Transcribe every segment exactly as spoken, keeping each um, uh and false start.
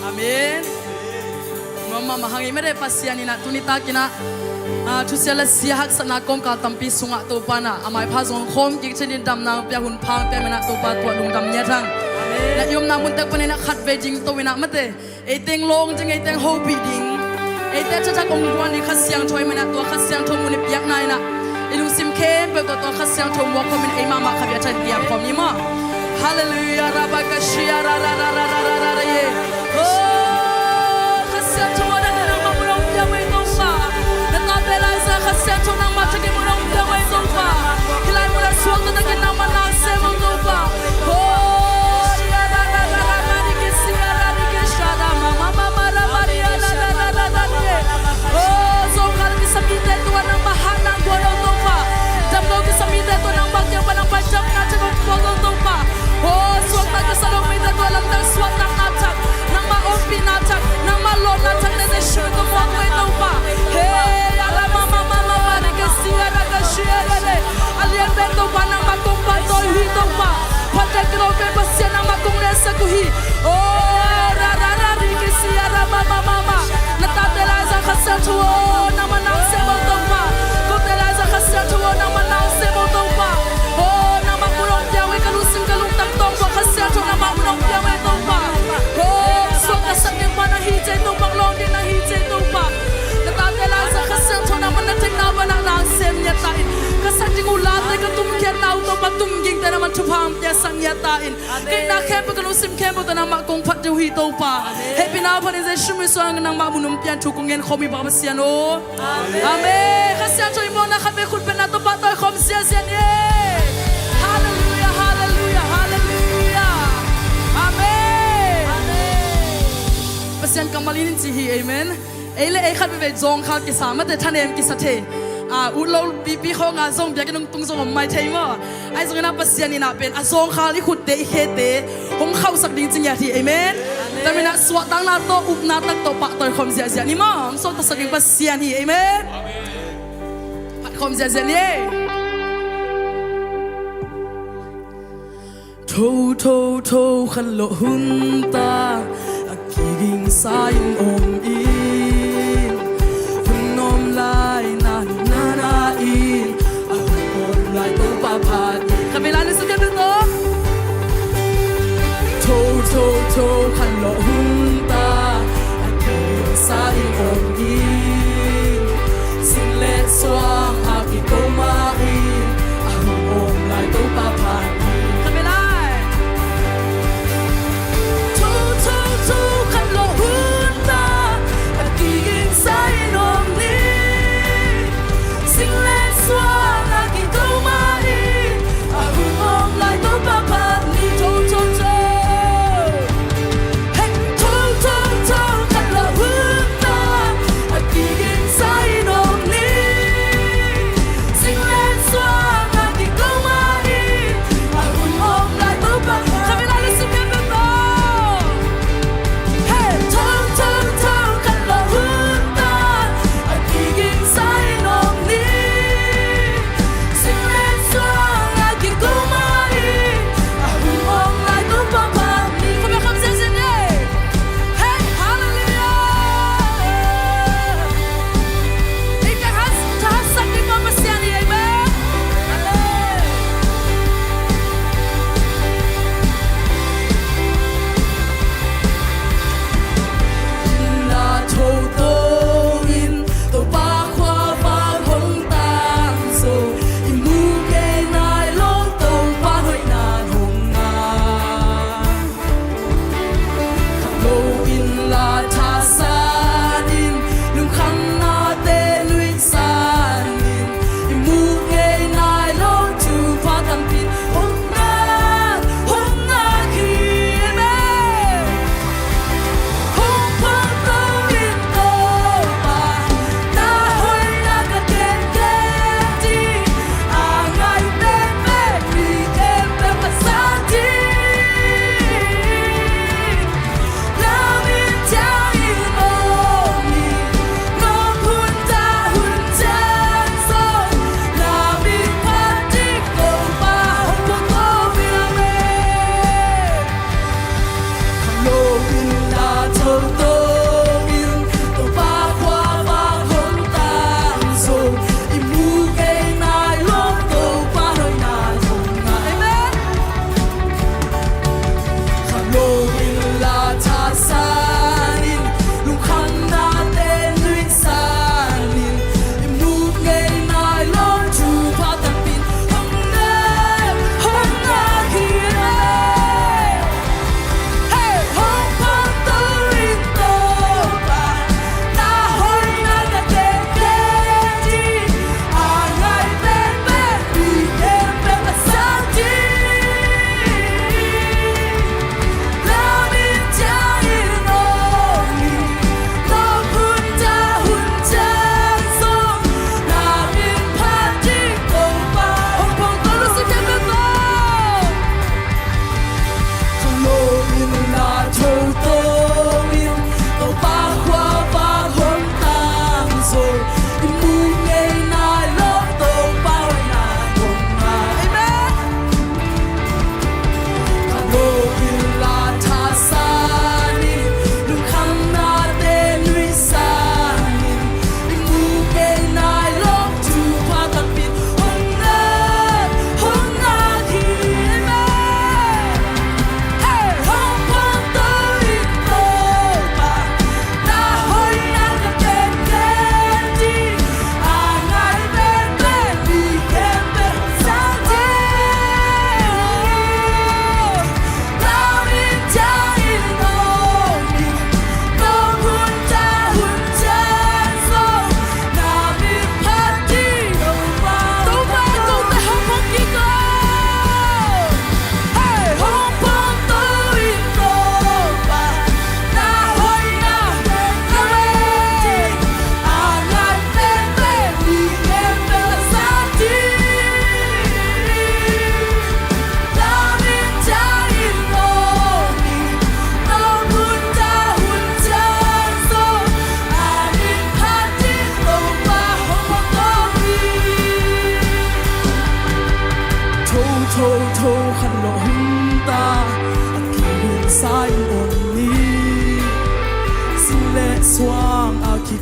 Amen. Nuam mahmah hang ei mate. Pasian in ah tuni takin ah, ah, thusia le sia haksatna kawmkal tampi sungah Topa in ah a maipha zong khawm kik ciangin damna pia, hun pha pia, amen ah Topa tua lungdam ni a thang. Amen. Na i omna mun tek panin ah khatvei ding to in ah mate, ei teng lawng ding, ei teng hopih ding, ei teng a thakthak om guan ding Kha Siangtho, amen ah tua Kha Siangtho mun i piakna in ah i lungsim khempeuh tawh tua Kha Siangtho muak khawmin ei mahmah khat bek a tha in piak khawm ni maw. Halleluiah. Rabakashia ra ra ra ra ra ra ra ra ye. Oh, Kha Siangtho a dang nangmah mun hong pia mai Topa. Na tate Laisiangtho Kha Siangtho nangmah thakin mun hong pia mai Topa. Hih lai mun a suakta takin nangmah na sem hong Topa. Oh, ria ra ra ra ra ra ri ki sia ra ri ki sha ra ma ma ma ma ra ma ria ra ra ra ra ra ri ye. Oh, zawngkhal kisam mite tungah nangmah hatna guan lo Topa. Damlo kisam mite tungah nangmah kiang pan nangmah damna thak hong puak lo Topa. Oh, suakta kisa lo mite tungah lamdang suahtakna thak, nangmah ompihna thak, nangmah lawpna thak Jesu min tawh muak mai Topa. Hey, ya ra ma ma ma ma ma ri ki sia ra ka sia ra le. A lian pen Topa nangmah kong pahtawi uh hi Topa. Phattel kilo pen Pasian nangmah kong letsak uh hi. Oh, ra ra ra ri ki sia ra ma ma ma ma. Na tate Laisiangtho Kha Siangtho aw, nangmah na sem aw Topa. Kote Laisiangtho Kha Siangtho aw, nangmah na sem aw Topa. Oh, nangmah mun hong pia uh hi, ka lungsim ka lungtang tawng tua Kha Siangtho nangmah mun hong pia uh hi Topa. Oh, suaktasak ding pa na hi ci ei Topa, lawng ding na hi ci ei Topa. Na tate Laisiangtho Kha Siangtho nangmah na theihna banah na sem ngiat ta in. Ka sak ding uh late, ka tumkhiatna uh Topa, tumgingte nangmah thupha hong piasak ngiat ta in. Ka itna khempeuh, ka lungsim khempeuh tawh nangmah kong phat ding uh hi Topa. Hehpihna hong phat in Jesu min suang nangmah mun hong pian thu kong ngen khawm hi Pa Pasian aw. Amen. Kha Siangtho i muanna khat vei khut bengna tawh pahtawi khawm ziahziah ni. Halleluiah, halleluiah, halleluiah. Amen. Pasian kammal in ci hi, amen. Ei le ei khat veve zawngkhal kisa mate, thanem kisa thei. Ah, utlo pipi khawng a zong biakinn hong tung zong om mai thei maw. Ahi zongin ah Pasian in ah pen a zawngkhal i khutte i khete hong khauhsak ding ci ngiat hi. Amen. Amen. Tua manin ah suahtakna tawh upna tak tawh pahtawi khawm ziahziah ni maw. Hong suaktasak ding Pasian hi. Amen. Amen. Phat khawm ziahziah ni. Tho, tho, tho khat lawh hun ta, a kigingsa in om in, hun om lai na na na in, a hun om lai Topa phat in. Kha vei lai na sa khat na tawh. Tho, tho, tho khat lawh hun ta, a kigingsa in om in, sin le suang a kiko mah in, a hun om lai Topa phat in. Kha vei lai. Tho, tho, tho khat lawh hun ta,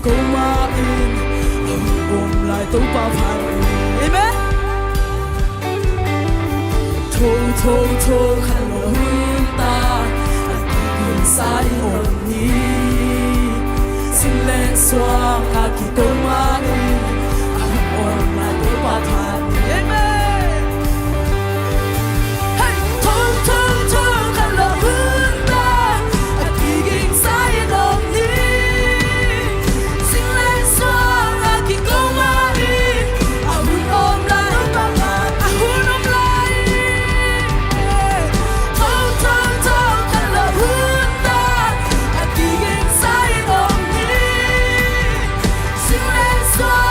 Komah in a hun om lai Topa phat ni. Amen. Tho tho tho khat lo hun ta, a kigingsa in om ni. Sin le suang a kiko mah in a hun om lai Topa phat ni. Amen. Hey! Thong thong thong khat lo hun ta, a kigingsa in om ni. Sin le suang a kiko mah in a hun om lai, a hun om lai. Thong thong thong khat lo hun ta, a kigingsa in om ni. Sin le suang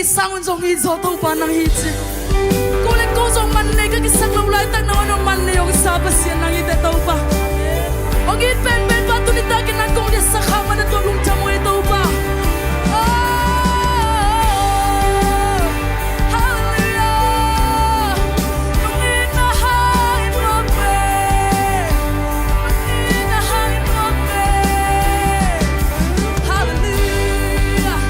Sang un zong it zaw Topa nang hi ci. Ko le ko zong man nei ka kisak lo laitak nang on man nei hong sa Pasian nang hi teh Topa. Hong it penpen pa tuni takin nang kong liatsak kha man a tuak lungtang uh hi Topa. Oh, hallelujah. Nong itna hang in ngawk ve. Nong itna hang in ngawk ve. Hallelujah.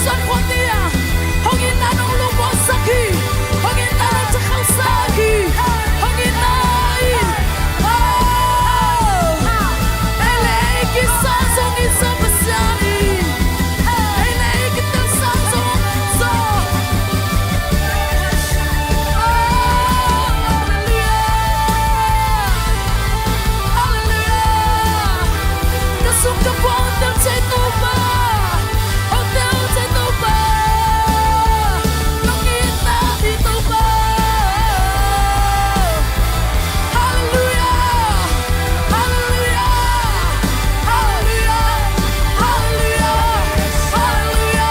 Hong itna nong lungmuansak hi. Hong itna nong cakhalsak hi. Hong itna hi. Oh, ei le ei kisang zong i Zo Pasian hi. Ei le ei kitel sang zong i Zo. Oh, halleluia. Halleluia. Ka sum ka pua hong tel ciai Topa. Hong tel ciai Topa. Nong itna hi Topa. Halleluia. Halleluia. Halleluia. Halleluia. Halleluia.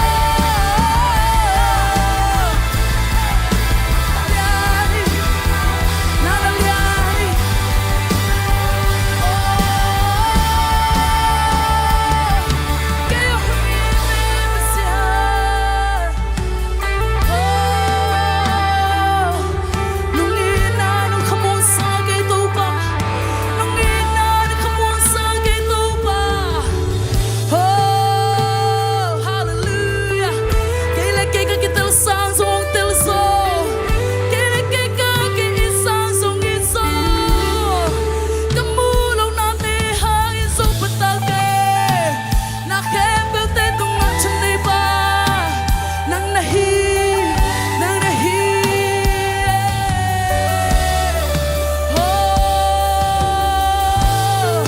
Oh, halleluia. Kei le kei ka kitel sang zong hong tel zaw. Kei le kei ka ki-it sang zong it zaw. Ka muh loh nate hangin zong pha ta kei. Na khempeuhte tungah thuneihpa nang na hi, nang na hi. Oh,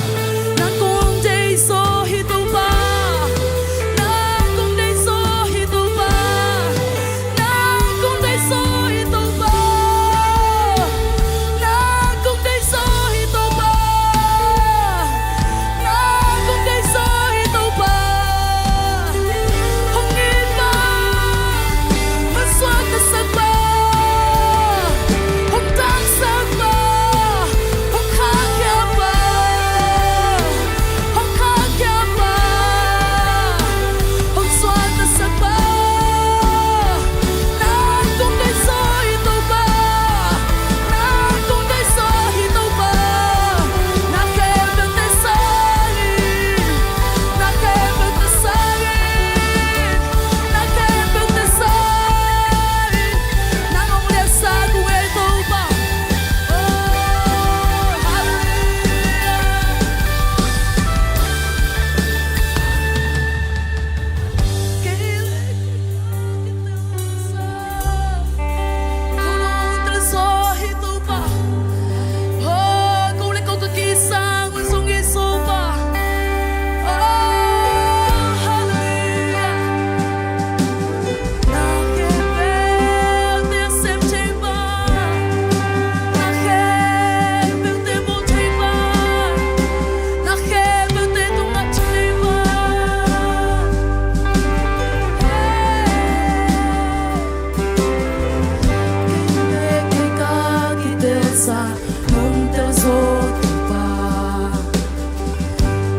nang kong deih zaw hi Topa. Nang kong deih zaw hi Topa. Nang kong deih zaw hi Topa. Nang kong deih zaw hi Topa. Nang kong deih zaw hi Topa. Hong it pa, hong suaktasak pa, hong tangsak pa, hong khahkhia pa, hong khahkhia pa, hong suaktasak pa. Nang kong deih zaw hi Topa. Nang kong deih zaw hi Topa. Na khempeuhte sangin, na khempeuhte sangin, na khempeuhte sangin nang hong liatsak uh ei Topa. Oh, halleluia. Kei le kei ka kitel sang, ko nong tel zaw hi Topa. Oh, ko le ko ka ki-it sang zong it zaw pa. Oh, halleluia. Na khempeuhte a sem thei pa, na khempeuhte bawl thei pa, na khempeuhte tungah thuneihpa. Kei le kei ka kitel sang nong tel zaw Topa.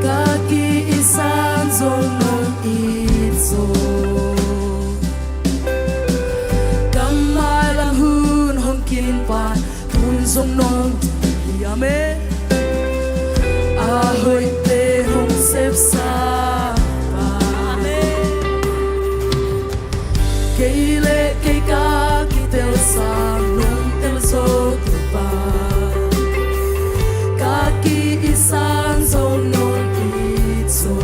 Ka ki-it sang zong nong it zaw. Ka mailam hun hong kin pan hun zong nong hi, amen. A hoihte hong sepsa pa, amen. Kei le kei ka kitel sang nong tel zaw Topa. Ka ki-it sang zong nong it zaw.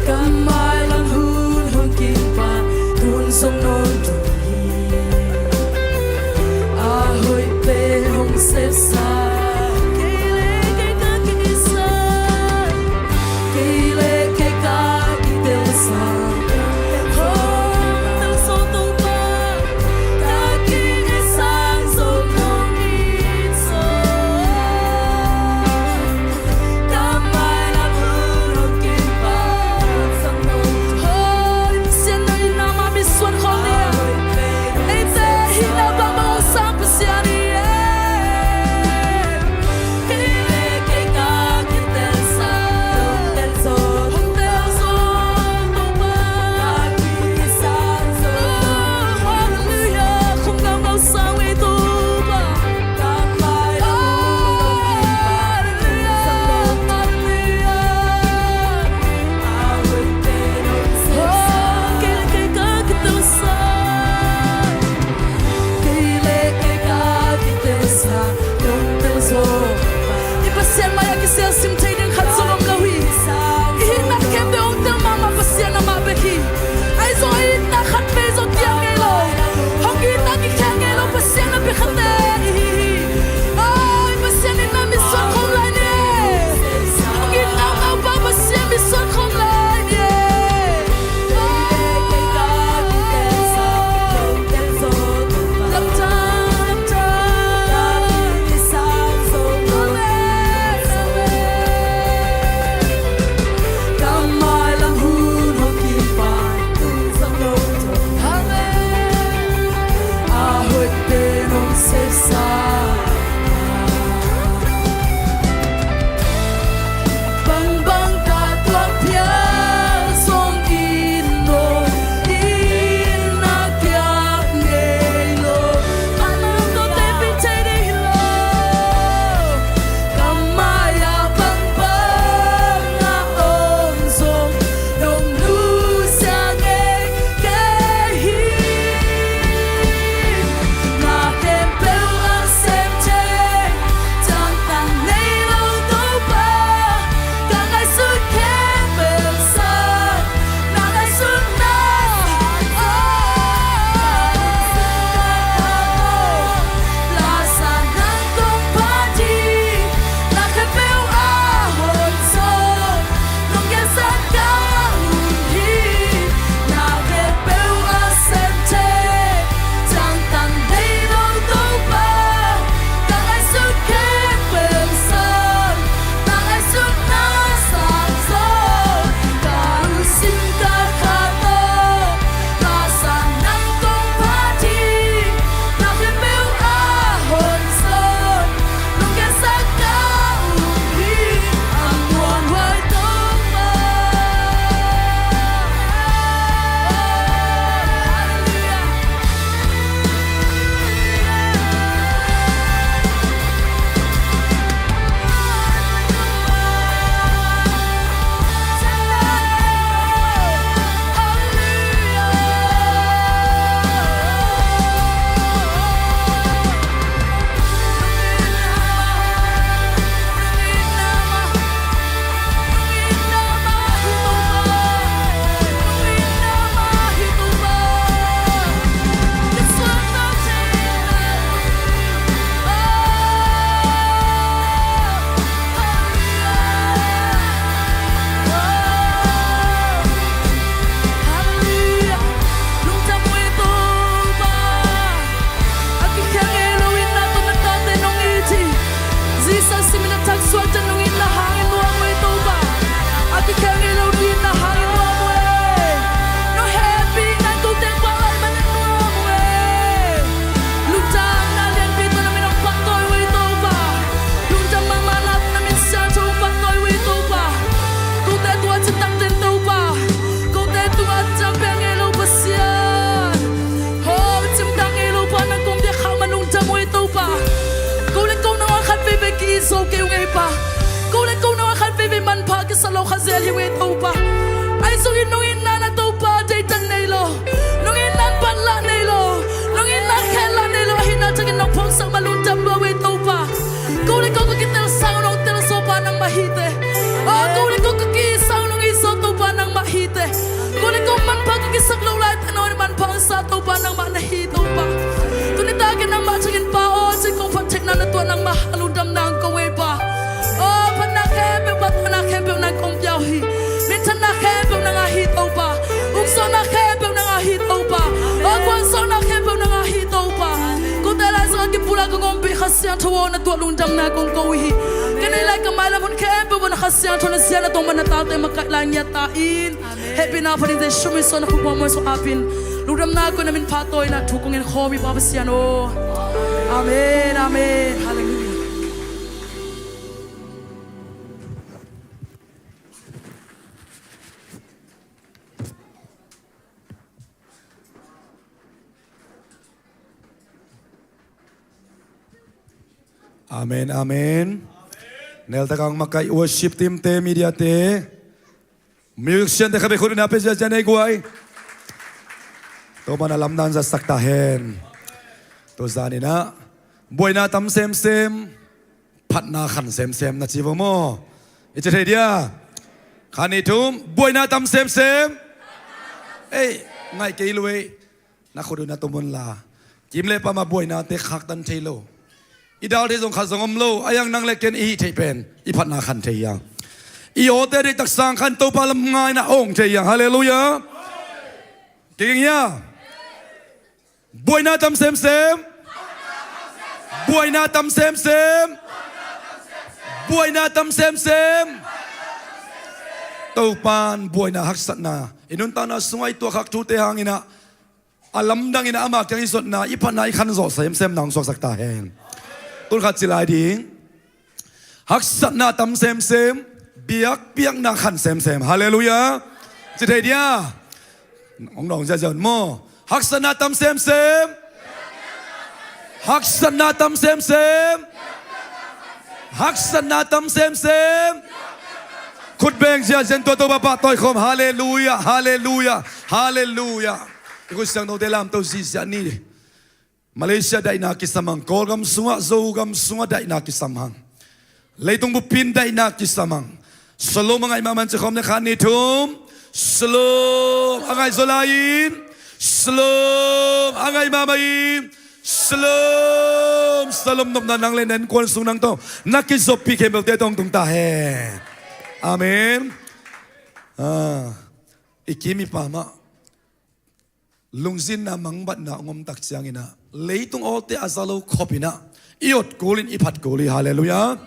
Ka mailam hun hong kin pan hun zong nong tung hi. A hoihte hong sepsa. Kei le kei ka ki-it sang, kei le kei ka kitel sang, hong tel zaw Topa. Pha kisa lo kha zel hi ve Topa. Ahi zongin nong itna na Topa deihtak nei lo, nong itna in banlah nei lo, nong itna in khelah nei lo. Ahih nak ciangin nong phawksak ma lungdam lua ve Topa. Ko le ko ka kitel sang nong tel zaw pa nangmah hi te. Aw, ko le ko ka ki-it sang nong it zaw Topa nangmah hi te. Ko le ko manpha ka kisak lo lai te nong manpha sa Topa nangmah na hi Topa. Tuni takin nangmah ciangin Pa aw, ci kong phat theihna na tuah nangmah a lungdam nang ko ve Pa. Aw, phatna khempeuh, phatna khempeuh nang kong pia uh hi. Minthanna khempeuh nang a hi Topa. Ukzawhna khempeuh nang a hi Topa. Aw, kuanzawhna khempeuh nang a hi Topa. Ko te lai zong a kipula ka ngawm pi Kha Siangtho aw na tuah lungdamna kong ko uh hi. Ka nei lai ka mailam hun khempeuh bang Kha Siangtho na zia na tong man na tate makaih lai ngiat ta in. Hehpihna pha ding Jesu min suan a khuk muangmuang sung apin lungdamna ko na min pha tawi na thu kong en khawm hi Pa Pasian aw. Amen, amen. Halleluiah. Amen, amen. Neltak ang makaih worship team te, media te. Musician te kha bek khut na pe ziazia nei guai. Topa na lamdan zatsak ta hen. Tua zaninah buaina tam semsem, phatna khan semsem na ci vo maw? I ci thei dia? Khan i thum, buaina tam semsem. Ei, ngaih kei luei. Na khut uh na tumun la. Kim le pama buainate khaktan thei lo. I dal thei zong khat zong om lo. A iang nang le ken i hih theih pen i phatna khan thei iang. I awte deihtak sang khan Topa lam ngaina awng thei iang. Halleluiah. Kiging ia. Buaina tam semsem. Buaina tam semsem. Buaina tam semsem. Topan buaina haksatna i nuntakna sungah i tuahkhak thute hanginah a lamdang in ama kiang i zotna i phatna i khanzawh semsem nang suaksak ta hen. Tun khat ci lai ding. Haksatna tam semsem, biakpiakna khan semsem. Halleluiah. Ci thei dia? Hong dawng ziazia un maw? Haksatna tam semsem. Haksatna tam semsem. Haksatna tam semsem. Khut beng ziazia in tua Topa pahtawi khawm. Halleluiah, halleluiah, halleluiah. I khut siangthote lamto ziahziah ni. Malaysia daihna kisam hang, Kawlgam sungah, Zogam sungah daihna kisam hang. Leitung bupin daihna kisam hang. Shalom a ngaih mahmah in ci khawm le khan ni thum. Shalom a ngaih zaw lai-in. Shalom a ngaih mahmah in. Shalom. Shalom nopna nang le na innkuan sung nang tawh na kizoppih khempeuhte tawh hong tung ta hen. Amen. Ah, i kim i pamah lungzinna mangbatna hong om tak cianginah leitung awte a za lo khop inah i ot kul in i phat kul hi. Halleluiah.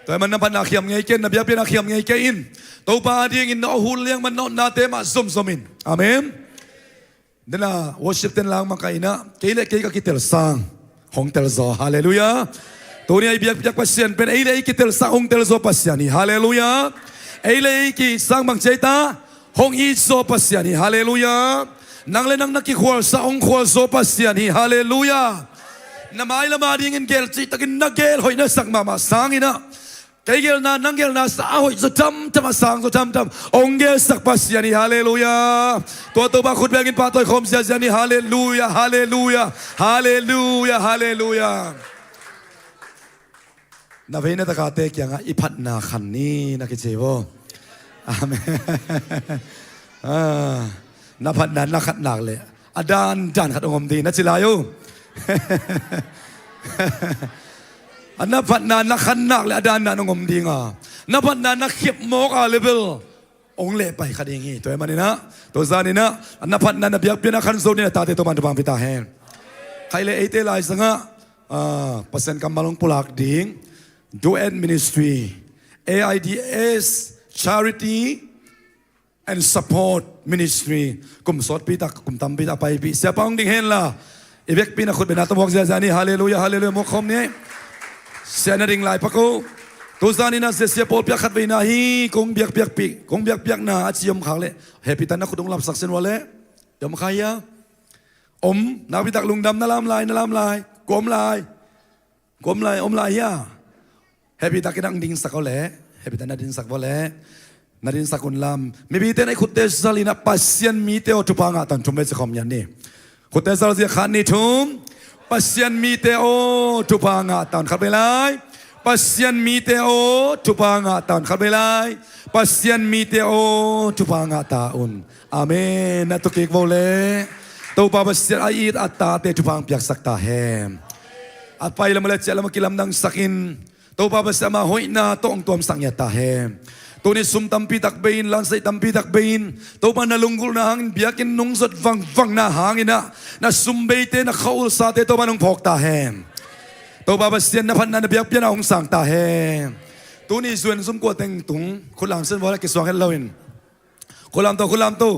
Tua hi man na phatna khiam ngei kei in, na biakpiakna khiam ngei kei in. Topa adingin na awhul liang man na otnate mah zomzom in. Amen. Dena worship ten lang makaih inah kei le kei ka kitel sang hong telzaw. Halleluiah. Tuni a i biakpiak Pasian pen ei le ei kitel sang hong telzaw Pasian hi. Halleluiah. Ei le ei kisang bang ci ei ta? Hong itzaw Pasian hi. Halleluiah. Nang le nang na kikhualsa hong khualzaw Pasian hi. Halleluiah. Na mailam adingin gel cihtakin na gel hoih na sak mahmah sanginah kei gelna nang gelna sa a hoih zaw thamtham, a sang zaw thamtham hong gelsak Pasian hi. Halleluiah. Tua Topa khut bengin pahtawi khawm ziazia ni. Halleluiah, halleluiah, halleluiah, halleluiah. Na vei na takate kiangah i phatna khan ni na kici vo. Amen. Ah, na phatna na khat nak le a dandan khat hong om ding na ci lai uh. A na phatna na khan nak le a dandan hong om ding a, na phatna na khiap mawk a level hong lehpai kha ding hi. Tua hi maninah tua zaninah a na phatna na biakpiakna khan zo ding a tate Topan thupha hong pia ta hen. Khai le eite lai sangah, ah, Pasian kammal hong pulak ding Duet Ministry, A I D S Charity and Support Ministry. Kum sawtpi tak, kum tampi tak paipih siapa hong ding henla i vekpi na khut bengna tawh muak ziazia ni. Halleluiah, halleluiah. Muak khawm ni. Sia na ding lai pak uh. Tu zaninah sia, sia pawl piak khat veina hi. Kong biakpiakpih, kong biakpiakna a ci om khak leh hehpihtan na khut hong lapsak sin ua leh. Om kha hia? Om nakpi tak lungdam, na lam lai, na lam lai. Kua om lai? Kua om lai, om lai hia? Hehpihtakin ang dingsak aw leh. Bita na dinsak vua le. Na dinsak un lam. Mipite na i khutte zal inah Pasian mite aw thupha ngah ta un. Thum vei ci khawm ngiat ni. Khutte zal zia khat ni thum. Pasian mite aw thupha ngah ta un. Khat vei lai. Pasian mite aw thupha ngah ta un. Khat vei lai. Pasian mite aw thupha ngah ta un. Amen. Na tukik vo le. Topa Pasian a it a tate thupha ang piaksak ta hen. A pai lam le ciah lam a kilamdangsak in Topa Pasian ama hoihna tawh hong tuamsak ngiat ta hen. Tuni sum tampi tak bei in, lansaih tampi tak bei in, Topa na lunggulhna hangin biakinn nungzot vangvangna hangin ah na sum beite, na khaulsate Topa nong phawk ta hen. Topa Pasian na phatna na biakpiakna hong sang ta hen. Tuni zuan zum kua teng tung khut lamsen vua la kisuang het loin. Khut lamto, khut lamto.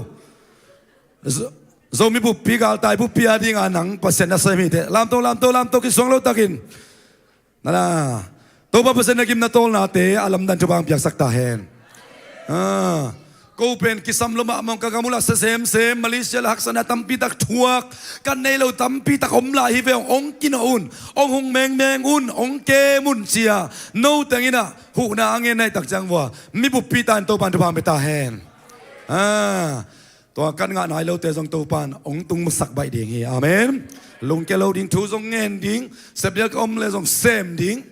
Zo, Zomi buppi galtai buppi a dinga nang Pasian na sai mite. Lamto, lamto, lamto kisuang lo takin. Nana. Topa Pasian na gimna tawlnate a lamdan thupha ang piaksak ta hen. Ah. Ko pen kisam lo mahmah ong, ka gam uh la sa semsem, Malaysia la haksatna tampi tak thuak, ka nei lo tampi tak om lai hi ve ong, ong kinawh un, ong hung mengmeng un, ong kem un cia. No teng inah huhna a ngen naih tak ciang vua mi buppi ta in Topa in thupha ang pia ta hen. Ah. Tua kan ngah nai lote zong Topa in hong tungsak baih ding hi. Amen. Lungkia lo ding, thu zong ngen ding, sepdial ka om le zong sem ding.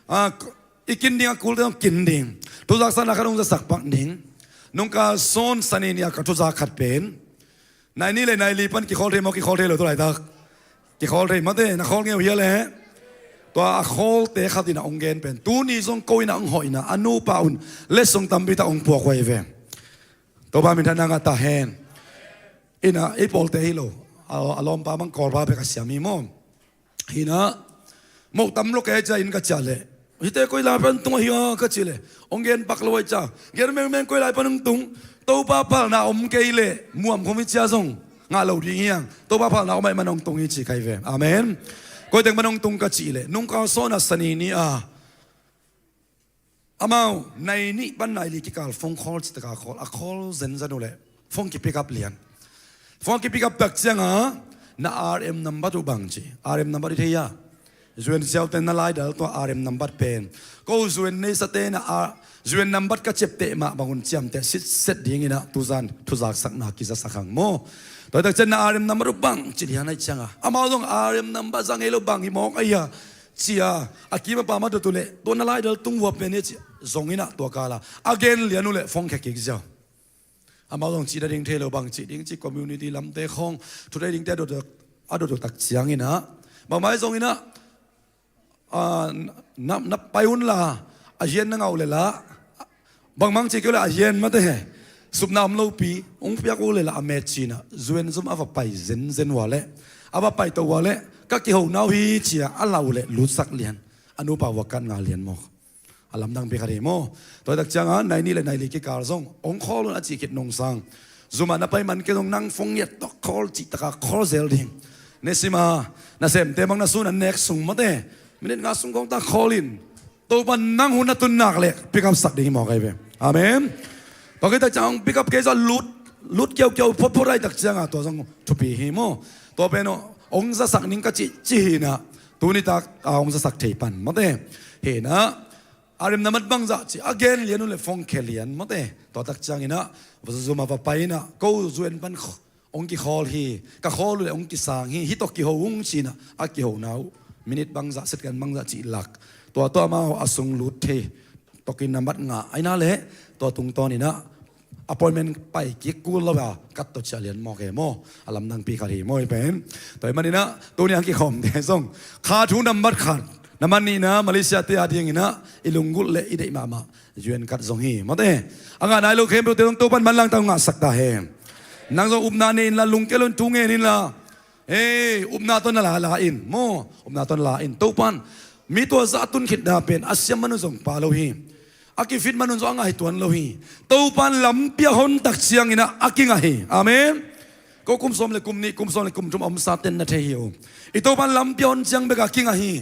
A, i kin ding, a kulte zong kin ding. Thuzak sana khat hong zasak pak ding. Nungkal sawn sani ni a ka thuzak khat pen. Nai ni le nai li pan kikhawl thei maw, kikhawl thei lo tu laitak. Kikhawl thei mate, na khawl ngeu hia le. Tua a khawlte khat in a hong gen pen. Tuni zong ko in a hong hoihna, a nupa un. Letsong tampi tak hong puak huai ve. Topa minthanna ngah ta hen. Inah, ei pawlte hi lo. A, a lawmpa mang Kawlpa pek a siam hi maw. Hinah, moh tam lo kei cia in ka ciah leh. Hite koi lai pan tung ahi a ka cih leh. Ong gen pak lo ai cia. Gen mengmeng koi lai pan ong tung. Topa palna om kei leh. Muam khom hi cia zong. Ngah lo ding hiang. Topa palna om ai man ong tung hi ci kai ve. Amen. Koi teng man ong tung ka cih leh. Nungkal sawn a sani ni a. Amau, nai nih pan nai li kikal phone call citaka call, a call zenzen uh leh phone kipick up lian. Phone kipick up tak cianga, na R M number uh bang ci. R M number i thei a. Zuan siaute na laidal tua R M number pen. Ko zuan neisate na a, zuan number ka ciapteh mah bangun ciamteh sitset dinginah tuzan thuzaksakna kizasak hang maw. Tua tak cian na R M number uh bang ci lian ai cianga. Amau zong R M number zang ei lo bang hi mawk ai a. Cia, a kim a pam a dot uh leh, tua na laidal tung vua pen hi a cia. Zong inah tua kala. A gen lian uh leh, phone khia kik ziau. Amau zong cih na ding thei lo bang cih ding cih community lamte khawng. Thu thei dingte a dot uh, a dot uh tak ciang inah. Bangmai zong inah, a, na, na pai un la, a hian na ngau le la. Bangmang ci keu le a hian mate he. Supna om lopi, ong piak uh le la a met cina. Zuan zum a va pai zenzen ua le. A va pai to ua le. Ka kiho nau hi cia a lau le lutsak lian. A nupa ua kat nga lian maw. A lamdang pi khat hi maw. Tua tak cianga, nai nih le nai li kikal zong. Ong khawl un a ci khit nungsang. Zuma na pai man ke zong nang phone ngiat tok khawl cih taka khawl zel ding. Nesima, na semte mang na sun an nek sung mate. Minute nga sung kong ta khawl in. Topa nang hun a tun nak leh pick up sak ding hi maw kai ve. Amen. Tua kei tak ciang hong pick up kei zong lut, lut kiaukiau photphot ai tak cianga tua zong thupi hi maw. Tua pen ong zasak ning ka cih, cih hinah. Tuni tak a ong zasak thei pan mate. Hinah. A remna mat bangzah cih a gen lian uh le phone khia lian mate. Tua tak cianginah. Vazuzuma va pai inah. Ko zuan pan kh- Ong kikhawl hi, ka khawl uh le ong kisang hi, hi tawh kiho ung cinah, a kiho na uh. Minute bangzah, second bangzah cih lak. Tua tua amau a sung lut thei. Tokin nambat ngah aina le, tua tungtawninah. Appointment pai kik kul lo a, kat tawh ciah lian mawk e maw. A lamdang pi khat hi maw i pen. Tua i maninah, tuni ang kikhawmte zong. Kha thu nambat khat. Nambat nihna, Malaysia te a dinginah, i lunggulh le i deih mahmah. Zuan kat zong hi, mawte. A ngah nai lo khempeuhte zong Topan manlang tang ngahsak ta hen. Nang zong upna nei inla, lungkia lo in thu ngen inla. Hei, upna tawh na la la in, maw, upna tawh na la in. Topan, mi tua zah a tun khitna pen, a siam man uh zong pa lo hi. A kifit man uh zong a ngaihtuan lo hi. Topan lampi a hon tak cianginah a kingah hi. Amen. Ko kum sawm le kum nih, kum sawm le kum thum a omsa ten na thei hi uh. I Topan lampi a hon ciang bek a kingah hi.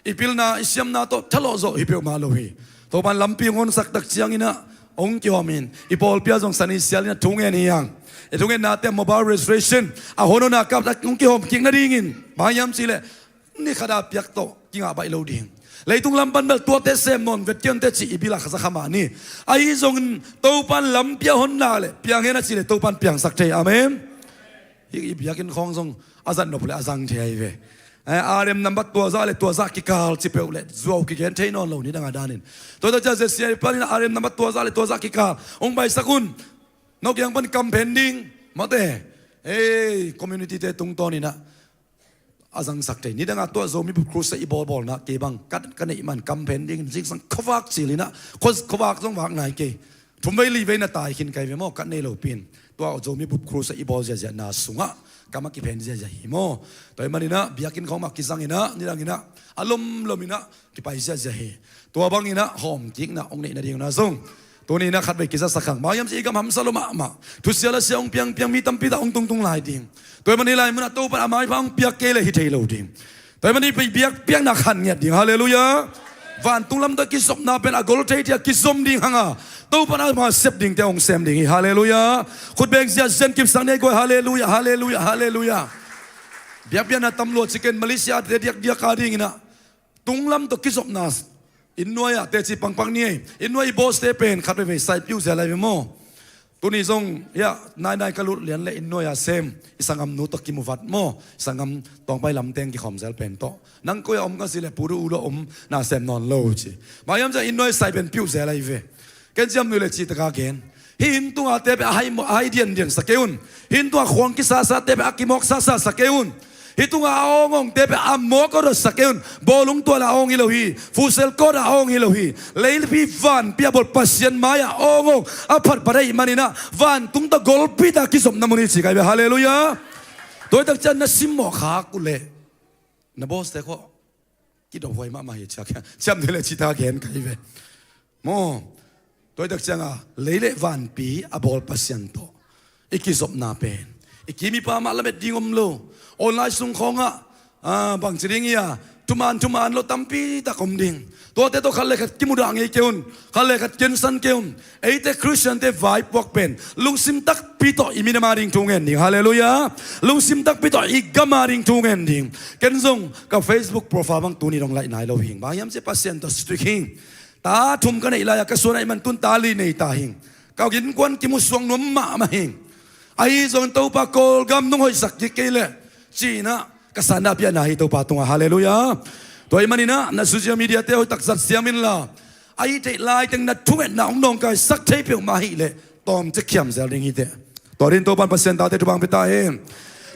I pilna, i siamna tawh thalawh zawh hi peuhmah lo hi. Topan lampi hong honsak tak cianginah hong kihawm in. I pawlpi ah zong sani sial inah thu ngen hi hang. I thungennate mobile registration a hon hona kap tak hong kihawm kik nadingin. Bang hiam cihleh ni khat a piak tawh kingah baih lo ding. Leitung lam pan bel tuate sem nawn vet kei un teh ci i bil ah kha za kha mah ni. Ahi zongin Topan lampi a honna le piang hen a cih le Topan piangsak thei. Amen. Hih i biakinn khawng zong a zat nop le a zang thei ahi ve. Eh, R M nambat tua zah le tua zah kikal ci peuh le zuau kigen thei nawn lo ni dang a danin. Tua tak ciang Z C I panin R M nambat tua zah le tua zah kikal hong paisak un. No kiang pan campaign ding mate. Ei, community te tungtawn inah a zangsak thei. Nidangah tuah Zomi Bup Crusade i bawlbawlna kei bang ka, ka neih man campaign dingin zingsang khuavak cil inah, khua, khuavak zong vak nai kei. Thumvei livei na tai khin kai ve maw, ka nei lo pin. Tuah Zomi Bup Crusade i bawl ziahziahna sungah kam a kiphen ziahziah hi maw. Tua hi maninah biakinn khawng mah kizang inah, nidang inah a lomlom inah kipai ziahziah hi. Tua bang inah hawm kikna hong neih nading unah zong tuni inah khatvei kizasak hang. Maiam ci i gam hamsa lo mahmah. Thusia lasia hong piangpiang mi tampi tak hong tungtung lai ding. Tua hi man hi lai munah Topan a maipha hong piak kei le hi thei lo ding. Tua hi man hi biakpiakna khan ngiat ding. Halleluiah. Vantung lam tawh kizopna pen a gol thei thei a kizom ding hanga Topan a ma sep dingte hong sem ding hi. Halleluiah. Khutbeng ziahziah kipsak ni a guai. Halleluiah, halleluiah, halleluiah. Biakpiakna tam lua ci ken Malaysia te diakdiak a dinginah tunglam tawh kizopna inn nuai ah teci pangpang ni ei. Inn nuai i boss te pen khat veivei sai piuh zia lai ve maw. Tuni zong hiah nainai ka lut lian le inn nuai ah sem i sangam nu tawh kimuvat maw. I sangam tawngpai lamteng kikhawm zel pen tawh nang koi a om ka si le pu du u lo om na sem nawn lo ci. Maiam ciang inn nuai sai pen piuh zel lai ve. Ken ciam nui le citaka gen. Hih inn tunga te peh a hai, a hai diandian sa kei un. Hih inn tunga khuang kisasa te peh a kimawk sasa sa kei un. Hih tunga a awngawng te peh a mawk awdawt sa kei un. Bawlung tuala awng hi lo hi. Fuhsel kawta awng hi lo hi. Leipi vanpi a bawl Pasian mai-ah awngawng a phatphat ahih maninah vantung tawh golpita kizopna mun hi ci kai ve. Halleluiah. Tuaitak cian na simmawh khak uh leh na bawste khawh kidophuai mahmah hi ciak ciam nui le cita gen kai ve. Maw, tuaitak cianga lei le vanpi a bawl Pasian tawh i kizopna pen i kim i pa mah lamet ding om lo. Online sung khawngah bangci ding ia thuman thuman lo tampi tak om ding. Tuate tawh khat le khat kimudah ngei kei un. Khat le khat kensan kei un. Eite Khristiante vaipuak pen lungsim takpi tawh i minam a ding thu ngen ding. Halleluiah. Lungsim takpi tawh i gam a ding thu ngen ding. Ken zong ka Facebook profile bang tuni dong laih nai lo hing. Bang hiam cia Pasian tawh strict hing. Ta thum ka neih lai-a ka suan ahih man tun ta li nei ta hing. Ka innkuan kimusuang nuam mahmah hing. Ahi zongin Topa Kawlgam nong hoihsak kik kei leh cinah ka sandah piahna hi Topa tungah. Halleluiah. Tua ahih maninah na social media te hoihtak zat siam inla ahi theih laiteng na thungetna hong nawngkaisak thei peuhmah ahih leh tawmcik khiam zel ding hi teh. Tua dingin Topan Pasian tate thupha hong pia ta hen.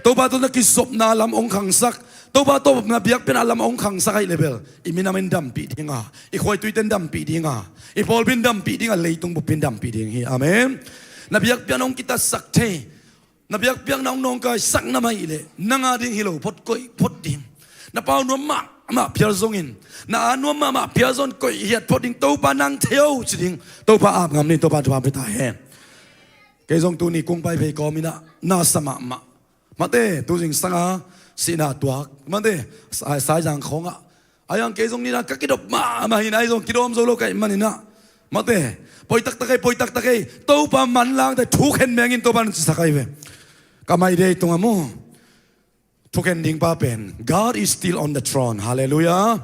Topa tawh na kizopna lam hong khangsak. Topa tawh na biakpiakna lam hong khangsak ahih leh bel i minam in dampih dinga, i khuaituite in dampih dinga, i pawlpi in dampih dinga, leitung bup in dampih ding hi. Amen. Na biakpiakna hong kitatsak thei, na biakpiakna hong nawngkaisak na mah ahih leh nang a ding hi lo phot koih phot ding. Na pau nuam mahmah phial zongin, na a nuam mahmah phial zongin koih hiat phot ding. Topa nang thei o ci ding. Topa ap ngam ni. Topa thupha hong pia ta hen. Kei zong tuni kung pai phei kawm inah na sa mahmah. Mate, tu zingsanga sihna tuak mate, Saizang khawngah a hiang kei zong nina ka kidop mahmah hi na, ahi zong kidawm zo lo ka hih maninah mate, poi taktak ei, poi taktak ei. Topa manlangte thuk hen mengin Topa nang cisak ahi ve. Ka mai dei tungah mu thukhen dingpa pen God is still on the throne. Halleluiah.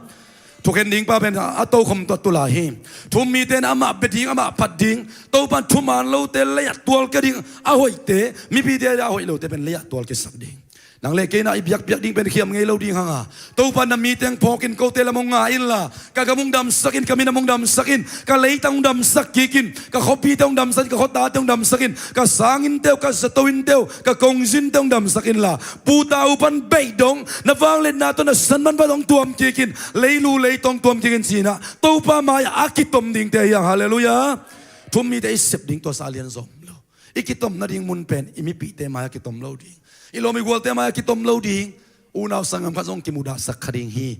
Thukhen dingpa pen a tokhom tuah tu lai hi. Thum mite in amah bia ding, amah phat ding. Topa in thuman lote lei-ah tualkia ding. A hoihte, mipite a hoih lote pen lei-ah tualkiasak ding. Nang le kei na i biakpiak ding pen khiam ngei lo ding hanga Topa in na mite hong phawkin kote lam hong nga inla ka gam hong damsak in, ka minam hong damsak in, ka leitang hong damsak kikin, ka khuapite hong damsak in, ka khuatate hong damsak in, ka sanginnte uh, ka zato innte uh, ka kongzinte hong damsak inla puta upan beih dong na vangliatna tawh na sanman vat hong tuam kikin, leilu leitawng tuam kikin cinah Topa mai-ah a kitom dingte hiang. Halleluiah. Thum mite i sep ding tua sa lian zong lo. I kitom nading mun pen i mipihte mai-ah kitom lo ding. I lawm i gualte mai-ah kitom lo ding. Unau sanggam khat zong kimudahsak kha ding hi.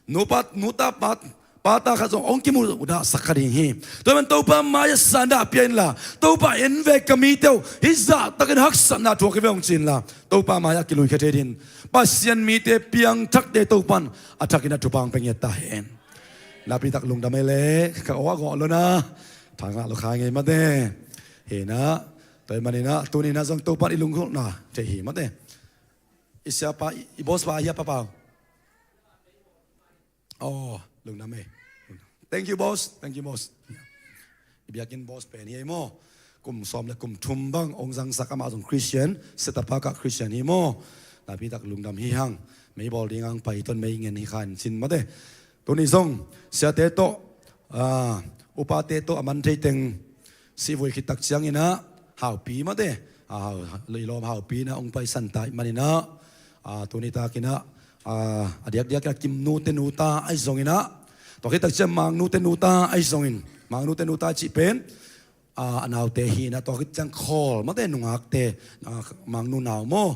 Nupa, nuta pa pata khat zong hong kimudahsak kha ding hi. Tua hi man Topa mai-ah sandah pia inla Topa en ve ka mite uh, hih zahtakin haksatna thuak hi ve hong ci inla Topa mai-ah kiluikhia thei dingin Pasian mite piangthakte Topa in a thakin a thupha hong pia ngiat ta hen. Napitak lungdam ei le ka aw a gawh lo na. Thangah lo kha ngei mate. Hinah tua hi maninah tuninah zong Topa in i lunggulhna thei hi mate. I siapa, i boss pa ahi a Pa Pau. Aw, Lungdam ei. Thank you, boss. Thank you, boss. I biakinn boss pen hi ei maw. Kum sawm le kum thum bang hong zangsak, amah zong Christian, Settler Park ah Christian hi maw. Napi tak lungdam hi hang. Mei bawl ding ang pai ton mei ngen hi khan cin mate. Tuni zong siate tawh, ah, upate tawh a man thei teng sihvui khit tak cianginah Haupi mate, ah, hau-, leilawm Haupi inah hong paisan ta ih maninah, ah, tuni takinah, ah, a diakdiakinah Kimnu te nu ta ahi zonginah, tua khit tak ciang Mangnu te nu ta ahi zongin, Mangnu te nu ta cih pen, ah, a naute hi inah, tua khit ciang Khawl mate nungakte, ah, Mangnu nau maw.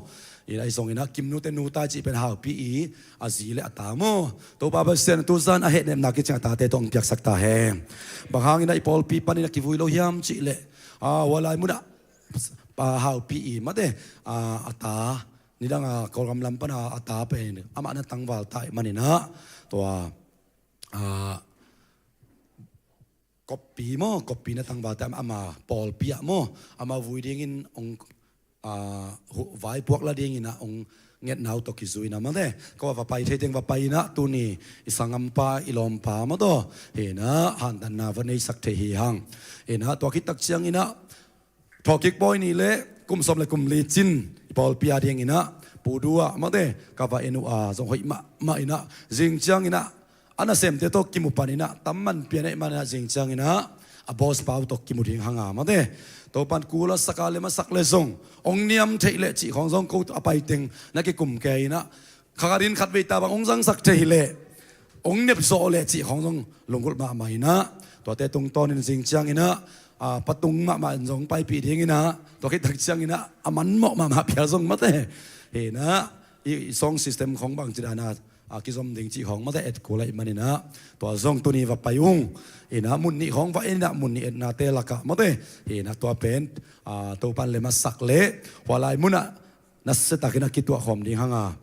Inah ahi zonginah Kimnu te nu ta cih pen Haupi i a zi le a ta maw. Topa Pasian tuzan a hehnepna kiciang a tate tawh hong piaksak ta hen. Bang hanginah i pawlpi paninah kivui lo hiam cih leh, ah, hua lai munah, ah, Haupi i mate, ah, a ta, nidang a Kawlgam lam pana a ta pen amah na tangval ta ih maninah, tua, ah, Koppi maw, Koppi na tangvalte ama pawlpi ah maw, ama vui dingin hong, ah, hu-, vaipuak la dinginah hong ngetna uh tawh kizui inah mate. Ko a va pai thei teng va pai inah tuni i sanggampa i lawmpa maw taw, hinah hantanna va neisak thei hi hang. Hinah tua khit tak cianginah Thawhkik Bawi Ni le kum sawm le kum li cin i pawlpi a dinginah Pu Du ah mate ka va en uh a, zong hoih mahmah inah zing cianginah a nasemte tawh kimu paninah tamman pian aih maninah zing cianginah a boss pa uh tawh kimu ding hanga mate. Topan kul a sak a lem a sak le zong hong niam theih leh cih khawng zong ko a pai teng na kikum kei inah kha khatin khatvei ta bang hong zangsak thei hileh hong nepzawh leh cih khawng zong lunggulh mahmah inah, tuate tungtawnin zing cianginah, ah, patung mahmah in zong paipih dinginah, tua khit tak cianginah a manmawh mahmah phial zong mate. Hinah i, i sound system khawng bang ci dana, ah, kizom ding cih khawng mate et kul aih maninah, tua zong tuni va pai ung. Hinah mun nih khawng va en inah mun nih etnate lakah mate. Hinah tua pen, ah, Topan lem a sak leh hua lai munah nasiatakinah kituah khawm ding hanga,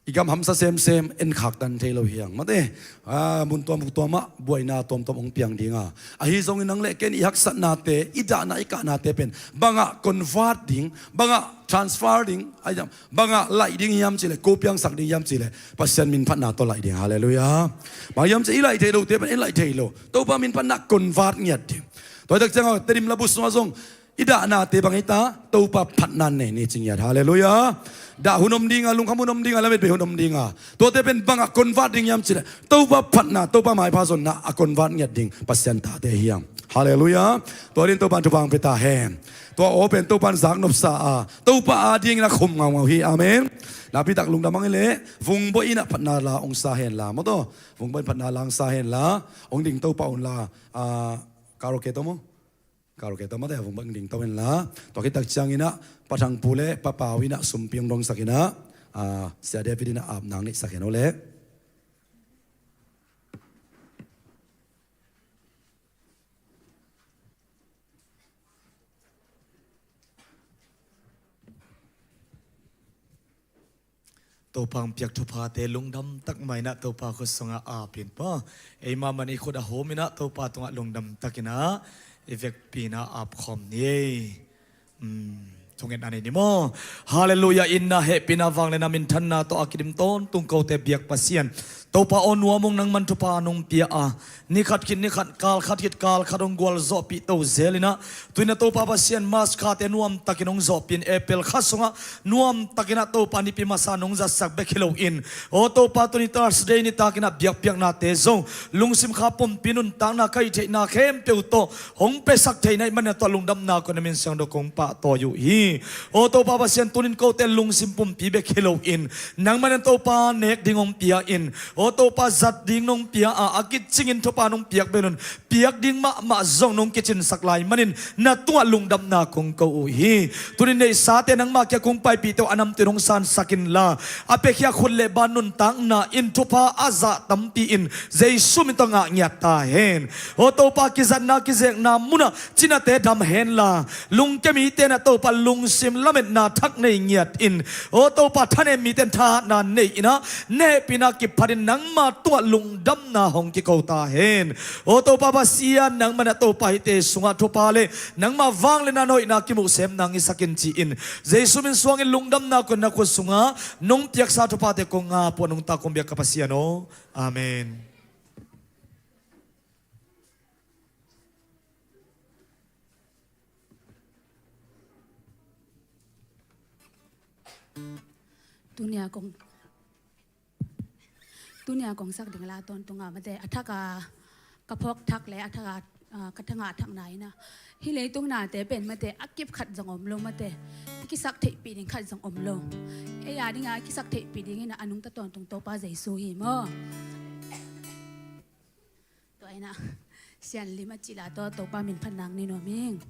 i gam hamsa semsem en khaktan thei lo hi hang mate. Ah, mun tuam khuk tuamah buaina tuamtuam hong piang dinga, ahi zongin nang le ken i haksatnate, i dahna, i kahnate pen bangah convert ding, bangah transfer ding, ai, bangah laih ding hiam cihleh, ko piangsak ding hiam cihleh Pasian minphatna tawh laih ding. Halleluiah. Bang hiam cihleh i laih thei lote pen en laih thei lo, Topa minphatna convert ngiat ding. Tua hi tak ciangah Tedim labu sungah zong i dahnate bang hi ta, Topa phatna nei ni ci ngiat. Halleluiah. Dah hun om dinga, lungkham hun om dinga, lametbei hun om dinga, tuate pen bangah convert ding hiam cihleh Topa phatna, Topa maipha zonna a convert ngiat ding Pasian tate hi hang. Halleluiah. Tua din Topan thupha hong pia ta hen. Tua aw pen Topan zaknopsa a, Topa a dingin a khum ngaungau hi. Amen. Napitak lungdam hang hileh Vungbawi inah phatna la hong sa hen la maw taw. Vungbawi in phatna la hong sa hen la, hong ding to pah un la, ah, karaoke to maw? Karaoke to mate, a Vungbawi in ding to hen la. Tua khit tak cianginah Pa Thang Pu le Pa Pau inah sumpi hong dongsak inah, ah, Sia David inah apna hong neihsak hen aw leh. Topa hong piak thuphate lungdam tak mah inah Topa khut sungah ap in maw. Eimah mah in i khut a hum inah Topa tungah lungdam tak inah i vekpi inah ap khawm ni ei. Hmm, thungetna nei ni maw. Halleluiah. Itna, hehpihna, vangliatna, minthanna tawh a kidim tawntung kote biak Pasian, Topa aw, nuam ung, nangman thupha nong pia a, ni khat khit ni khat, kal khat khit kal khat hong gualzawhpih to zel inah, tu inah Topa Pasian, March khate nuamtakin hong zawhpih in, April kha sungah nuamtakinah Topa nipi masa nong zatsak bek hi loin, aw Topa, tuni Thursday nitak inah biakpiaknate zong lungsim kha pumpi nuntakna ka hih theihna khempeuh tawh hong piasak theihna ih manin a, tua lungdamna kong, na min siangtho kong pahtawi uh hi. Aw Topa Pasian, tunin kote lungsim pumpi bek hi loin, nangman in Topa nek ding hong pia in, aw Topa, zat ding nong pia a, a kicingin thupha nong piak bek loin, piak ding mahmah zong nong kicinsak lai manin na tungah lungdamna kong ko uh hi. Tunin neihsate nangma kiang kong paipihte uh a namtui in hong sansak inla, a piakhia khut le ban nuntakna in thupha a zah tampi in Jesu min tawh ngah ngiat ta hen. Aw Topa, kizatna kizekna munah cinate dam henla, lungkia mite na Topa lungsim lametna thak nei ngiat in, aw Topa, thanem mite in thahatna nei inah, na hehpihna kiphatin nangma tungah lungdamna hong kiko ta hen. Aw Topa Pasian, nangman a Topa hihte sungah thupha le nangma vangliatna, na hoihna kimuh sem nang i sak in ci-in, Jesu min suangin lungdamna kong, na khut sungah nong piaksa thuphate kong ap uh a, nungta kong biak ka Pasian aw. Amen. Tunia kong, tunia kong sak ding la tawntung a mate, a thak a ka phawk thak le a thak a, a, ka thak a thak na ina. Hih leitung nate pen mate, a kip khat zong om lo mate. I kisak theihpih ding khat zong om lo. Ei a ding a kisak theihpih ding ina a nungta tawntung Topa Jesu hi maw. Tua ina, Sian Lim a cih la tawh Topa min phat nang ni nuam ing.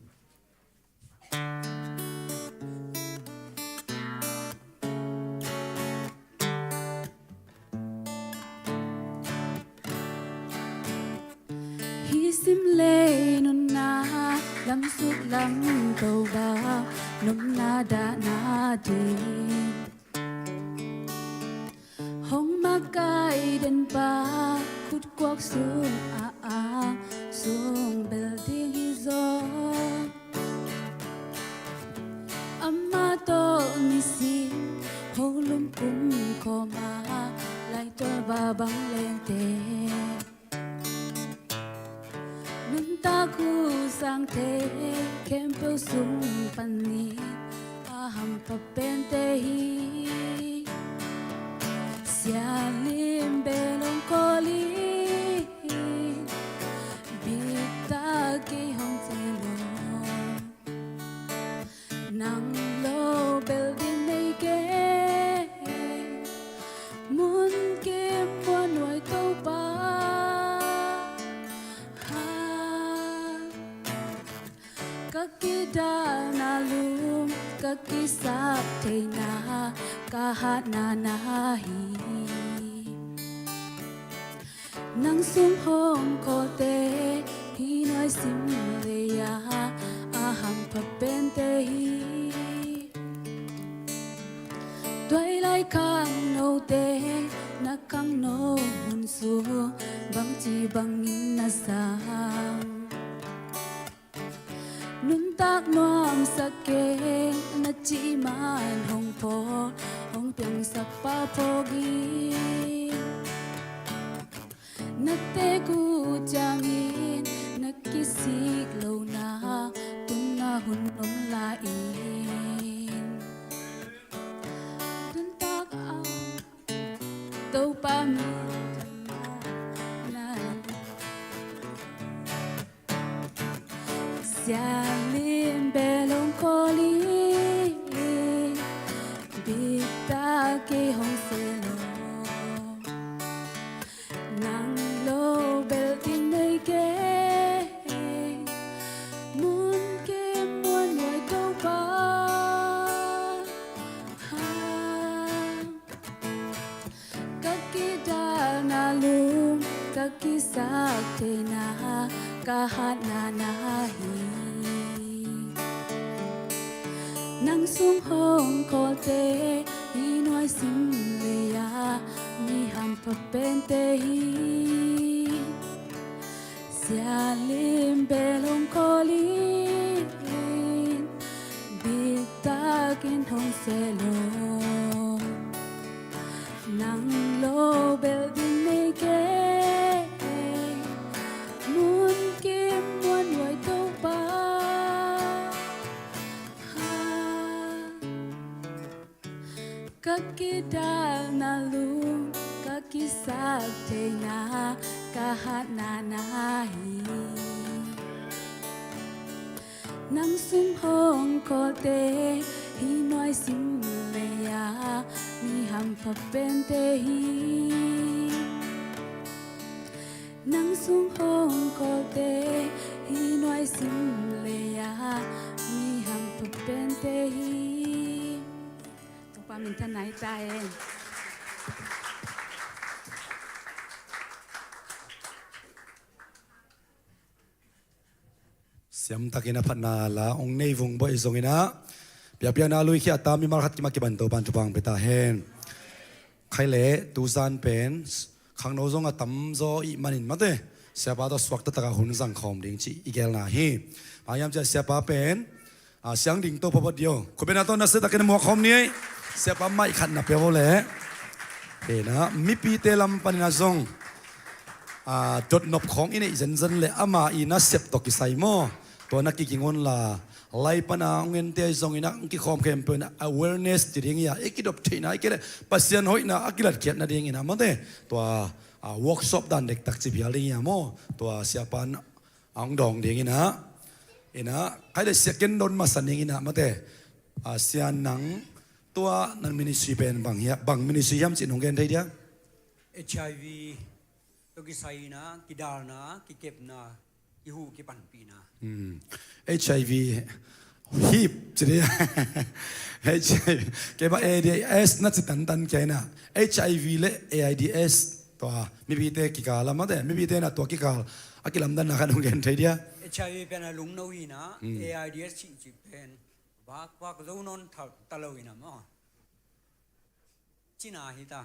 Hih sim lei nunna lam suk lam Topa nopna dahna ding hong makai den pa, khutkuak sung a ang sung bel ding hi zaw. Amah tawh nisim ho lum kum khawm a, laitual va bang lengte nuntak uh sangte khempeuh sung panin a hampha pente hi. Sian Lim bel hong kawl in, biktak kei hong cel lo. Nang lo bel ding nei kei, mun kim muanhuai Topa. Ha. Ka kidalna lum, ka kisap theihna, ka hatna na hi. Nang sung hong khawlte, hih nuai sim lei-ah a hampha pente hi. Tuailai khangnote, na khangno hun sung bangci bangin na sang. Nuntak nuamsak keng, na cih man hong phawk, hong piangsak pa phawk in. Na teek uh ciangin na kisik lohna, tun na hun om lai in. Nuntak a Topa min na Sian Lim bel hong kawl in, biktak kei hong cel lo. Nang lo bel ding nei kei, mun kim muanhuai Topa. Ha. Ka kidalna lum, ka kisap theihna, ka hatna na hi. Nang sung hong khawlte, hih nuai sim lei-ah mi hampha pente hi. Sian Lim bel hong kawl in, biktak in hong cel lo. Nang lo bel ding nei kei, mun kim muanhuai Topa. Ha. Ka kidalna lum, ka kisap theihna, ka hatna na hi. Nang sung hong khawlte, hih nuai sim lei-ah mi hampha pente hi. Nang sung hong khawlte, hih nuai sim lei-ah mi hampha pente hi. Topa minthanna hi ta hen. Siamtakin a phatna la hong nei vung bawi zongin ah, biakpiakna lui khia ta mimal khat kim a kipan Topan thupha hong pia ta hen. Khai le tuzan pen khangno zong a tamzaw i hih manin mate, siapa tawh suakta takin hun zang khawm ding cih i gelna hi. Bang hiam cih leh siapa pen a siang ding to phawphaw ding. Khutbetna tawh nasiatakin muak khawm ni ei. Siapa maih khat na pia vo leh. Hena mipite lam panin ah zong a dotnop khawng i neih zenzen leh ama i nasep tawh kisai maw. Tua na kiging un la, lai pana hong ente ahi zongin ah, hong kikhawm khempeuh in ah awareness ci ding hi a, i kidop theihna, i kei le Pasian hoihna a kilatkhiat nadingin ah, mate. Tua, ah, workshop dan dektak ci phial ding hi a maw. Tua siapa in ah hong dawng dingin ah, in ah, khai le sia ken dawng masa dingin ah, mate. Ah, sia nang, tua nan ministry pen bang hia, bang ministry hiam cih nong gen thei dia? H I V tawh kisai in ah, kidalna, kikepna, kihuh kipanpihna. Hmm. H I V hip ci ding. H I V, kei bang A I D S na ci tantan kia in ah, H I V le A I D S tua mipite kikal a, mate, mipite in ah tua kikal a kilamdanna khat nong gen thei dia? H I V pen a lungno hi in ah, hmm, A I D S cih, cih pen vakvak zo nawn ta, ta lo in ah maw. Cina hi ta.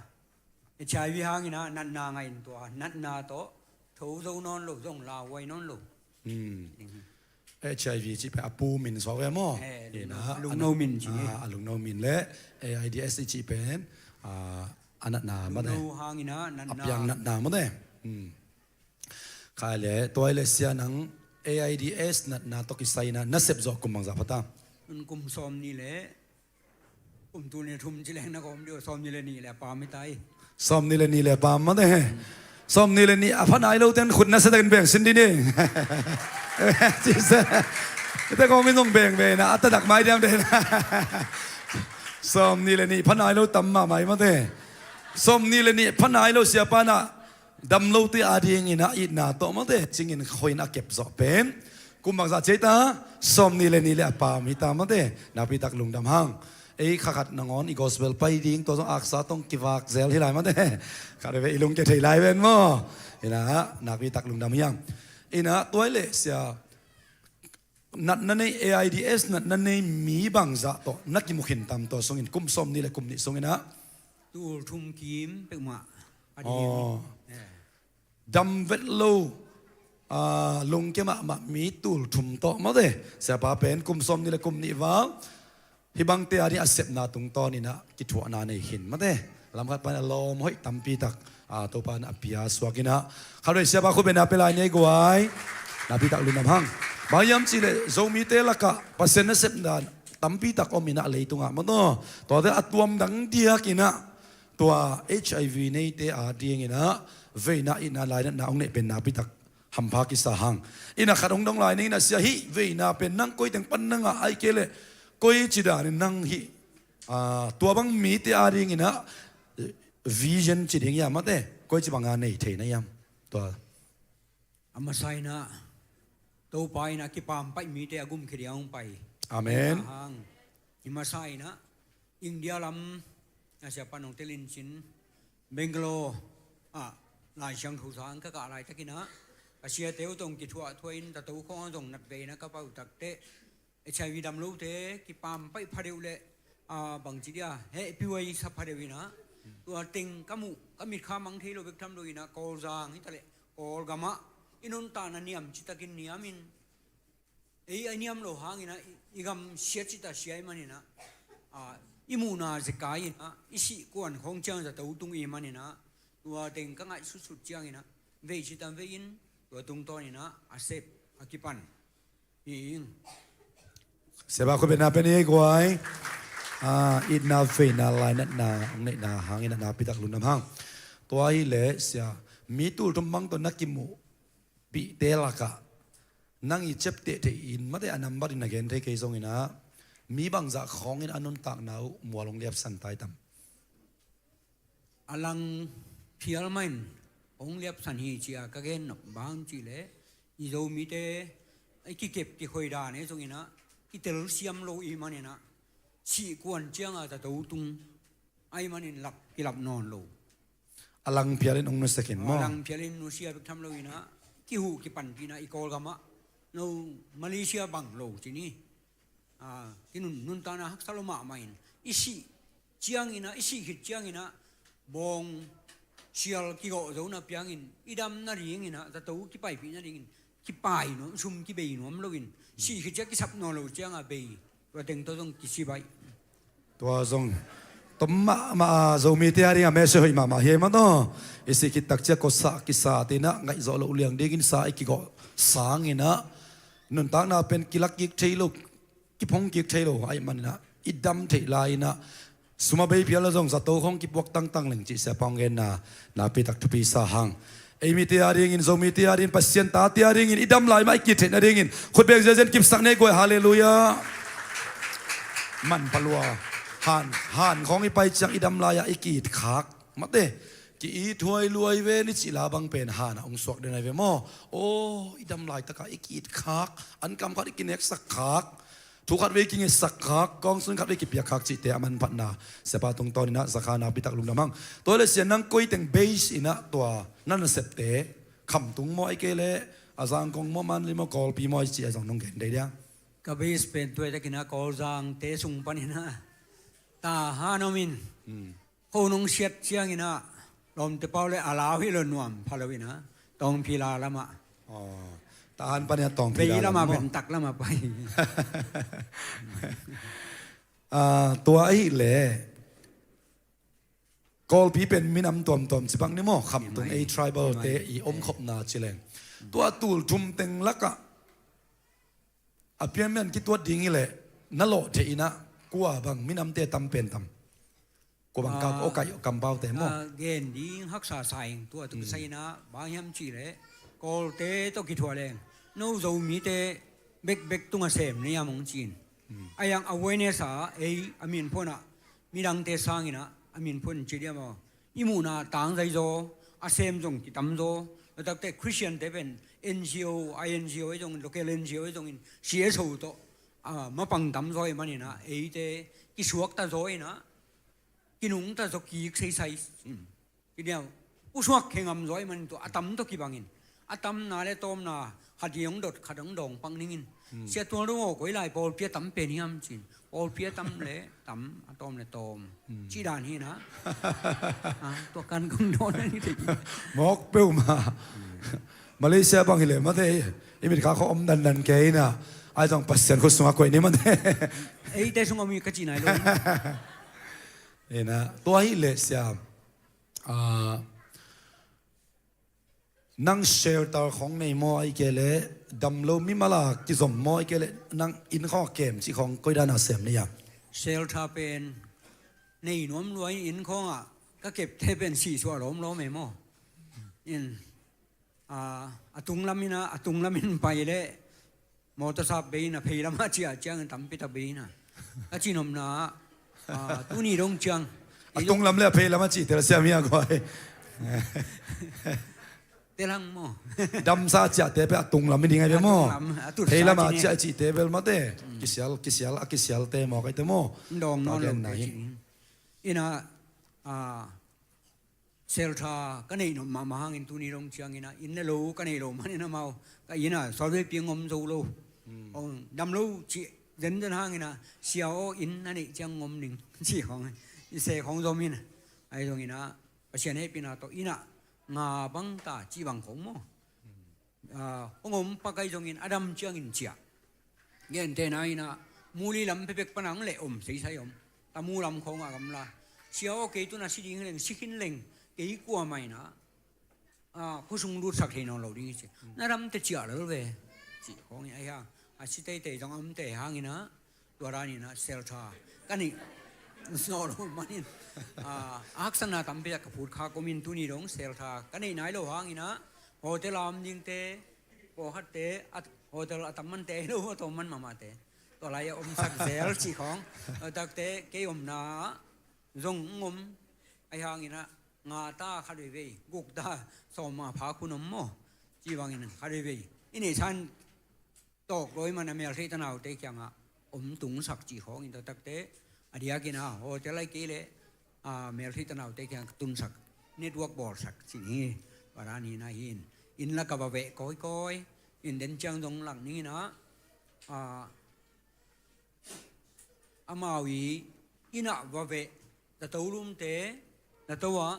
H I V hangin ah natna ngah in, tua natna tawh tho zo nawn lo, zong lauhuai nawn lo. Hmm. H I V cih pen a pu min suak ve maw? Eh, in ah, lungno min ci ni. Ah, a lungno min le A I D S i cih pen, ah, a natna, mate. Lungno hangin ah natna. A piang natna, mate. Hmm. Khai le, tua hi le sia nang A I D S natna tawh kisai in ah na sep zawh kum bangzah pha ta? Kum sawmnih le kum, tul nih thum ci leng na kawm dih uh, sawmnih le nih le a pam hi ta hi. Sawmnih le nih le a pam, mate. Sawmnih le nih a pha nai lo ten khut na sia takin beng sin dih ni. Ci se. Ite kawm in zong beng ve in ah, a tadak mai diam den. Sawmnih le nih pha nai lo tam mahmah hi, mate. Sawmnih le nih pha nai lo siapa in ah dam lote adingin ah itna tawh, mate, cingin khuain a kep zawh pen kum bangzah ci ei ta? Sawmnih le nih le a pam hi ta, mate. Nakpitak lungdam hang. Ei kha khat nangawn i gospel pai ding, tua zong aksa tawh kivak zel hi lai, mate. Khat veve i lungkia thei lai ven maw. In ah nakpitak lungdam hi hang. In ah tua hi le sia, natna nei, A I D S natna nei mi bangzah tawh na kimu khin tam tua sungin, kum sawmnih le kum nih sungin ah? Tul thum kim peuhmah a ding. Aw. Eh. Dam vet lo, ah, lungkia mahmah mi tul thum tawh, mate. Siapa pen kum sawmnih le kum nih val hih bangte ading a sepna tungtawnin ah kithuahna nei khin, mate. Lam khat pan a lawm hoih tampi tak, ah, Topa in a pia suak in ah. Khatvei siapa khut bengna pia lai ni ei guai. Nakpitak lungdam hang. Bang hiam cih le Zomite lakah Pasian nasepna tampi tak om in ah leitungah, mate. Tuate a tuam dang diakin ah tua H I V neite adingin ah veina, itna, lainatna hong neih pen nakpi tak hampha kisa hang. In ah khat hong dong lai ning in ah, sia, hih veina pen nang koi teng pan na ngah, ahih kei leh koi ci danin nang hih, ah, tua bang mite adingin ah vision ci ding hiam, mate, koi ci banga nei thei na hiam? Tua. A masa in ah Topa in ah kipaampaih mite a gumkhia ding a hong pai. Amen. Ahang, i masa in ah India lam a siapa nong telin cin, Bangalore ah Lai Siangtho sang ka kah laitakin ah, a siate uh zong kithuahthuah in, zato khawng ah zong natve in ah ka pai uh takteh, H I V dam lote kipaampaih phadeuh leh, ah, bangci dia, hehpih huai sa phadeuh in ah, tua teng ka muh, ka mitkha mang thei lo bek tham lo in ah, Kawlzang hi taleh Kawlgam ah i nuntakna niam citakin niamin, ei a niam lo hangin ah, i, i gam sia cita sia ahih manin ah, ah, i muhna zekai in ah, i sih kuan khawng ciang zato tung ahih manin ah, tua teng ka ngaihsutsut ciangin ah, vei cita vei in, tua tungtawnin ah a sep, a kipan hi ing. Siapa khut bengna pia ni ei guai. Ah, itna, veina, lainatna hong neihna hangin ah nakpi tak lungdam hang. Tua hi leh sia, mi tul thum bang tawh na kimuh pihte lakah nang i ciapteh thei in, mate, a nambat in na gen thei kei zongin ah, mi bangzah khawngin a nuntakna uh mual hong liapsan ta i tam? A lang phial mah in hong liapsan hi ci-a ka gen nop, bang cih leh i Zomite i kikep kikhoi dan ei zongin ah, i telsiam lo ahih manin ah, sih kuan cianga zato tung ahih manin lap, kilap nawn lo. A lang phialin hong nusia khin maw? A lang phialin nusia bek tham lo in ah, kihuh kipanpihna i Kawlgam ah, no Malaysia bang lo ci ni. Ah, kinun, nuntakna haksa lo mahmah in, i sih ciangin ah, i sih khit ciangin ah, bawng sial kigawh zo na piangin, i dam nadingin ah, zato kipaipih nadingin kipai nuam, sum kibei nuam loin, sih khit ciang kisap nawn lo cianga bei, tua teng tawh zong kisibaih. Tua zong tom mahmah a, Zomite ading a message hoih mahmah hi ei mah taw. I sih khit tak ciang kawsa kisa te in ah ngaih zawh loh liang dingin sa i kigawh sangin ah, nuntakna pen kilak kik thei lo, kiphong kik thei lo ahih manin ah i dam theih lai-in ah sum a bei phial a zong zato khawng kipuak tangtang leng cih Siapa hong genna nakpi tak thupi sa hang. Ei mite a dingin, Zomite a dingin, Pasian tate a dingin i dam lai mah i ki-it theih nadingin khut beng ziahziah in kipsak ni ei guai. Halleluiah. Manpha lua. Han, han khawng i pai ciang i dam lai-ah i ki-it khak. Mate, ki-it huai luai ve ni cih la bang pen han ah hong suak den ahi ve maw. Aw, i dam laitak ah i ki-it khak, an kam khat i kineksak khak, thu khat vei kingetsak khak, kawngsun khat vei kipiak khak cihte a manphatna Siapa tungtawn in ah za kha, nakpi tak lungdam hang. Tua hi leh Sia, nang koi teng base in ah tua na nasepte, Khamtung maw, ahih kei leh a Zangkong maw, Mandalay maw, Kawlpi maw, i cih a zong nong gen dei dia? Ka base pen tua hi takin ah Kawlzangte sung panin ah Tahan om in, hmm, kho nong siat ciangin ah Lawmte Pau le a lau hi lo, nuam pha lo in ah Tawngphila lamah. Aw, Tahan panin ah Tawngphila lam maw? Bei lamah, Bentak lamah pai. Ah, tua ahih leh Kawlpi pen minam tuamtuam ci bang ni maw, Khamtung, ei tribal-te i omkhopna ci leng. Tua tul thum teng lakah a pianmen kituat ding hi leh na lawh theih in ah kua bang minamte tam pen tam? Kua bang kap, ah, aw kaih, aw kampaute maw? Ah, gen ding haksa sa ing, tua tawh kisai in ah bang hiam cih leh Kawlte tawh kithuah leng no Zomite bekbek tungah sem na hiam hong ci in. Hmm. A yang awareness ah ei a minphuan ah midangte sangin ah a minphuan ci diam aw. I muhna tangzai zaw, a sem zong kitam zaw. Tua takte Christian-te pen N G O, I N G O ahi zongin, local N G O ahi zongin, C S O tawh, ah, mapang tam zaw ahih manin ah eite kisuakta zaw in ah, kinungta zaw kik seisai. Hmm. Kidiau, pusuak khe ngam zaw ahih manin tua a tam tawh kibangin, a tamna le tawmna khat i hong dot, khat hong dawng pak ning in. Hmm. Sia, tua lo aw koi lai pawlpi a tam pen hiam ci in. Pawlpi a tam le tam, a tawm le tawm. Hmm. Cih dan hi in ah. Ah, tua kan kong dawn a ni thei. Mawk peuhmah. Hmm. Malaysia bang hi leh mate, i mitkha khawng om dandan kei in ah, ahi zong Pasian khut sungah koih ni mate. Eite sungah om hi ka cih nai lo. In ah, tua hi leh Sia, ah, nang shelter khawng nei maw, ahih kei leh damlo mimal a kizom maw, ahih kei leh nang inn khawng a kem cih khawng koi dan a sem na hiam? Shelter pen nei nuam lua in, inn khawngah ka kepte pen sihsuah lawmlawm e maw. In, a, a tunglam in ah, a tunglam in pai leh mawtaw sap bei in ah, pheilam ah ciah ciangin tampi tak bei in ah. Ka cihnopna ah, ah, tuni dong ciang. A tunglam le a pheilam a cihte la siam hi a guai. Te lang maw. Damsa ciahte pen a tunglam i ding ahi ve maw? A tunglam, a tutsa cihte bel mate. Mm. Kisial, kisial, a kisialte maw, kaite maw? Dawng nawn lo te cih. In ah, ah, shelter ka neih nop mahmah hangin tuni dong ciangin ah inn le lo ka neih loh manin amau ka inn ah sual vei piang om zo lo. Hmm. Ong dam lo cih zenzen hangin ah, Sia aw, inn na neih ciang om ning cih khawng, i se khawng zom in. Ahi zongin ah Pasian hehpihna tawh inn ah nga bang ta cih bang khawng maw. Ah, hong om pak ahi zongin a dam ciangin ciah. Gentehna in ah Muli lam pekpek pan a hong leh om seisai om. Tamu lam khawngah gamla. Sia aw, kei tu-in a si ding hi leng, si khin leng, kei kuamah in ah, ah, khuasung lutsak thei nawn lo ding hi ci. Na dam teh ciah lel ve cih khawng hi a, a si teitei zong a om tei hangin ah, tua danin ah shelter ka neih zawh loh manin, ah, a haksatna tampi tak ka phut khak om in, tuni dong shelter ka neih nai loh hangin ah hotel a om dingte, pawlkhatte, a, hotel a tam mante ahi lo, a tawm man mahmahte, tua lai-ah omsak zel cih khawng. Tua takte kei omna ah zong hong om, ahi hangin ah nga ta khat veivei, guk ta, sawm a phak hun om maw, cih bangin khat veivei i neihsa in tawk dawi man a meltheih tanaute kiangah om tungsak cih khawngin, tua takte a diakin ah hotel ahih kei leh, ah, meltheih tanaute kiangah tunsak, network bawlsak cih hi. Tua dan hi in ah, inn lakah va veh kawikawi in, den ciang zong lak ning in ah, ah, amau i inn ah va veh, zato lumte, zato ah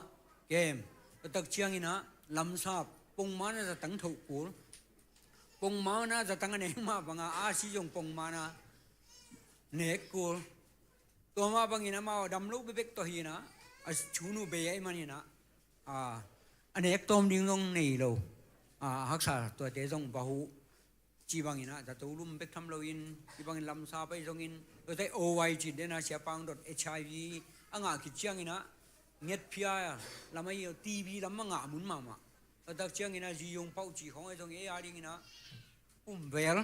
kem. Tua tak ciangin ah lamsap, pongman ah zatang thoh kul. Pongman ah zatang a nek mah bangin a si zong pongman ah nek kul. Tua mah bangin amau dam lo bekbek tawh hi in ah, a chunu bei ahih manin ah, a, a nek tawm ding zong nei lo. A, a haksa tuate zong va huh. Ci bangin ah zato lum bek tham loin, ci bangin lamsap ahi zongin, zato O Y cih dena siapa hong dot H I V a ngah khit ciangin ah ngetphia lam ahi, T B lam a ngah mun mahmah. Zato tak ciangin ah ziyung pauh cih khawng ahi zongin, ei a dingin ah kumvel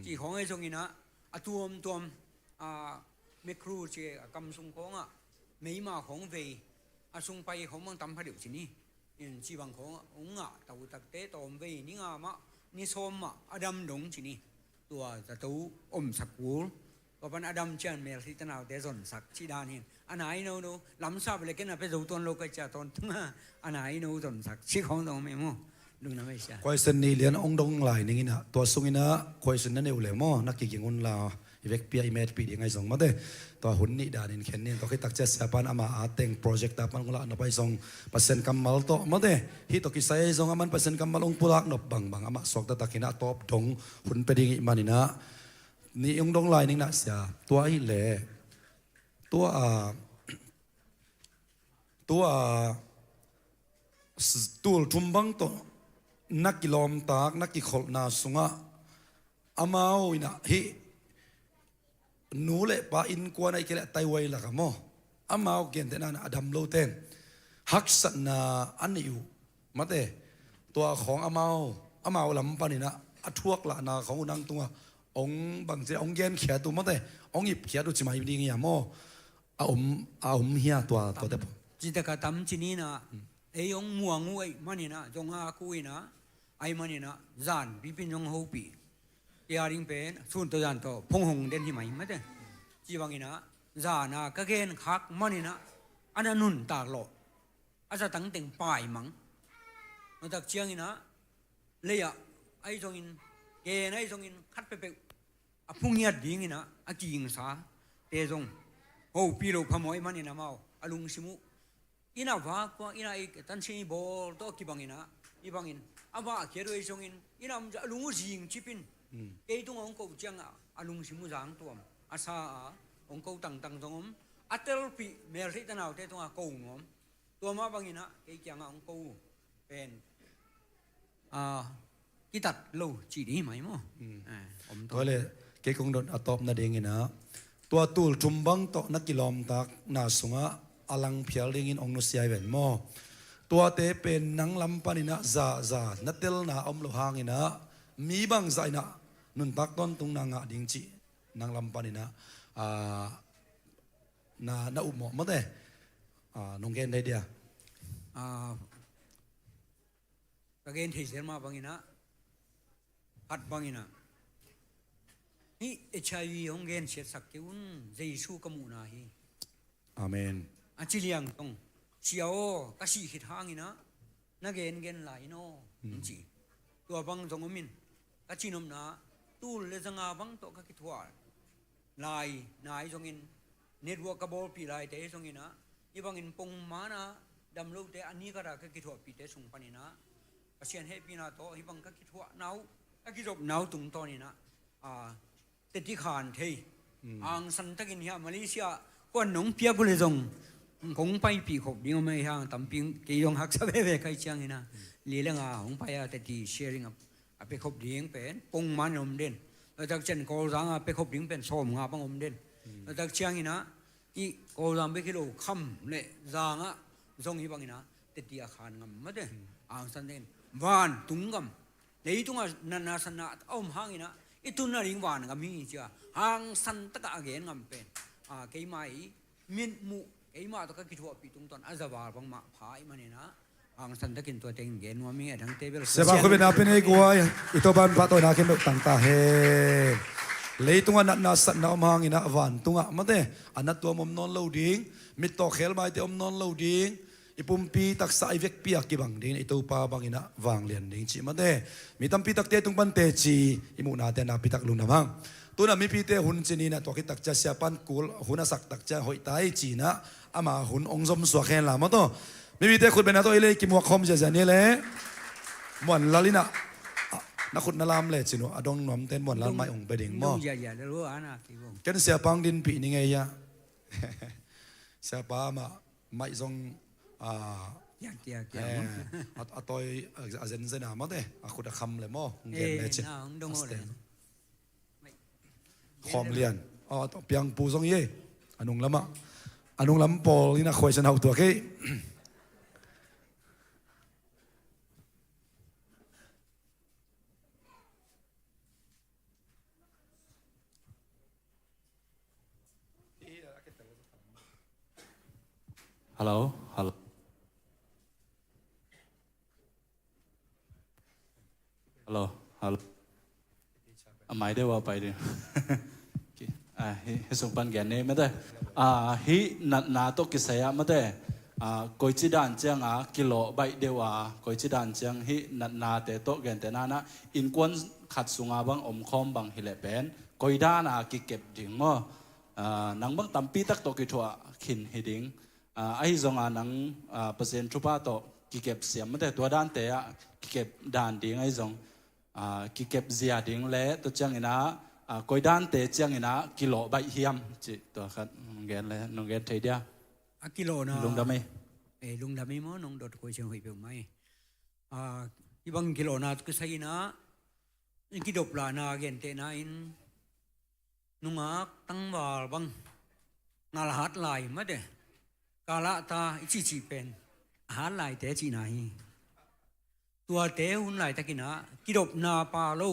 cih khawng ahi zongin ah a tuamtuam, a mekru ci a kam sung khawngah meima khawng vei, a sung pai khawng bang tam pha deuh ci ni. In ci bang khawngah hong ngah tautakte tawm vei ni nga mah, ni sawm mah a dam dong ci ni. Tua zato omsak kul. Tua pan a dam ciang mel hi tanaute zonsak ci dan hin. A nai nono, lamsap le ken a pia zo tuan lo kai cia tawntung a, a nai no zonsak ci khawng dong mei maw. Lungdam ei sia. Question nih lian hong dong lai ning in ah, tua sung in ah question na nei uh leh maw, na kiging un la, i vekpi a i metpih ding ahi zong mate. Tua hun nih danin khen ning, tua khit tak ciang siapa in ama a teng project a pan hong lah nop ahi zong Pasian kammal tawh mate. Hih tawh kisai ahi zong aman Pasian kammal hong pulak nop bangbang, amah suakta takin a tawp dong hun pia ding ih manin ah, nih hong dong lai ning na sia. Tua ahih leh, tua a, tua a, s-, tul thum bang tawh na kilawmtak, na kikholhna sungah amau in ah hih nu le pa innkuan ahih kei leh a taihuai lakah maw, amau gentehna in ah a dam lote in haksatna a neih uh mate. Tua khawng amau, amau lam panin ah a thuaklahna khawng uh nang tungah hong bangci, hong genkhiat uh mate, hong ipkhiat uh ci mai ding hia maw? A om, a om hia tua, tuate pawl? Citak a tam ci ni in ah, ei hong muang uh ahih manin ah, zong a ku in ah, ahih manin ah, zan pipin zong hopih. Tia ding pen, sun tawh zan tawh, phong hong den hi mai mate. Ci bangin ah, zan a ka gen khak manin ah, a na nuntak lawh. A zatang teng paimang. Tua tak ciangin ah, lei ah, ahi zongin, gen ahi zongin, khat peuhpeuh a phungiat dingin ah, a kigingsate zong hopih loh phamawh ahih manin amau a lungsim uh. Inn a vak ua, inn a i tansin i bawl tawh a kibangin ah, i bangin a vahkhiat uh ahi zongin, inn a om a lung uh zing cipin. Kei tungah hong koh ciangah a lungsim uh zang tuam. A sa a hong ko tangtang zong om. A telpih meltheih tanaute tungah ko nuam. Tua mah bangin ah kei kiangah hong ko uh pen, a, kitat lo cih ding hi mai maw? Tua le, kei kong dot a tawp nadingin ah, tua tul thum bang tawh na kilawmtakna sungah a langphial dingin hong nusia hi ven maw? Tuate pen nang lam panin ah za, za na telna a om loh hangin ah, mi bangzah in ah nuntak tawntungna ngah ding cih nang lam panin ah, a, na, na upmawh mate. A, nong gen thei dia? A, ka gen thei zel mah bangin ah, khat bangin ah, hih H I V hong gensiatsak kei un, Jesu ka muhna hi. Amen. A ci liang tong, Sia aw, ka sih khit hangin ah, na gengen lai in aw, hong ci. Tua bang zong om in, ka cinopna, tul le zanga bang tawh ka kithuah lai, nai zongin, network ka bawlpih laite zongin ah, hih bangin pongman a dam lote a ni khat a ka kithuahpihte sung panin ah, Pasian hehpihna tawh hih bang ka kithuahna uh, ka kizopna uh tungtawnin ah, a, teti khan thei. Hangsan takin hiah Malaysia kuan nong piak uh le zong kong paipih khop ding om ei hang tampi kei zong haksa veve kai ciangin ah, li le nga hong pai a teti sharing a a pia khop ding pen pongman in om den. Tua tak ciang Kawlzang a pia khop ding pen sawmnga bang om den. Tua tak ciangin ah, i Kawlzang bek hi lo, kham le zang ah zong hih bangin ah teti a khan ngam mate. Hangsan takin vantung gam, leitungah natna satna a om hangin ah i tun nading van gam hi ci a hangsan takah a gen ngam pen, a, keimah i mitmuh, keimah tawh ka kithuahpih tungtawn a zaval bangmah pha ahih manin ah, hangsan takin tua teng gen nuam ing. A dangte bel Siapa khut bena pin ei guai, i Topa'n pahtawina khempeuh tang ta hen. Leitungah natna satna om hangin ah vantungah mate, a nattuam om nawn lo ding, mittawkkhel maite om nawn lo ding, i pumpi taksa i vekpi a kibang ding, i Topa bangin ah vanglian ding cih mate. Mi tampi takte tung pan teci i muhnate napi tak lungdam hang. Tuna mipite hun ci ni in ah, tua khit tak ciang siapa'n kul hun a sak tak ciang hoih ta ei ci in ah, ama hun hong zom suak hen la maw taw. Mipite khut bena tawh ei le kimuak khawm ziazia ni le. Muanlal in ah, na khut na lam le ci in uh, a dong nuamte'n Muanlal mai hong pia ding maw. Ken siapa hong dinpih ning ei a. Siapa amah mai zong, a, Kia, kia, kia. Eh, a, a tawi, a, a zenzen a mate, a khut a kham le maw, hong gen le cin. Na, hong dong le. Khawm lian. A, piangpu zong i ei. A nung lamah. A nung lam pawl in a khuaisian hauh tuak ei. Hello, hello. Hello, hello. A mai deuh a pai deuh. Okay. A, hih, hih sung pan gen ni mate. A, hih natna tawh kisai ah mate. A, koici dan ciang a kilawh baih deuh a, koici dan ciang hih natnate tawh gentehna in ah innkuan khat sungah bang omkhawm bang hi leh pen koi dan a kikep ding maw? A, nang bang tampi tak tawh kithuah khin hi ding. A, ahi zongin nang, a, Pasian thupha tawh kikep siam mate, tua dante ah kikep dan ding ahi zong, a, kikep zia ding le tua ciangin ah, a, koi dante ciangin ah kilawh baih hiam cih tua khat nong gen le, nong gen thei dia? A kilawhna. Lungdam ei. Eh, lungdam ei maw, nong dot koi ciang hoih peuhmah ei. A, hih bang kilawhna tawh kisai in ah, i kidop lahna gentehna in, nungak tangval bang ngal hat lai mate, kalahta i cihcih pen a hat laite cihna hi. Tuate hun laitakin ah kidopna pha lo,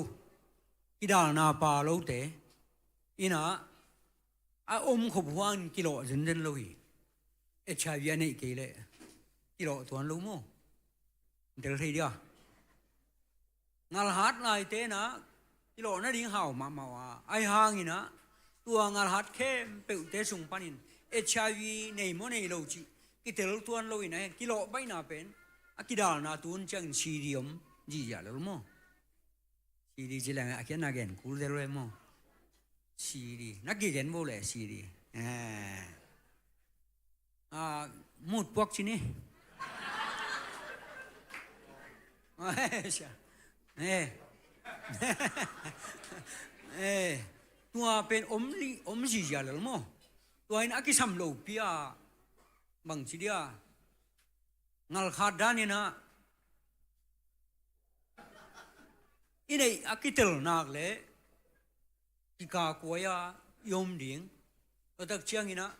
kidalna pha lote in ah a om khop huangin kilawh zenzen lo hi. HIV a neih kei leh kilawh tuan lo maw? Tel thei dia? Ngal hat laite in ah kilawh nading hau mahmah uh a, ahi hangin ah tua ngal hat khempeuhte sung panin HIV nei maw nei lo cih kitel tuan loin ah kilawh baihna pen a kidalna tun ciangin CD om zihziah lo maw? CD ci leng a khiatna gen kul zel ve maw? CD na kigen bo le CD. Eh. A, mut puak ci ni. Eh, sia. Eh. Eh. Tua pen om li, om zihziah lel maw? Tua in a kisam lopi a bang ci dia? Ngal khat dan in ah i neih a kitel nak leh kikakkuai a i om ding. Tua tak ciangin ah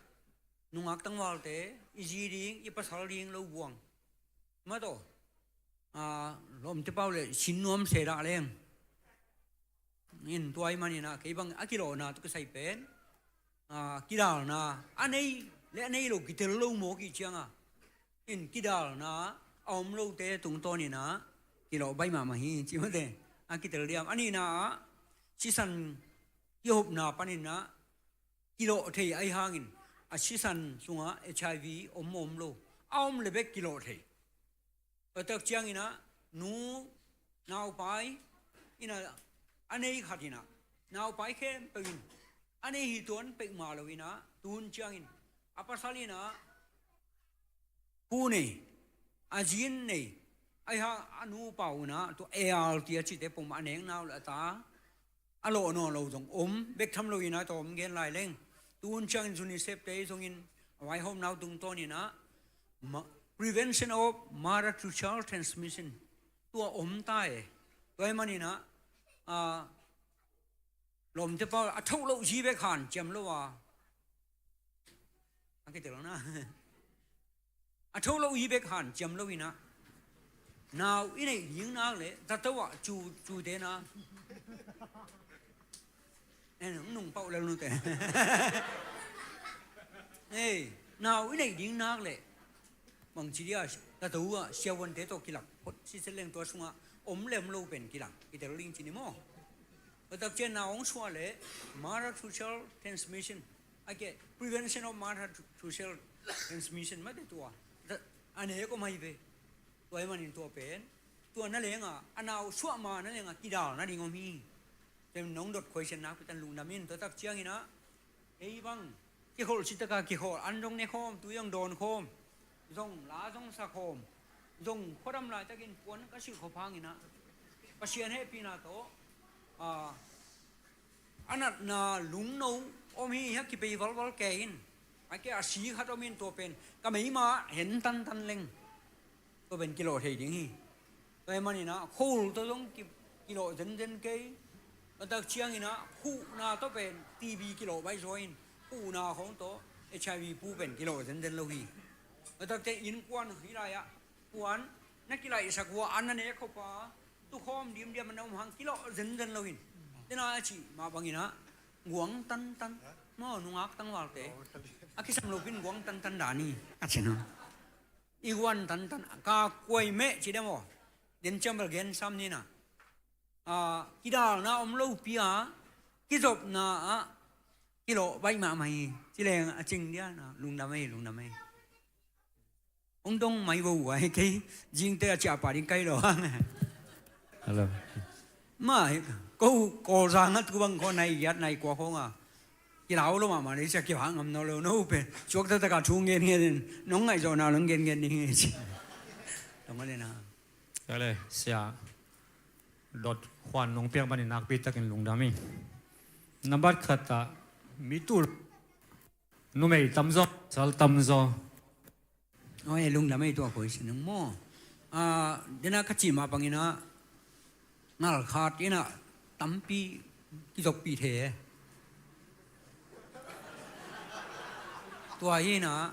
nungak tangvalte i zi ding, i pasal ding lo buang. Mate aw, a, lawmte pau le sin nuam se dah leng. In tua ahih manin ah kei bang a kilawhna tawh kisai pen, a, kidalna a nei le a nei lo kitel lo mawk i hih ciangin ah, in kidalna a om lote tungtawnin ah kilawh baih mahmah hi ci mate. A kitel diam, a nihna ah sisan kihopna panin ah kilawh thei ahi hangin a sisan sungah HIV om maw om lo, a om le bek kilawh thei. Tua tak ciangin ah nu, naupai in ah, a nei khat in ah, naupai khempeuh in a nei hi tuan peuhmah lo in ah, tun ciangin a pasal in ah pu nei, a zi in nei, ahi hang a nupa un ah tua ART a cihte peuhmah a nek nau le a ta a lawh nawn lo zong om bek tham lo in ah, tua om gen lai leng. Tun ciangin UNICEF te zongin a vaihawmna uh tungtawnin ah ma-, prevention of mother to child transmission tua om ta e. Tua ahih manin ah, a, lawmte pau a thoh loh zi bek hanciam lo a, a kitel na. A thoh loh hi bek hanciam lo in ah, nau i neih ding nak leh zato ah cu, cute na. En, nung pauh lel nute. Ei, nau i neih ding nak leh bangci dia, zato ah siavuante tawh kilak phot sitset leng tua sungah om le om lo pen kilang kitel ding ci ni maw? Tua tak ciang nau hong suah leh mother to child transmission, a ke prevention of mother to, to child transmission mate tua. A nek om hi ve. Tua ahih manin tua pen, tua na lengah, a nau suah ma na lengah kidal nading om hi. Tua nong dot khuaisianna pen tan lungdam in, tua tak ciangin ah, ei bang kikholh citaka kikholh, an zong ne khawm, tui zong dawn khawm, zong la zong sa khawm, zong khuadam laitakin puan ka silh khop hangin ah, Pasian hehpihna tawh, a, a natna lungno om hi, hia kipei valval kei in, a ke a si khat om in, tua pen ka meima hen tantan leng. Tua pen kilawh thei ding hi. Tua ahih manin ah, khuhul tawh zong ki-, kilawh zenzen kei. Tua tak ciangin ah, khuhna tawh pen T B kilawh baih zaw in, khuhna khawng tawh H I V pu pen kilawh zenzen lo hi. Tua tak ciang innkuan hi lai ah, kuan na kilaihsak uh a, an na nek khop a, tukhawm dimdiam na om hang kilawh zenzen lo hi. Dena a cih mah bangin ah, guang tantan, maw, nungak tangvalte a kisam lopi-in guang tantan dan hi, a cih na. I guan tantan, ka kuai meh ci deuh maw. Den ciang bel gen sam ni na. Ah, kidalna om lopi a, kizopna ah kilawh baih mahmah hi. Ci leng a cing dia na, lungdam ei, lungdam ei. Hong dong mai vo uh a, kei zingte a ciah pah ding kai lo hang. Hello. Mah hi, ko Kawlzang a tu bang khawng nai giat nai kua khawng a, kilau lo mahmah leh sia, kivak ngam nawn lo, no pen suak taktak a thu ngen ngen in, nong ngaihzawhna lo ngen ngen ding hi ci. Tong a le na. Ka le sia dot khuan nong piak manin nakpi takin lungdam hi. Nambat khat ah, mi tul numei tamzaw, sal tamzaw. Oi, lungdam ei, tua koi sin maw. Ah, dena ka cih mah bangin ah, ngalkhat in ah tampi kizoppih thei e. Tua hi in ah,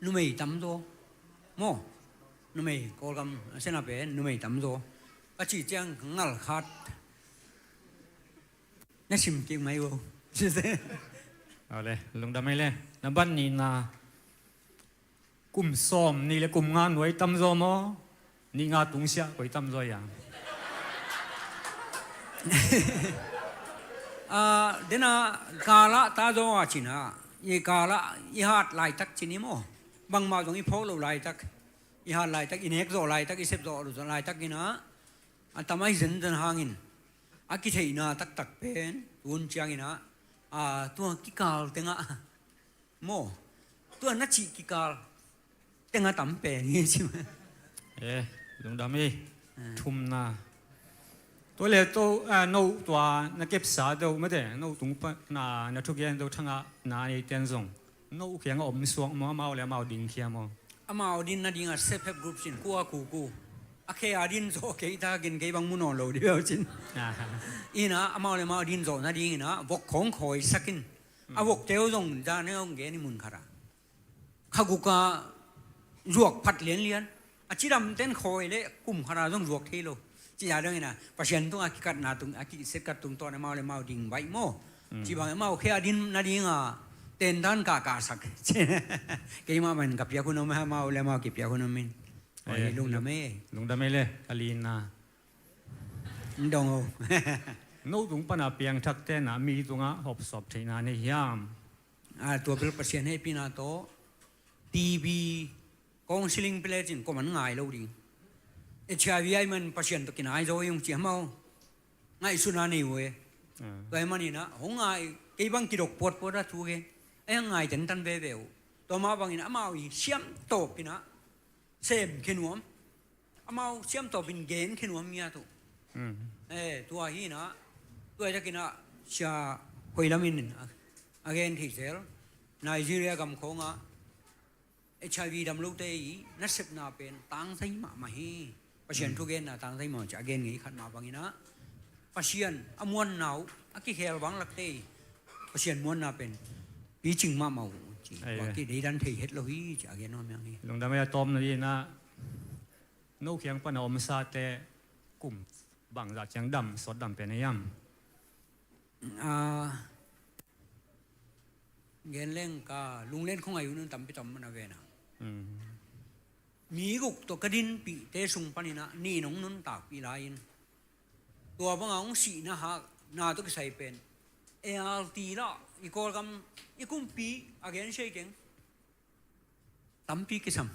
numei tamzaw maw. Numei, Kawlgam a sena pen numei tamzaw. Ka cih ciang ngalkhat na sim kik mai vo. Aw le, lungdam ei le. Nambat nihna, kum sawm nih le kum nga nuai tamzaw maw, nih nga tungsiah koi tamzaw ia? Ah, dena kal ah tazaw a cih na, i kal ah i hat laitak ci ni maw. Bangmah zong i phawk loh laitak, i hat laitak, i nek zawh laitak, i sep zawh laitak in ah, a tam ahi zenzen hangin, a kitheihna taktak pen tun ciangin ah, ah, tua kikal tengah maw, tua na cih kikal tengah tam pen hi ci mah. Eh, lungdam hi. Ah. Thumna. Tua le to, ah, no tua na kepsa deuh mate, no tung pan na, na thugen deuh thangahna neite'n zong no kiangah om suak maw, amau le amau dingkhia maw? Amau din nading a self help group cin kua kuku. A khe a din zawh kei takin kei bang mu nawn lo ding uh cin. Ah. In ah, amau le amau din zawh nadingin ah, vok khawng khawisak in. A vokte uh zong dan hong gen i mun khat ah, kha guk ah zuak phat lianlian. A cidamte'n khawi leh kum khat ah zong zuak thei lo. Ci a dongin ah, Pasian tungah kikatna tung, a kisetkat tungtawn amau le amau ding baih maw. Mm. Ci bang amau khe a din nading a tendan kahkahsak. Keimah bangin ka piak hun om, amau le amau kipiak hun om in. Oi, eh, lungdam ei. Lungdam ei le, a lina. Dong o. No tung pan a piangthakte'n ah mi tungah hopsawp theihna nei hiam? Ah, tua bel Pasian hehpihna tawh, T B counseling pia lecin kuaman ngai lo ding. H I V ahih man Pasian tawh kinai zaw hi ung ci amau ngaihsutna nei uh e. Ah. Tua ahih manin ah, hong ngai, kei bang kidok puatpuat a thu gen. Ei, hong ngai tentan veve uh. Tua mah bangin amau i siamtawp in ah sem khe nuam. Amau siamtawp in gen khe nuam ngiat uh. Mm. Eh, tua hi in ah, tua hi takin ah, sia koi lam in a, a gen thei zel. Nigeria gam khawng ah H I V dam lote i nasepna pen tangzai mahmah hi. Pasian, mm, thugenna tangzai mahmah ci a gen ngei khat mah bangin ah, Pasian a muanna uh a kikhel vanglakte i Pasian muanna pen picing mahmah uh ci. Ai, tua ai. Kideidan thei het lo hi ci a gen nuam hi. Lungdam ei. A tawpna dingin ah, no kiang pan a omsate kum bangzah ciang dam, sawt dam pen hiam? Ah, gen leng ka lunglen khong ai uh nun tampi tom man a ven a. Mm. Mi guk tawh ka dinpihte sung panin ah nih nong nuntakpih lai-in, tua banga hong sihna hakna tawh kisai pen, A R T lah, i Kawlgam, i kumpi a gen sei keng, tampi kisam.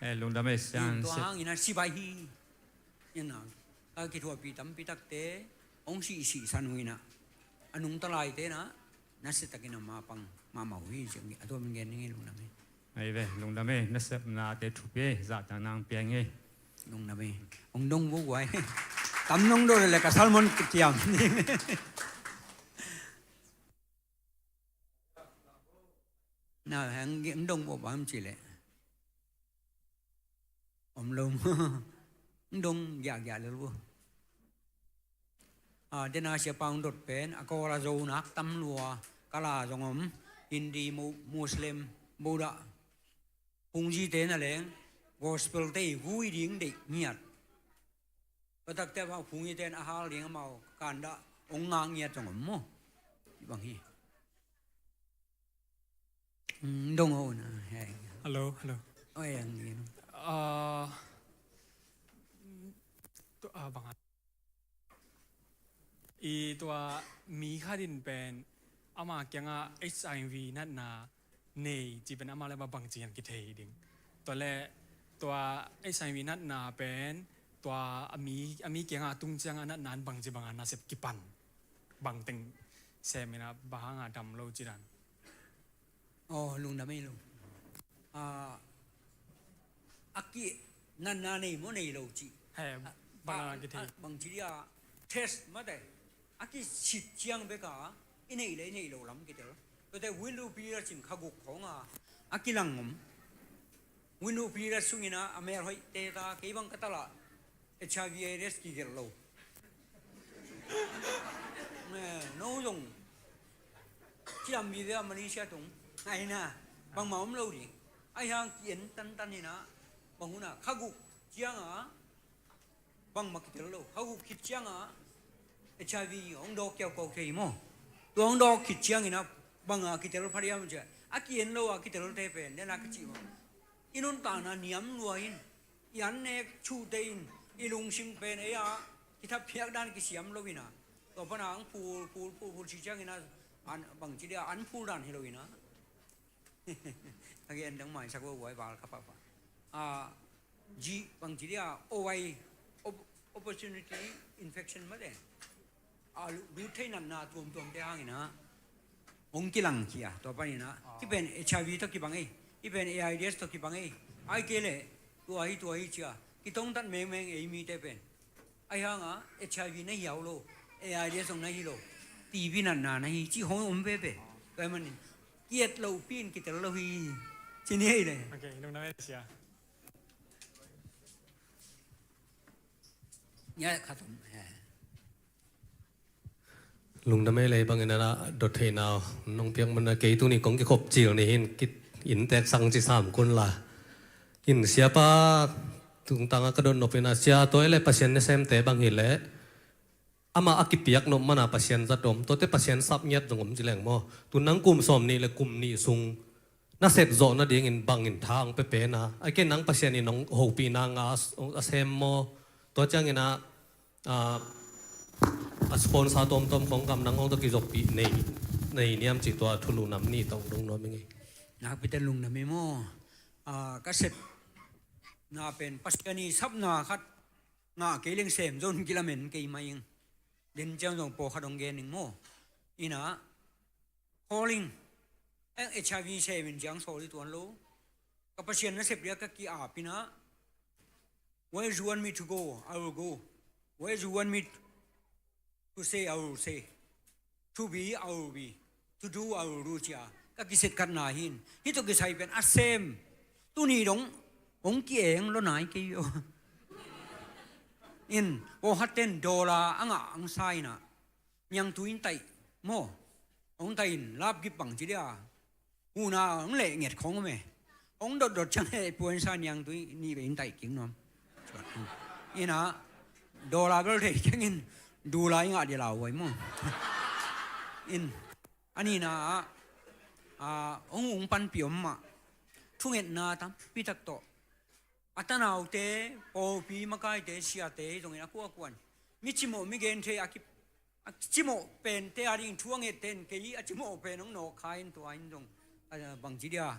Eh, lungdam ei, sian. Tua hangin ah sibai hi. Ina, a kithuahpih tampi takte hong sih, sihsan uh in ah, a nungta laite in ah nasiatakin a mapang mahmah uh hi. A tua min gen ning ei, lungdam ei. Ai ve, lungdam ei, nasepnate thupi ei, zahtakna hong pia ing ei. Lungdam ei. Hong dong vo guai. Tam nong dong le ka sermon kiam. Na, hong dong vo bang ci leh. Om lo. Dong giahgiah lel vo. A, dena siapa hong dot pen a Kawl a Zo nak tam lua, Kala zong om, Hindi, Mu-, Muslim, Buddha. Phungzite na leng gospel te i vui ding deih ngiat. Tua takte bang phungzite na hal ding amau kandah hong ngak ngiat zong om maw? Bang hi. Mm, dong o na. Hello, hello. Oi, ang ino. Ah, tu, ah, bang a. I tua mi khat in pen ama kiangah H I V natna nei ci pen ama le bangci an kithei ding. Tua le tua H I V natna pen tua a mi, a mi kiangah a tung ciangah natna an bangci bangah nasep kipan. Bangteng sem ina bahanga dam lo ci dan. Aw, lungdam ei lo. A, a ki natna nei maw nei lo ci. He, a, bang a, a kithei. A, bang ci dia test mate. A kisit ciang beka i neih le i neih lo lam kitel. Tuate window period cin kha guk khawng a, a kilang om. Window period sungin a, a mel hoih te ta kei bang ka tala. H I V AIDS kigelh lo. Eh, no zong. Ciam vive a Malaysia tung. Aina. Bangmah om lo ding. Ai hang ki-en tantan ina. Bang huna. Kha guk cianga. Bangmah kitel lo. Kha guk khit cianga. H I V hong dawk kiaukiau thei maw. Tua hong dawk khit ciangina. Banga kitel phadiam cia. A ki-en lo a kitel te pen. Dena ka cih maw. I nuntakna niam lua in. I an nek thute in, i lungsim pen ei a, kithapiak dan kisiam lo ina. Tua pana ang phul, phul, phul, phul ci ciangina, an, bang ci dia, an phul dan hi lo ina. Again, dang mai sak lo, wai bal ka pa pa. A, ji, bang ci dia, owai, op-, opportunity infection mate. A lu-, lut thei natna tuamtuam te hangina hong kilang khia, tua panina. Hih pen H I V tawh kibang ei, hih pen A I D S tawh kibang ei. Ai kei leh tua hi, tua hi cia kitongtat mengmeng ei mite pen. Ai hanga H I V na hiau lo, A I D S zong na hi lo, T B natna na hi ci hong om veve. Tua hi manin ki-et lopi in kitel lo hi. Ci ni ei le. Ok, lungdam ei sia. Ya, khatom. Ya. Lungdam ei lei bangin a dot theihna nong piak mana kei tuni kong kikhop cil ni hin kit inntek sang ci sam kun la. In siapa tungtanga ka dot nopina sia tua ei le Pasian nasemte bang hi le ama a kipiak nop mana Pasian zat om tuate Pasian sap ngiat zong om ci leng maw? Tu nang kum sawm nih le kum nih sung nasep zawh nadingin bangin tha hong pia pen a, a ken nang Pasian in hong hopihna nga a sem maw? Tua ciangin a, a, a sponsor tawmtawm kong kam nang hong tawh kizopih nei, nei niam cih tua thulu nam ni tawh hong dong nuam ing ei. Nakpite lungdam ei maw? A, ka sepna pen Pasian i sapna khat ngah kei leng sem zon kilamen kei mai ing. Den ciang zong pawlkhat hong gen ing maw? Ina, calling. Eng H I V semin ciang sawl i tuan lo. Ka Pasian nasep dia ka ki-ap ina. Where you want me to go, I will go. Where you want me to say, I will say. To be, I will be. To do, I will do cia ka kiset khatna hin. Hih tawh kisai pen a sem. Tuni dong hong ki-eng lo nai kei aw. In, pawlkhat ten dollar a ngah ang sa ina. Niangtui in taih maw? Hong taih in lapgip bang ci dia. Huna hong leh nget khong om e. Hong dotdot ciang e puansa niangtui nih ve in taih kik nuam. Ina dollar bel thei kengin dula i ngah dia lau vai maw? In, a nina ah, ah, hong ung panpih om mah. Thungetna tampi tak tawh a tanaute, pawlpi makaite, siate hi zongin a kuakuan mi cimawh mi gen thei a kip a cimawh pente a ding thu a nget ten kei a cimawh pen hong nawk kha in tua in zong, a, bangci dia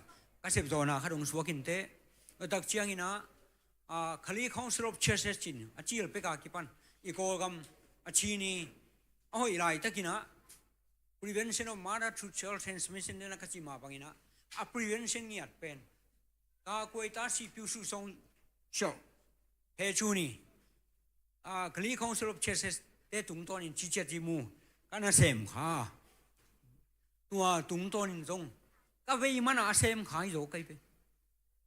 ka sepzawhna khat hong suak in teh. A tak ciangin a, a, Kalay Council of Churches cin a cil peka kipan i Kawlgam a cin i a hoih laitakin a prevention of mother to child transmission dena ka cih mah bangin a, a prevention ngiat pen ka kuaita sih piu suh song siau he cu ni, a, Kalay Council of Churches te tungtawnin cicia ci mu ka na sem kha. Tua tungtawnin zong ka vei mana a sem kha hi zo kai pe.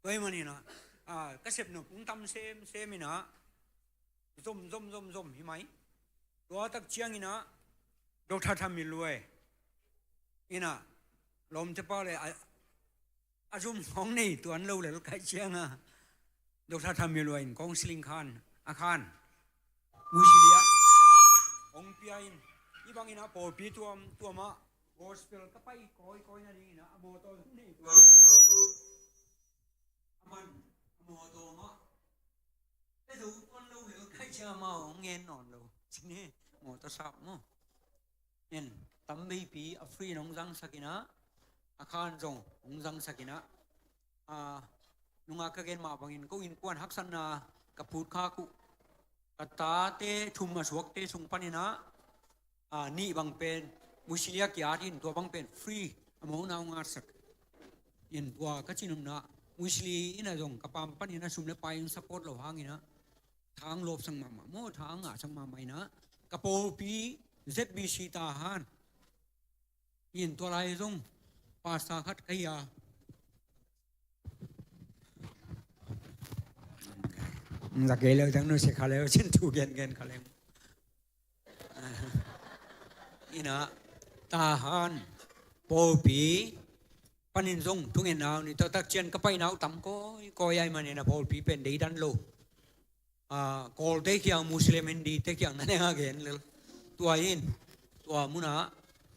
Tua hi manin a, ah, ka sep nop hong tam semsem in ah, zom zom zom zom hi mai. Tua tak ciangin ah Doctor Thammi Luai in ah, lawmte pa le a, a zum khawng nei tuan lo lel ka hih ciang a, Doctor Thammi Luai in counseling khan a khan, Wesley ah hong pia in, hih bangin ah pawlpi tuamtuam ah gospel ka pai kawikawi nadingin ah a mawtaw hong nei tuan. A man, a mawtaw mah e zo tuan lo lel ka hih ciang amau hong ngen nawn lo. Cine, mawtaw sap maw. En, tam veipi a free in hong zangsak in ah, a khan zong hong zangsak in ah, a, nungak ka gen mah bangin ko innkuan haksatna ka phut khak uh, ka tate thum a suakte sung panin ah, a, nih bang pen Wesley a ki-at in, tua bang pen free, a mawkna hong atsak in, tua ka cinopna Wesley in ah zong ka pam panin ah sum le pai in support lo hangin ah, tha hong lawpsak mahmah maw, tha hong ngahsak mahmah in ah, ka pawlpi Z B C Tahan in, tua lai zong pastor khat ka hi a. Za kei leu teng nusia kha leu cin thu gengen kha leu. In ah, Tahan pawlpi panin zong thungetna uh ni, tua tak ciang ka paina uh tam kawikawi ahih manin ah pawlpi pen deidan lo. A, Kawlte kiang, Muslim, Hindite kiang na neng a gen lel. Tua in, tua mun ah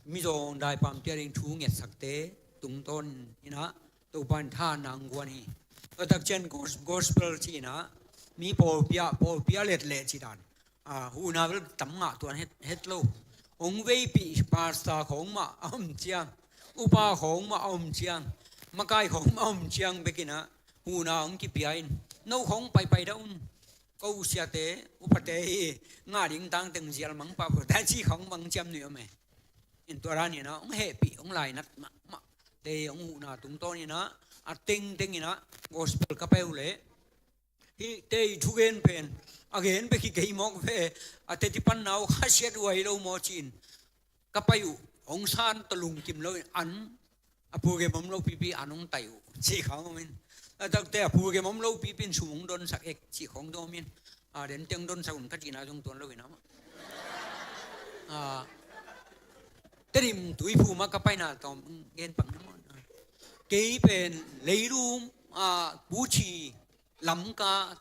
Mizo daipamte ading thu ngetsakte tungtawn in ah Topa in thahatna hong guan hi. Tua tak ciang gos-, gospel ci in ah, mi pawlpi ah, pawlpi a let leh ci dan, a, huhna bel tam ngah tuan het, het lo. Hong veipih pastor khawng mah a om ciang, upa khawng mah a om ciang, makai khawng mah a om ciang bek in ah huhna hong kipia in, no khawng paipai dah un. Ko siate, upate hi, ngah ding tangteng zial mang pah pah, tua ci khawng bang ciam nuih om e. In, tua dan in ah hong hehpih, hong lainat mahmah te, hong huhna tungtawn in ah, a tengteng in ah gospel ka pai uh leh, hihte i thugen pen a gen bek hi kei mawk ve. A teti panna uh khasiat uh ahi lo maw ci in ka pai uh, hong san tawh lungkim lo in an, a pulgem om lo pipi an hong tai uh ci khawng om in. A takte a pulgem om lo pipi in sum hong donsak ek ci khawng zong om in. A, den teng donsak un ka cihna zong tuan lo in amah. A, Tedim tuiphum ah ka paina tawm gen pak na maw. Kei pen Leilum, a, Buci, Lamka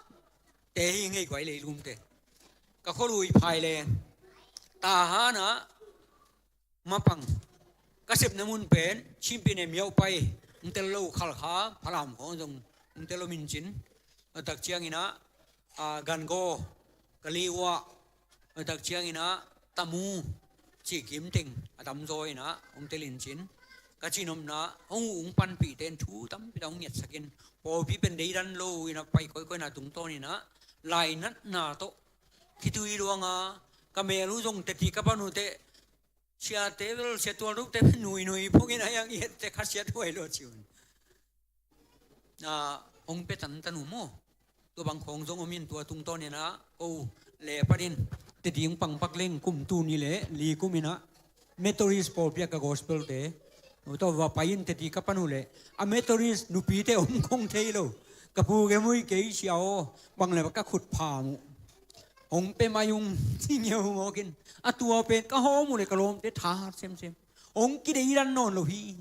te hi ngei guai, Leilum te. Ka khualui Phaileng, Tahan ah mapang. Ka sepna mun pen Simpine Miaupai, hong tel lo Khalkha, Phalam khawng zong hong tel lo min cin. A tak ciangin ah, a, Gangaw, Kaliwa, a tak ciangin ah Tamu, ci kim teng a tamzaw in ah hong tel in cin. Ka cinopna, hong uh hong panpihte in thu tampi tak hong ngetsak in, pawlpi pen deidan lo in ah pai kawikawi na tungtawn in ah lainatna tawh khitui luanga ka mel uh zong teti ka pan uh teh, siate bel, sia tualrukte bel nuinui phungin a hiang i ette khasiat huai lo ci un. A, hong pia tantan uh maw. Tua bang khawng zong om in, tua tungtawn in ah ko le panin teti hong pang pak leng kum tul nih le li kum in ah Methodist pawlpi ah ka gospel te, tua va pai in teti ka pan uh leh a Methodist nupite om khong thei lo. Ka pu gem uh hi kei, sia aw, bang le bang ka khut pham uh. Hong pia mai ung ci ngeu mawk in. A tua pen ka hawm uh leh ka lawmte thahat semsem. Hong kideidan nawn lo hi.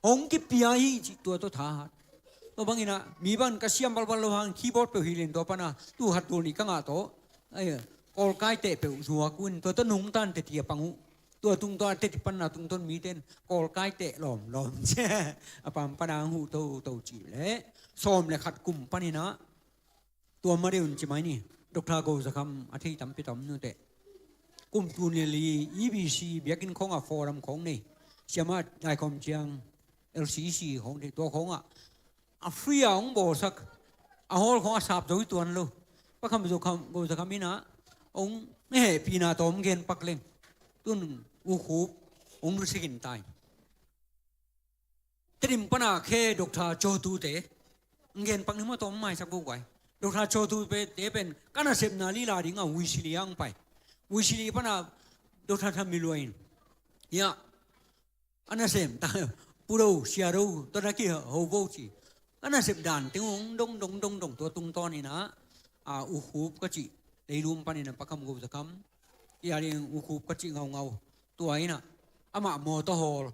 Hong kipia hi cih tua tawh thahat. Tua bangin ah mi bang ka siam balbal lo hang keyboard peuh hi leng tua pan ah tu khat tul nih ka ngah tawh, ai, kawlkai teh peuh zuak un, tua tawh nungta in teti a pang uh. Tua tungtawn a teti panna tungtawn mite in kawlkai teh lawmlawm ci a, a pam pan ah hong huh toto cih leh sawm le khat kum panin ah, tua ma deuh in ci mai ni. Doctor Go Za Kham a thei tampi ta om nu teh. Kum tul nih le li E B C biakinn khawngah forum khawng nei. Siamah daikhawm ciang L C C khawng thei, tua khawngah a free a hong bawlsak, a hall khawng a sap zo hi tuan lo. Pa Kham Zo Kham, Go Za Kham in ah hong hehpihna tawm gen pak leng, tun U Khup hong nusia khin ta hi. Tedim pan a khe Doctor Chotu te, hong gen pak ni maw, tawm maisak vo guai. Doctor Chotu te pen ka nasepna lila dingah Wesley ah hong pai. Wesley pan a Doctor Thammi Luai in, ya, a nasem ta, pu do, sia do, tua na kiho vo ci. Ka nasep dan teng hong dong dong dong dong tua tungtawn in ah, a, U Khup ka cih leilum panin ah Pa Kham Go Za Kham, i a ding U Khup ka cih ngaungau, tua in ah amah mawtaw hawl,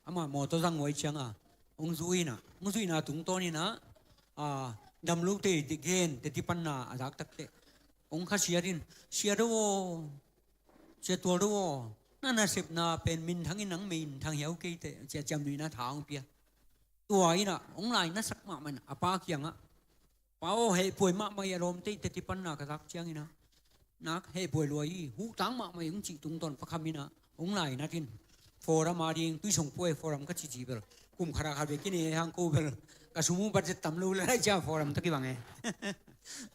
amah mawtaw zang uh ahih ciangin hong zui in ah, hong zuihna tungtawn in ah, a, dam lote gen teci panna a zak takteh hong khasiat in, Sia Do aw, Sia Tual Do aw, na nasepna pen minthang in nang minthang hiau kei teh, ci a ciamnuihna tha hong pia. Tua in ah hong lainasak mahmah in ah a pa kiangah, Pa aw, hehpuai mahmah hi, a lawmte i teci panna ka zak ciangin ah, nak hehpuai lua hi, huhtang mahmah hi, hong cih tungtawn Pa Kham in ah hong lainat in, forum a ding, Tuisawng Puai forum ka cih cih bel kum khat a khat vei kinei hang, ko bel ka sum uh budget tam lo le lai cia forum tawh kibang e.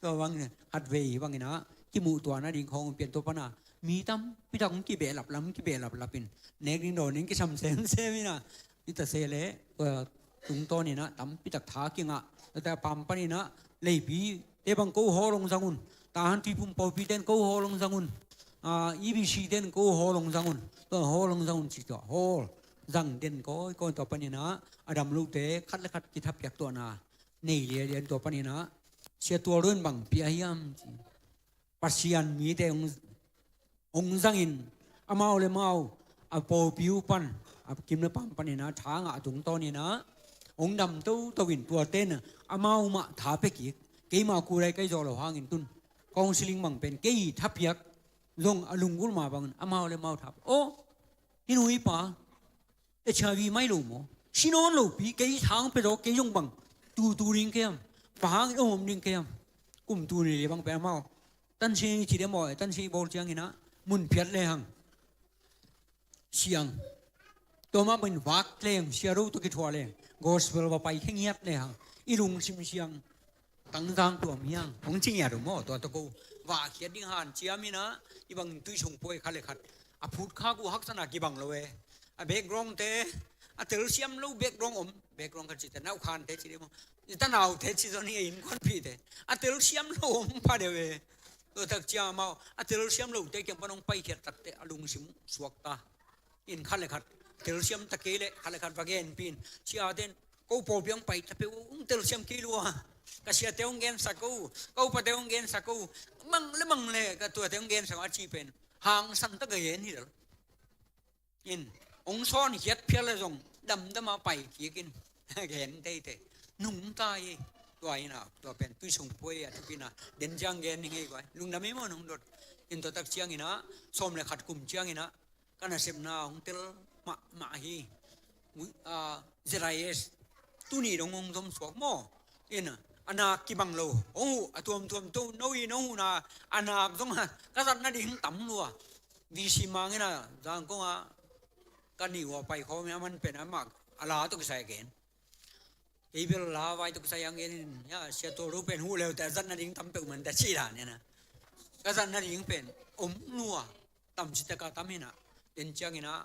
Tua bang khat vei bang in ah kimuh tuahna ding khawng hong pia in, tua pan ah mi tampi tak hong kibehlap lam, kibehlap lap in, nek ding dawn ding kisam semsem in ah, i ta se leh, tua tungtawn in ah tampi tak tha kingah. Tua a pam panin ah Leipite bang ko hawl hong zang un, Tahan Tuiphum Pawlpi ten ko hawl hong zang un, a, E B C ten ko hawl hong zang un, tua hawl hong zang un ci, tua hawl zang den kawikawi, tua panin ah a dam lote khat le khat kithapiak tuahna nei lianlian, tua panin ah Sia Tual Do in bang pia hiam ci, Pasian mite hong, hong zangin, amau le mau, a pawlpi uh pan, a kim le pam panin ah tha ngah tungtawn in ah hong dam toto in, tuate in amau mah tha pia kik, keima kulai kai zawh lo hangin tun counseling bang pen kei thapiak zong a lunggulh mah bangin amau le mau tha pia. Aw, hih nu hih pa HIV mai lo maw? Si nawn lopi, kei tha hong pia zaw, kei zong bang tutu ding kei hiam? Bang hangin om om ding kei hiam? Kum tul nih le bang pen amau tansin i ci deuh maw, tansin i bawl ciangin ah mun phiat lehang siang, tua mah bangin vak lehang, Sia Do tawh kithuah lehang, gospel va pai khe ngiat lehang, i lungsim siang tangzang tuam hiang, hong ci ngiat uh maw. Tua tawh ko vahkhiat ding hanciam in ah, i bang Tuisawng Puai khat le khat a phutkhak uh haksatna kibang lo e. A background te, a telsiam lo background om, background ka cihte naukhante ci deuh maw, i tanaute ci zaw ni e, innkuanpihte, a telsiam lo om pha deuh e. Tua tak ciang amau a telsiam lote kiang pan hong paikhiat takteh a lungsim suakta in, khat le khat telsiam ta kei leh khat le khat va genpih in, siate in, ko pawlpi hong pai ta peuh, hong telsiam kei lua, ka siate hong gensak ko, ka upate hong gensak ko, mang le mang le ka tuate hong gensak ko, a ci pen hangsan tak a gen hi lel in, hong sawnkhiat phial le zong damdam a pai kik in, gen teitei, nungta hi. Tua in ah, tua pen Tuisawng Puai a thupina den ciang gen ni ngei guai, lungdam hi maw, nong dot in. Tua tak ciangin ah, sawm le khat kum ciangin ah ka nasepna hong tel mahmah hi. Wi-, ah, Z I S, tuni dong hong zom suak maw? In, a nak kibang lo, hong huh, a tuamtuam to, no in hong huhna, a nak zong a, ka zat nading tam lua. V C Mang in ah, Zangkong ah ka nih uh a pai khawm in, a man pen amah a la tawh kisai a gen. Kei bel la vai tawh kisai a gen in, ya, Sia Tual Do pen huh leute a zat nading tam peuh man ta ci dan in ah, ka zat nading pen om lua. Tam ci tak a tam in ah, den ciangin ah,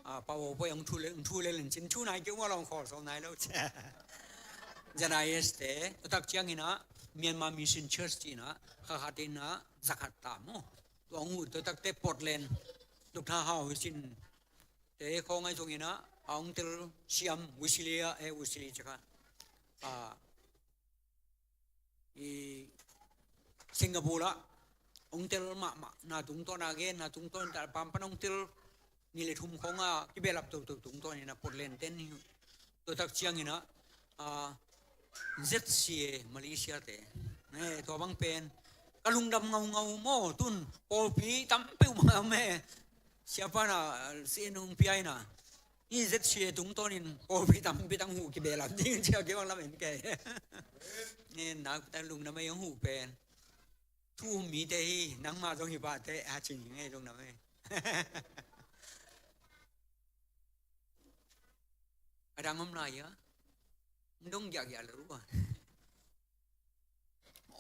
a, Pa Aw Puai hong thu lel, hong thu lel in cin, thu nai kei uh maw, long khawl sawm nai lo ci. Z I S te, tua tak ciangin ah Myanmar Mission Church ci in ah, kha khat in ah za khat ta maw. Tua hong huh, tua tak teh Portland, Doctor Hau Sin te khawng ahi zongin ah, a hong telsiam, Wesley ah, eh, Wesley ci kha, a, i Singapore ah hong tel mahmah, na tungtawn a gen, na tungtawn ta pampan hong tel, ni le thum khawng a kibehlap toto tungtawn in ah Portland ten hi. Tua tak ciangin ah, a, Z C A Malaysia te, eh, tua bang pen ka lungdam ngaungau maw, tun pawlpi tam peuhmah om e. Siapa na, si nung piai na, i Z C A tungtawnin pawlpi tampi tang huh kibehlap ding cia kibang lam en kei. Ngen nak ta lungdam ei hong huh pen. Thu um mite hi, nangmah zong hi pah teh, a ci ngei lungdam ei. A dang om lai a, dong giahgiah lo a,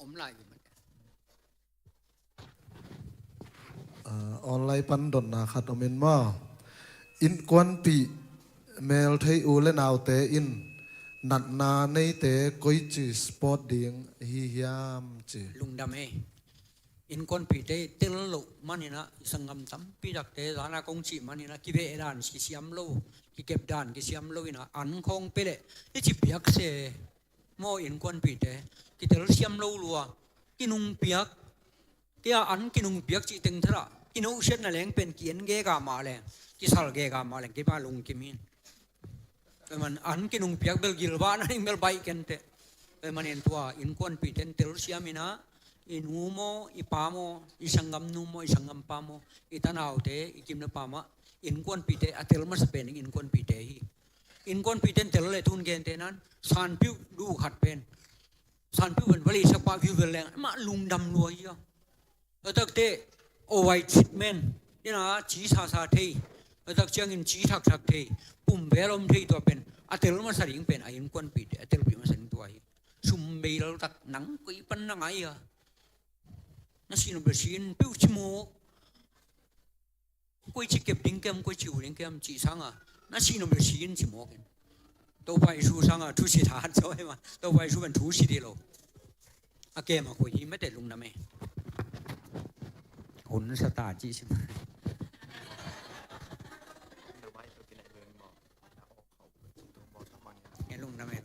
om lai hi mah. Ah, online pan dotna khat om in maw. Innkuanpih melthei u le naute in natna neite koici support ding hi hiam ci. Lungdam ei. Innkuanpihte tel loh manin ah, i sanggam tampi takte zan a kong cih manin ah, kibeh dan kisiam lo, kikep dan kisiam lo in ah, an khawng pia leh i ci piak se. Maw, innkuanpihte kitelsiam lo lua, kinungpiak, kei a an kinungpiak cih teng thadah, kinohsiatna leng pen ki-en gega mah leng, kisal gega mah leng, kei bang lungkim in. Tua man an kinungpiak bel gilvahna ding bel baih kenteh. Tua manin tua innkuanpihte in telsiam inah, i nu maw, i pa maw, i sanggamnu maw, i sanggampa maw, i tanaute, i kim le pa mah, innkuanpihte a tel masa pen ding innkuanpihte hi. Innkuanpihte in tel le tun gente nan sanpiuh duh khat pen, sanpiuh pen va leisak pah viuvel leng amah lungdam lua hi a. Tua takte, ovai citmen ina ci sasa thei, tua tak ciangin ci thakthak thei, pumvel om thei, tua pen a tel masa ding pen a innkuanpihte a telpih masa ding tua hi. Sum bei laltak, nang koi pan na ngai a, na si nop le si in peuh ci mawk. Koi ci kep ding kem, koi ci uh ding kem cih sanga, na si nop le si in ci mawk in. Topa Jesu sanga thusit hat zaw ema, Topa Jesu pen thusit hi lo. A kem a koi hi mete, lungdam e. Hun sa ta cih sim. E, lungdam e.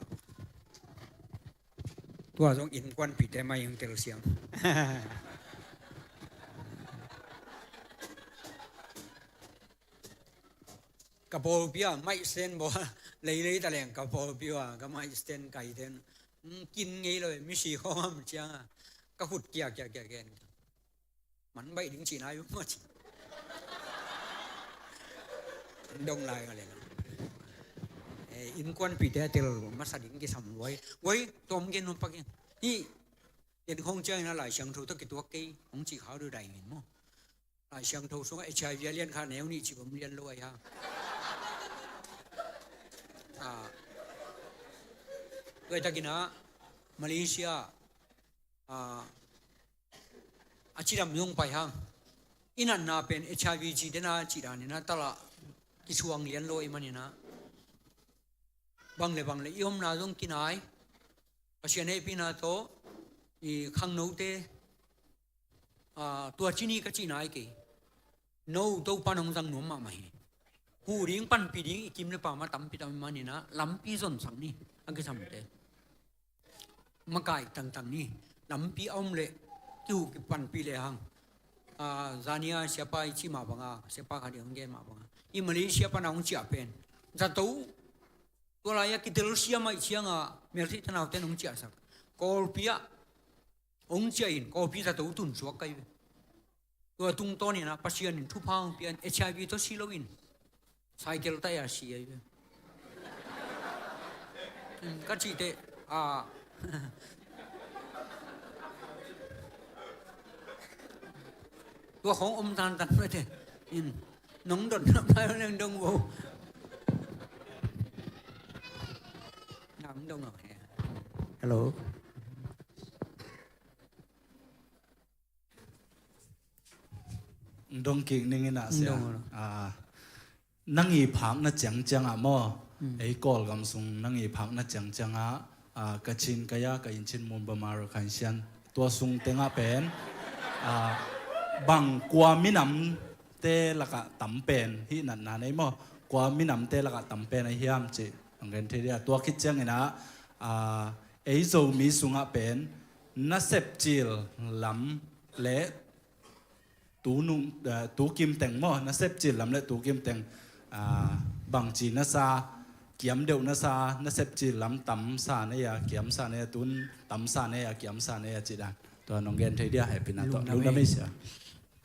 Tua zong innkuanpihte mai hong telsiam. Ka pawlpi ah mic stand bawl, leilei ta leng ka pawlpi ah ka mic stand kaite in, "Hmm, kin ngei lo e, misi khawng am," cianga ka khut kia kia kia kia. Man baih ding cih nai uh maw ci. Dong lai ka le lo. Eh, innkuanpihte a tel masa ding kisam lua hi. Wai, tom gen nuam pak in. Hih, en khawng ciangin a Lai Siangtho tawh kituak kei hong cih khau dudai in maw. Lai Siangtho sungah H I V a lian kha neu nih cih bang lian lo ai ha. Ah, tuai takin ah Malaysia, ah, a cidam zong pai hang. I natna pen H I V cih dena cih danin a talah kisuang lian lo i manin ah, bang le bang le i omna zong kinai. Pasian hehpihna tawh i khangnote, ah, tua cini ka cih nai kei. No, Topa nong zang nuam mahmah hi. Huh ding panpih ding i kim le pa mah tampi tam i manin ah lampi zonsak ni, a kisamte. Makai tangtang ni, lampi a om leh kihuh kipanpih le hang. Ah, zania siapa i cih mah banga, siapa khat i hong gen mah banga, i Malaysia pana hong ciah pen zato, tua lai-a kitelsiam ahih cianga meltheih tanaute in hong ciahsak. Kawlpi ah hong ciah in, kawlpi zato tun suak kai ve. Tua tungtawn inah Pasian in thupha hong pia in, H I V tawh si loin cycle taih a si ahi ve. Hmm, ka cihte, ah, tua khawng om tantan mate. In, nong dot na pai nang dong vo. Nang dong a he. Hello. Dong kik ning inah sia. Dong. Ah, nang i phakna ciangciang ah maw. Hmm. Ei Kawlgam sung nang i phakna ciangciang ah, ah, Kachin kaya ka inn Chin Mun Bama Rakhine Shan tua sung tengah pen, ah, bang kua minamte lakah tam pen hih natna nei maw. Kua minamte lakah tam pen ahi hiam cih hong gen thei dia. Tua khit ciangin ah, ah, ei Zomi sungah pen nasep cil lam le tu nung, eh, tu kim teng maw, nasep cil lam le tu kim teng, ah, bangci na sa, kiam deuh na sa, nasep cil lam tam sa na ia, kiam sa na ia, tun tam sa na ia, kiam sa na ia cih dan. Tua nong gen thei dia, hehpihna tawh. Lungdam ei. Lungdam ei sia.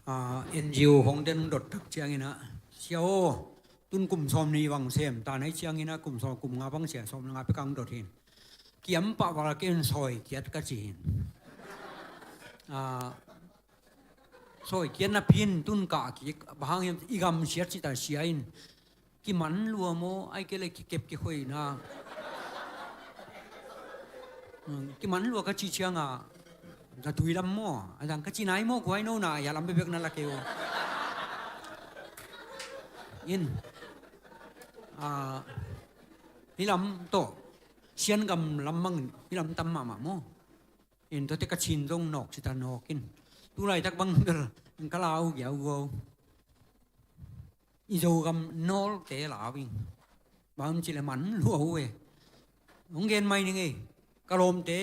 Ah, N G O hong den dot tak ciangin ah, sia aw, tun kum sawm nih bang sem ta na hi ciangin ah, kum sawm, kum nga bang sia, sawm nga pekah hong dot hi in. Kiam pah val kei in sawi kiat ka ci hi in. Ah, sawi kiat napi in tun kah kik, bang hang hiam i gam siat cih ta sia in. Kiman lua maw, ai kei le kikep kikhoina. Hmm, kiman lua ka cih cianga, zatui lam maw, a dang ka cih nai maw, guai no na, a lam bekbek na la kei uh. In, ah, hih lam tawh, Sian gam lam bang, hih lam tam mahmah maw. In tuate Kachin zong nawk cita nawk in. Tu laitak bang bel, in ka lau giau guau. I Zogam nawlte lau in. Bang ci le man lua uh e. Hong gen mai ning ei. Ka lawmte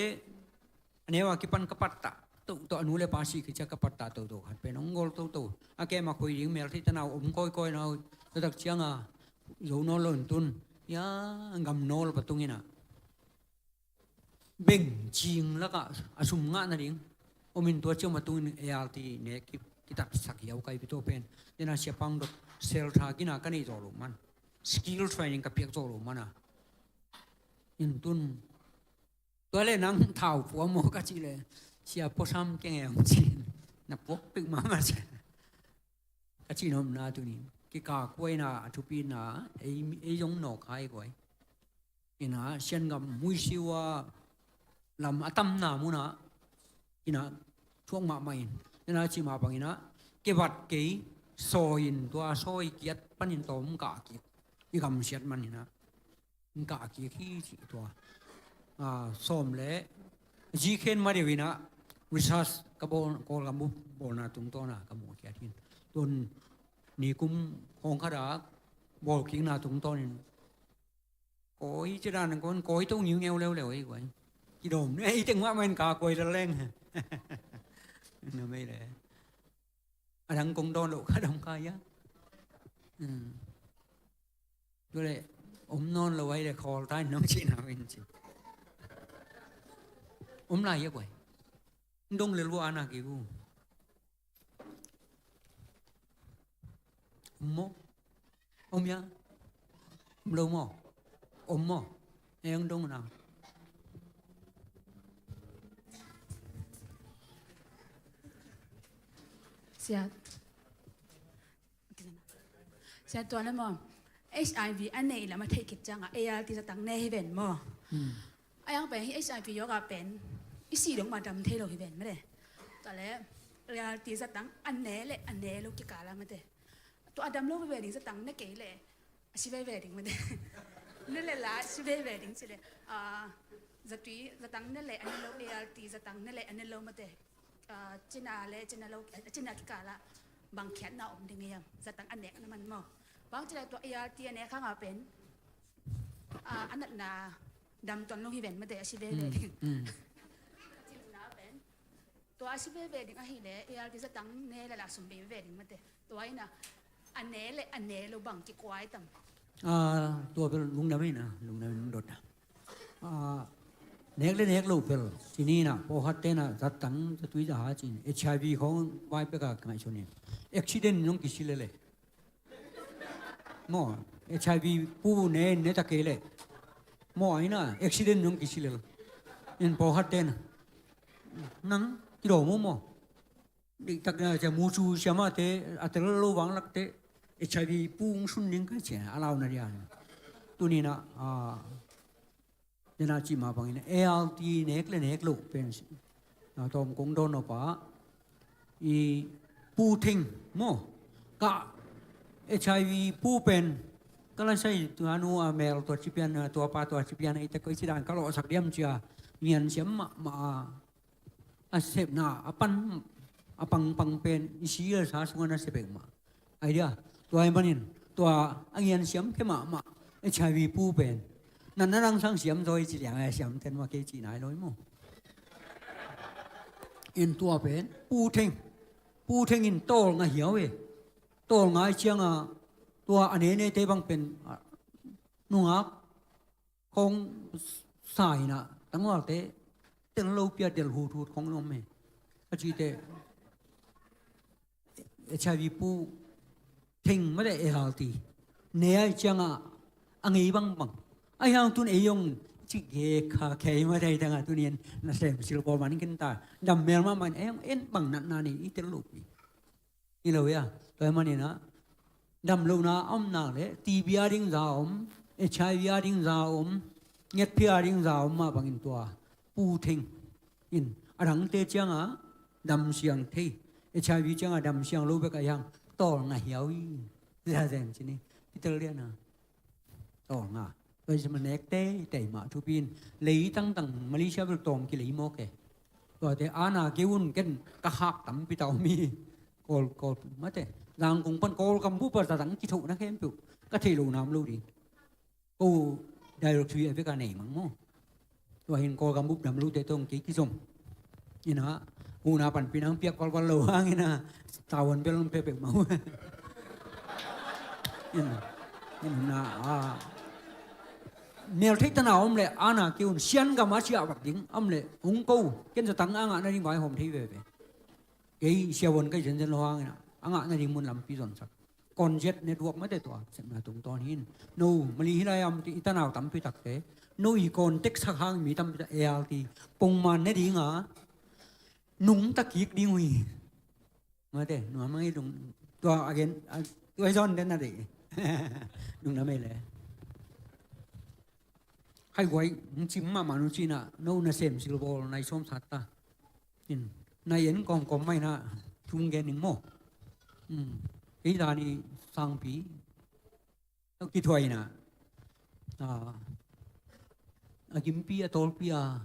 a neu a kipan ka pattah toto, a nu le pa sih khit ciang ka pattah toto khat pen hong gol toto. A kem a khoi ding mel thei tanau om kawikawi nau, tua tak ciang a zo nawl lo in tun, ya, gam nawl patung in ah beng cing lakah a sum ngah nading om in, tua ciang patung in A R T ne ki, kitatsak hiau kai pi tua pen. Tua in ah Sia Pang Dot sel tha gina ka neih zawh loh man, skill training ka piak zawh loh man a in tun, tua le nang thau pua maw ka cih le, Sia, puasam keng e, hong ci in. Na puak pek mahmah sia ka cih nopna tuni. Kikakkuaina a thupina ei, ei zong nawk hai guai. In ah Siangam Muisiu a lam a tamna mun ah in ah thuak mahmah in, in ah cih mah bangin ah kevat kei sawi in, tua sawi kiat panin tawm kah kik, i gamsiat man in ah kah kik hi cih tua. Ah, sawm le zikhen ma deuh in ah research ka bawl, Kawlgam bawlna tungtawn ah ka muh khiat hi. Tun nikum khawng khat ah bawlkikna tungtawn in kawi ci dan kong kawi to ngiungeu leuleu ei guai. Kidawm ei teng mahmah in ka kawi lel leng. Na mei le. A dang kong dawn loh ka dam ka ia. Hmm. Tua le om nawn lo ai le khawl ta in nong cihna in ci. Om lai ia guai. Dong lel vua ana ki vu. Om maw? Om ia? Om lo maw? Om maw? Eng dong na. Sia. Sia, tua na maw, H I V a neih lam a theih khit ciangah A R T zatang ne hi ven maw? Hmm. A yang pen hi H I V yoga pen i si dong mah dam thei lo hi ven mate. Tua le A R T zatang a ne le a ne lo kikal a mate. Tua a dam lo veve ding zatang ne kei le a si veve ding mate. Ne le la a si veve ding ci le, ah, zatui zatang ne le a ne lo, A R T zatang ne le a ne lo mate. Ah, cina le cina lo, cina kikal ah bang khiatna om ding hiam? Zatang a nek na man maw? Bang cina tua A R T a nek hang a pen, ah, a natna dam tuan lo hi ven mate, a si veve ding. Mm, mm. Ka cihna pen tua a si veve ding ahih le A R T zatang ne le la sum bei veve ding mate. Tua in a, a ne le a ne lo bang kikuai tam? Ah, tua bel lungdam in a, lungdam in dot a. Ah, nek le nek lo pel ci ni na, pawlkhat te na zatang zatui za ha cin, H I V khawng vai pek a ka ngaihsun in. Accident nong kisi lele maw, H I V pu ne ne ta kei le maw, ai na accident nong kisi lel in, pawlkhat te na nang kidawm uh maw? Diktak na cia mucu siamahte a tel lo vanglakte H I V pu hong sun ding ka cia a launa dia. Tuni na, ah, dena cih mah bangin A R T nek le nek loh pen, ah, tawm kong dawn nop a, i pu theng maw, ka H I V pu pen ka la sai, tua nu a mel tua ci pian, tua pa tua ci pian, i te koi ci dan ka lawhsak diam cia ngian siam mahmah a, a sepna a pan a pangpang pen i si a sa sungah na se pek mah. Ai dia, tua ahih manin tua a ngian siam khe mahmah H I V pu pen natna dang sang siam zaw i ci liang a, siam ten mah kei cih nai lo i maw? In tua pen pu theng, pu theng in tawlnga hiau e. Tawlnga i cianga tua a nenete bang pen, ah, nungak khawng sa in a, tangvalte tel lo pia del huthut khawng in om e. A cite H I V pu theng mate A R T ne a i cianga a ngei bangbang. A hiang tun ei hong ci ge kha khei mate, i tanga tun i en na sem sil bawl man ken ta, dam mel mahmah in ei hong en bang natna nei i tel lo pi. I lo ia, tua ahih manin a dam lohna a om nak le T B a ding za a om, H I V a ding za a om, ngetphia a ding za a om mah bangin tua pu theng in a dangte cianga dam siang thei, H I V cianga dam siang lo bek a hiang tawlnga hiau hi. Zazen ci ni, i tel lian a. Tawlnga. Tua i sama nek teitei mah thupi in, lei tangtang Malaysia bel tawm kilei mawk e. Tuate ana kei un ken ka khak tampi ta om hi. Kawl, Kawl mate, Zangkong pan Kawlgam bup a zatang kithohna khempeuh ka theih loh nam lo ding. Ko directory a vek a nei mang maw? Tua hin Kawlgam bup dam lote tawh kei kizom. Ina, huhna panpih nang piak valval lo hang ina, tavuan bel nong pia peuhmah uh. Ina, ina, a, mel theih tana om leh ana kei un, Sian gam a ciah vat ding om leh hong ko, ken zong tang a ngah nading vaihawm thei veve. Kei siavuan ka hi zenzen lo hang ina, a ngah nading mun lampi zonsak. Contact network mate tua sepna tungtawn hi in. No, Mali hi lai am ti i tanau tampi takte, no i contact sak hang mi tampi tak A L T pongman ne ding a, nungta kik ding uh hi. Mate, nuam mang i lung, tua again, a, tua i zon den na dei. Nung na mei le. Hai guai, hong cim mahmah nu cina, no nasem silbawl nai sawm sat ta. In, nai en kawmkawm mah ina, thum gen ning maw. Hmm. Kei zani sangpi, a kithuaina, a, a gimpi, a tawlpi a,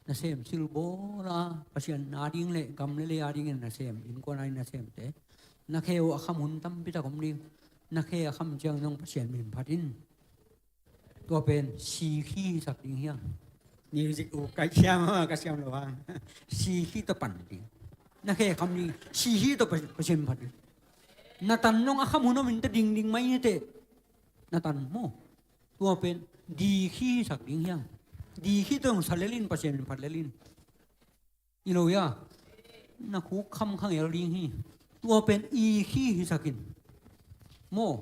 nasem silbawl a, Pasian ading le gam le lei ading in nasem, innkuan ading nasemte. Na khe uh a kham hun tampi tak om ding. Na khe a kham ciang zong Pasian min phat in. Tua pen sikhi hisak ding hiam? Music uh ka siam, ka siam lo hang. Sikhi tawh pan ding. Na khe kham ding, sikhi tawh pa-, Pasian phat ding. Na tan nong a kham hun om in ta dingding mai ni teh. Na tan maw. Tua pen dikhi hisak ding hiam? Dikhi tawh sa lel in, Pasian phat lel in. I lo ia, na khuk kham khang el ding hi. Tua pen i khi hisak in. Maw.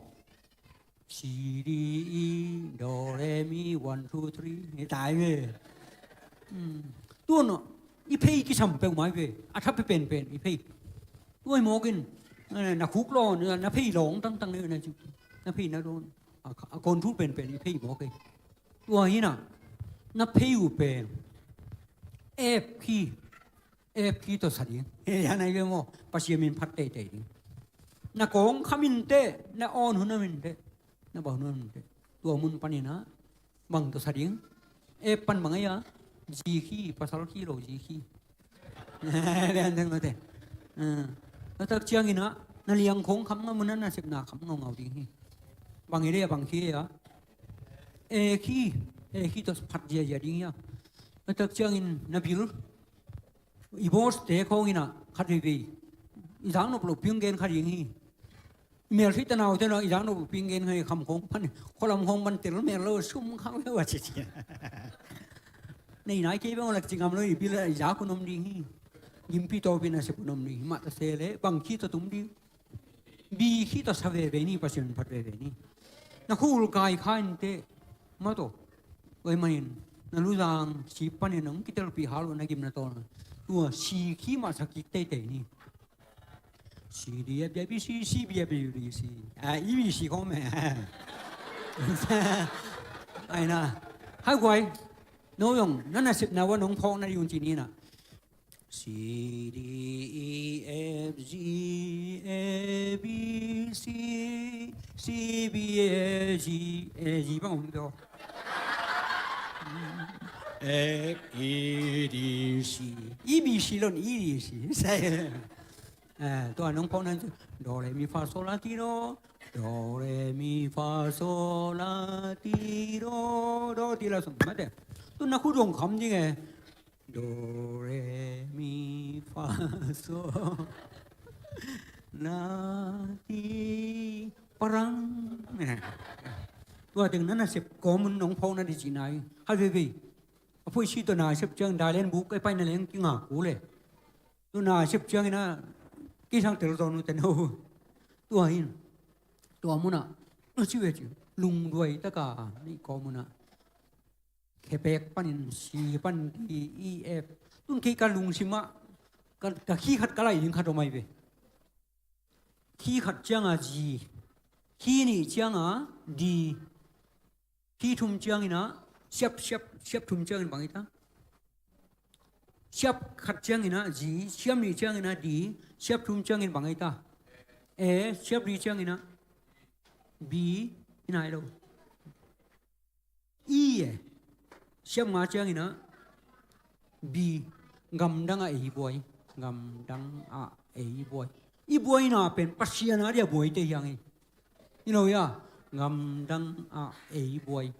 C, D, E, do, re, mi, one, two, three. Hi tai ve. Hmm. Tua no, i phei kisam peuh mai ve. A thap penpen i phei. Tua i mawk in. Eh, na khuk law, na phei lawng tangtang ne, na ci. Na phei na dawn. A, a kawnthu penpen i phei mawk e. Tua hi na, na phei uh pen F khi, F khi tawh sa ding. He, a nai ve maw, Pasian min phat teitei ding. Na kawng kham in teh, na awn hun om in teh, na bang hun om in teh. Tua mun pan in a, bang tawh sa ding. F pan bang a ia, G khi, pasal khi lo G khi. Lian den mate. Ah. Tua tak ciangin ah, na liang khong kham ngam un ah, na sepna kham ngaungau ding hi. Bang hi leh bang khi a. E khi, e khi tawh phat ziazia ding hi a. Tua tak ciangin na bil. I boss te khong in ah, khat veivei. I zak nop loh piang gen kha ding hi. Mel thei tanaute no, i zak nop ping gen ngai kham khong pan, khualam khong pan tel mel lo, sum khang lo a ci ci. Nei nai kei bang lak ci ngam lo, i bil i zak un om ding hi. Gimpi tawpin a sep un om ding hi. Mah ta se le, bang khi tawh tum ding. Bi khi tawh sa veve ni, Pasian phat veve ni. Na khul kai kha in teh, mah tawh. Oi manin, na luzang, si panin nong kitelpih hal uh na gim na tawn. Tua si khi mah sa kik teitei ni. C D F G B C, C B F U D C. Ah, E B C khong me. Ai na. Hai guai. No yong, na nasepna uh a nong phawk na ding un ci ni na. C D E F G A B C C B A G A G bang om do. F E D C. E B C lon E D C. Sai. Eh, tua nong phawk nan do re mi fa so la ti do, do re mi fa so la ti do, do ti la so mate. Tu na khu dong kham ding e. Do re mi fa so la ti parang. Tua teng na nasep kawm un nong phawk na di ci nai. Hai veve. A phuisi tawh nasep ciang dai len buk ai pai na leng ki ngak uh le. Tu nasep ciangin a kisang tel zawn uh ten ho. Tua hin. Tua mun ah. A ci ve ci. Lungduai taka ni kawm un ah. Khepek panin si pan D E F. Tun kei ka lungsim ah. Ka, ka khi khat ka lai ding khat om ai ve. Khi khat ciang a G. Khi nih ciang a D. Khi thum ciangin ah, siap, siap, siap thum ciangin bang hi ta. Siap khat ciangin ah G, siap nih ciangin ah D, siap thum ciangin bang hi ta. E, siap li ciangin ah B, hi nai lo. E, e. Siap nga ciangin ah B, gamdang ah ei buai. Gamdang ah ei buai. I buaina pen Pasian a dia buai te hiang hi. I lo ia, gamdang ah ei buai.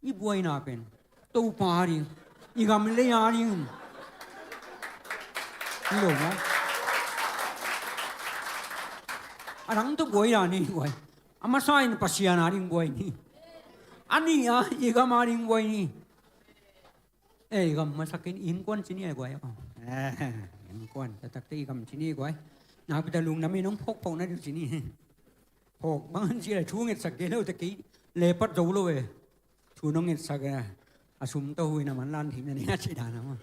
I buaina pen Topa a ding. I gam le i a ding. Hi lo maw. A dang tawh buai dan hi guai. A masa in Pasian a ding buai ni. A nih a i gam a ding buai ni. Eh, i gam masak in innkuan ci ni a guai. Eh, innkuan taktakte i gam ci ni a guai. Nakpi tak lungdam in hong phawkphawk na ding ci ni. Phawk bang ci a thu ngetsak kei lo te kei le pat zo lo e. Thu nong ngetsak a, a sum tawh hui na man lan thei na ni a ci dan a maw.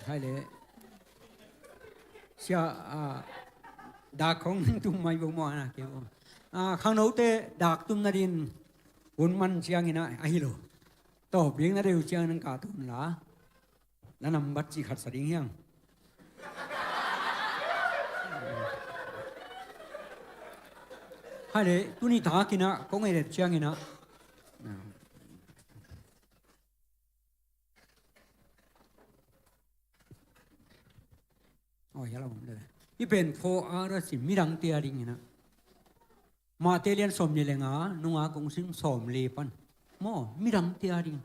Hai le. Sia, a, dak khong tum mai bo maw na kei bo. A, khangnote dak tum na din hun man ciangin a, a hi lo. Tawh biang na deuh ciangin ka tum la. Na nambat cih khat sa ding hiang. Hai le, tuni takin a, kong ei det ciangin a. Oi, hello. I pen four hours in midangte a dingin a. Mate lian sawm ni le nga, nunga kong sim sawm le pan. Maw, midangte a ding.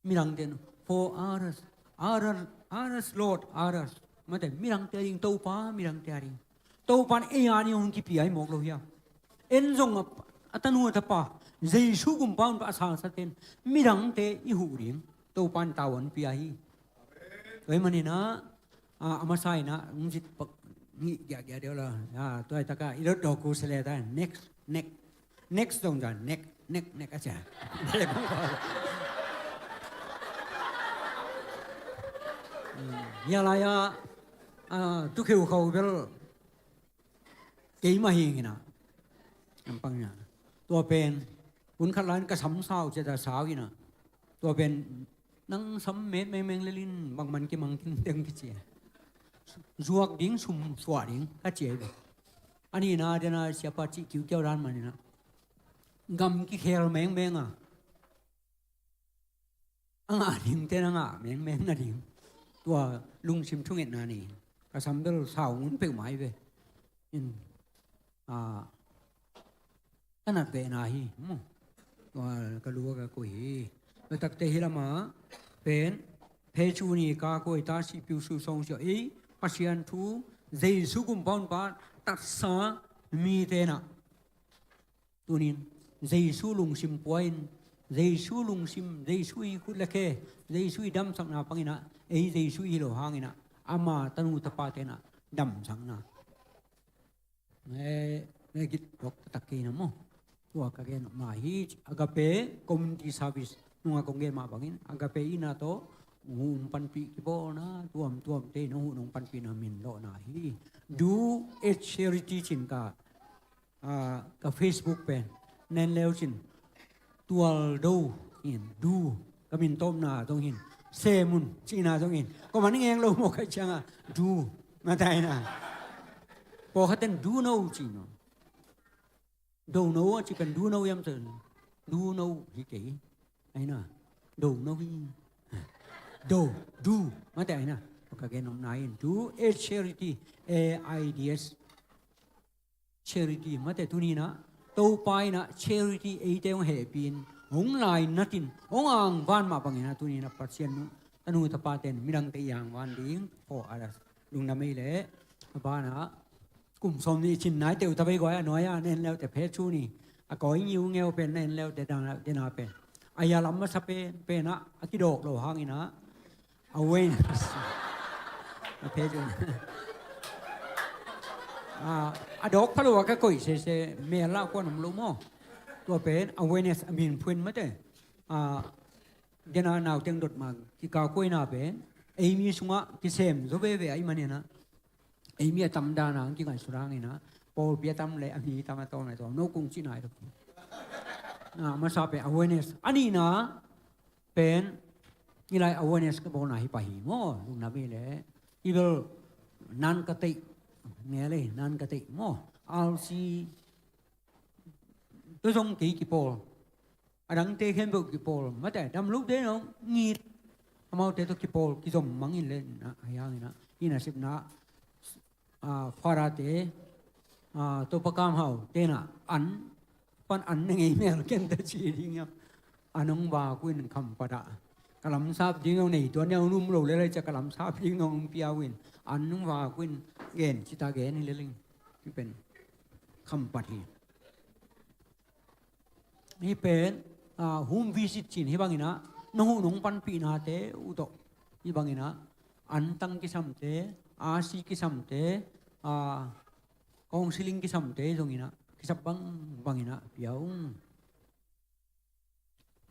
Midangte no. For others, others, others, Lord, others. Mate, midangte a ding, Topa, midangte a ding. Topa in ei a ding hong kipia hi mawk lo hiam. En zong a, a tanu a tapa, Jesu kumpa hun pa a sangsaten, midangte i huh ding. Topa in tavuan pia hi. Tua hi manin a, a, a masa in a, hong zit pak, hih giahgiah deuh la. A, tua hi taka, i dot dawk uh sele ta, next, next. Next dong ta, next, next, next, a cia. Hia lai a, a, tukheu khau bel, keimah hi ing ina. Ampang ina. Tua pen, hun khat lai in ka sam sau cia ta sau ina. Tua pen, nang sam met mengmeng lelin, bangman kimang kin deng kici. Zuak ding, sum suah ding, ka cia hi ve. A nihna dena siapa cih kiukiau dan man ina. Gam kikhel mengmeng a. A ngah dingte na ngah mengmeng na ding. Tua lungsim thungetna ni. Ka sam bel sau ngun peuhmah hi ve. In, a, ka nat vehna hi. Maw. Tua ka lu a ka koih hi. Tua takte hi lama pen, Phechu ni ka koih ta sihpiu su sawng sia ei, Pasian thu, Jesu kumpa hun pa, tatsa mite na. Tunin, Jesu lungsim pua in, Jesu lungsim, Jesu i khut le khe, Jesu i damsakna pang ina, ei Jesu i hi lo hang ina, ama tanu tapate na, damsakna. Eh, eh, git dok tak kei na maw. Tua ka gen ma hi, Agape Community Service, nunga kong gen mah bangin, Agape ina tawh, hong panpih kibawlna, tuamtuamte, nong hong panpihna min lawhna hi. Do a charity cin ka, a, ka Facebook pen, nen leu cin, tual do in, do, ka min tawpna zong hin, sem un, cihna zong hin, ko man ngeng lo maw kai cianga, do, mataina. Pawlkhaten do no ci no. Do no a ci pen do no yam cin, do no hi kei, aina, do no hi, do, do, mate aina, ka gen omna in, do a charity, A I D S. Charity, mate tuni na, Topa ina charity eite hong hehpih in, hong lainatin, hong angvan mah bangin a tuni na Pasian nu, tanu tapaten, midangte i angvan ding, for others. Lungdam ei le, a bana, kum sawm nih cin nai teuh ta bei guai, a nuai a na en leute Phechu ni, a kawi ngiungeu pen na en leute dana pen. A ya lam masa pen, pen a, a kidawk lo hang ina, Awareness. A Phechu. A, a dawk pha lo a ka koih sese, mel lah kuan om lo maw. Tua pen, awareness a min phuin mate. A, dena nauteng dot mang, kikau koihna pen, ei mi sungah, kisem zo veve a i manina. Ei mi a tam dana, ang kingaihsut hang ina. Pawlpi a tam le, a mi tam a tawm a tawm. No kung ci nai lo. A, masa pen, awareness. A nihna, pen, i lai awareness ka bawlna hi pah hi maw, lungdam ei le. I bel nan ka teih, nge le, nan ka teih maw. R C, tua zong kei kipawl. A dangte khempeuh kipawl. Mate, dam lote nong ngit. Amaute tawh kipawl, kizom mangin le, na, a hiangin a. Ina sipna, a, Father te, a, Topa Kam Hau, tena, an, pan an na ngei mel ken ta ci ding hiam? An hong vak uh in khampat ah, ka lamsap ding hong nei tuan niang hong lum lo le lai cia ka lamsap ding hong pia uh in, an hong vak uh in gen cita gen hi le ling. Hi pen khampat hi. Hi pen, ah, home visit cin hi bangin ah, na huh nong panpihnate uh tawh hi bangin ah, antang kisamte, asi kisamte, ah, counseling kisamte zongin ah, kisap bang bangin ah pia ung.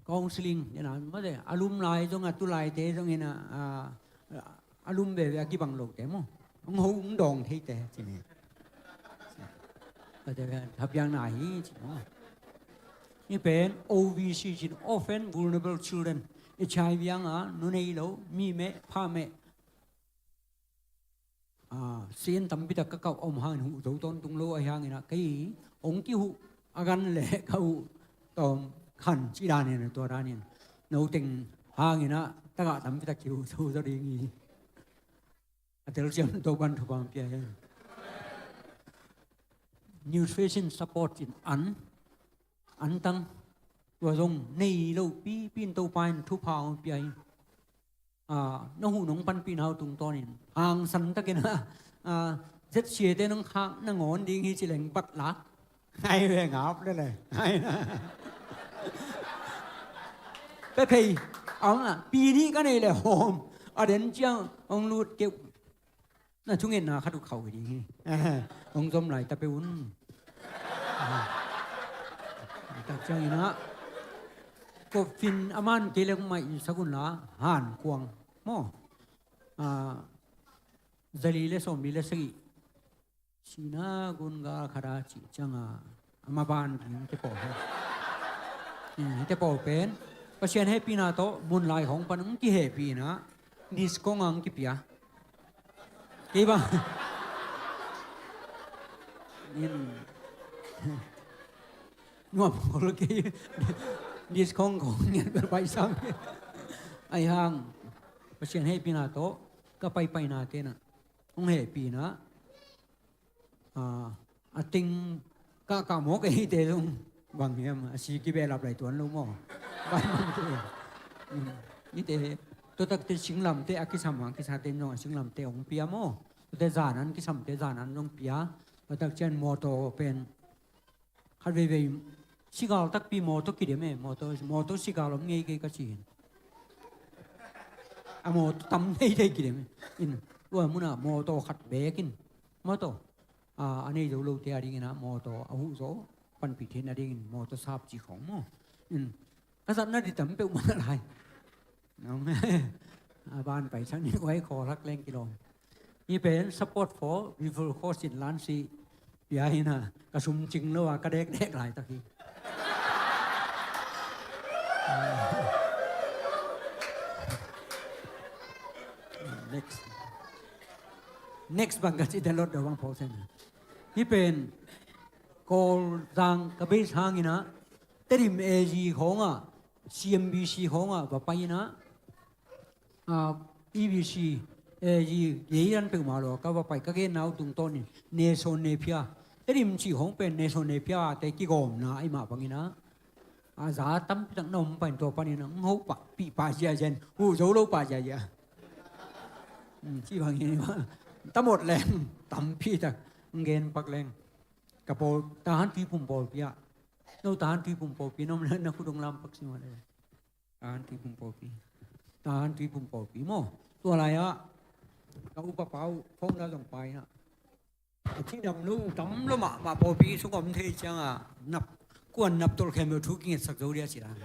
Counseling, ina mate, a lum lai zong a tu laite zongin ah, ah, a lum veve a kibang lote maw. Hong ho hong dawng theite ci ni. Ate thapiakna hi ci maw. Hi pen O V C cin, Orphan Vulnerable Children. H I V ang a, nu nei lo, mi meh, pha meh. Ah, sin tampi tak ka kauh om hangin huh zo tawntung lo ahi hangin ah, kei hong kihuh a gan le ka huh tawm khan ci danin, tua danin. No teng hangin ah, tagah tampi tak kihuh zo zo ding hi. A telsiam Topan thupha hong pia hi. Nutrition support in an, antang, tua zong nei lo pipi in Topa in thupha hong pia hi. Ah, na huh nong panpihna uh tungtawnin hangsan takin ah, ah, Z C A te nong khak nangawn ding hi ci leng bat lak. Ngai ve ngap le le. Ngai na. Pe phei. Ang ah, pi nih ka nei le hawm. A den ciang hong lut keuh. Na thungetna khat uh khauh hi ding hi. Hong zom lai ta peuh un. Tak ciangin ah, kofin a man kei le hong maisak un la, han kuang maw. Ah, zali le sawmli le sagih. Sina gun gal khat a cih ciang a, a maban ding te pawl hi. Eh, te pawl pen Pasian hehpihna tawh mun lai khawng pan hong kihehpihna, discount a hong kipia. Kei bang in nuam khol kei. Discount khawng ngiat bel pai sam. Ahi hang Pasian hehpihna tawh ka paipaina te na hong hehpihna. Ah, a ting kahkah mawk eite zong bang hiam, a si kibehlap lai tuan lo maw? Bai mawk te. Mm. Ite, tua takte singlamte a kisam a kisate in zong a singlamte hong pia maw? Tuate zan an kisamte zan an zong pia. Tua tak ciang mawtaw pen khat veivei sigal takpi mawtaw kidem e, mawtaw, mawtaw sigal om ngei kei ka ci hi. A mawtaw tam theithei kidem e. In, tua munah mawtaw khat beek in, mawtaw, a, a nei zo lote a dingin ah mawtaw a huh zo panpih theih nadingin mawtaw sap ci khawng maw. In, ka zatna di tam peuhmah lai. A ban pai sang ni uai khaw lak leng kilawm. Hi pen support for referral cost in lansi pia hi na, ka sum cing lo a ka dekdek laitak hi. Next. Next bang ka ci dan lot do bang pawlsen. Hi pen Kawlzang ka base hangin ah, Tedim A G khawngah, C M B C khawngah va pai in ah, ah, E B C, eh, i, i an peuhmah lo, ka va pai, ka genna uh tungtawnin, Nelson Napier. Tedim cih khawng pen Nelson Napier te kigawmna ahih mah bangin ah, a za tampi tak na om panin tua panin ah, hong ho pah, pih pah ziahziah, huh zo lo pah ziahziah. Hmm, cih bangin ah, tamawt leng, tampi tak, hong gen pak leng. Ka pawl, Tahan Tuiphum pawlpi ah. No Tahan Tuiphum pawlpi, no na khut hong lam pak si mah le. Tahan Tuiphum pawlpi. Tahan Tuiphum pawlpi maw. Tua lai-ah ka upa pa uh, founder zong pai-in ah, a ci dam lo, dam lo mahmah pawlpi sung om thei ciangah, nap, kuan nap tolh khempeuh thu kingetsak zo dia ci dan.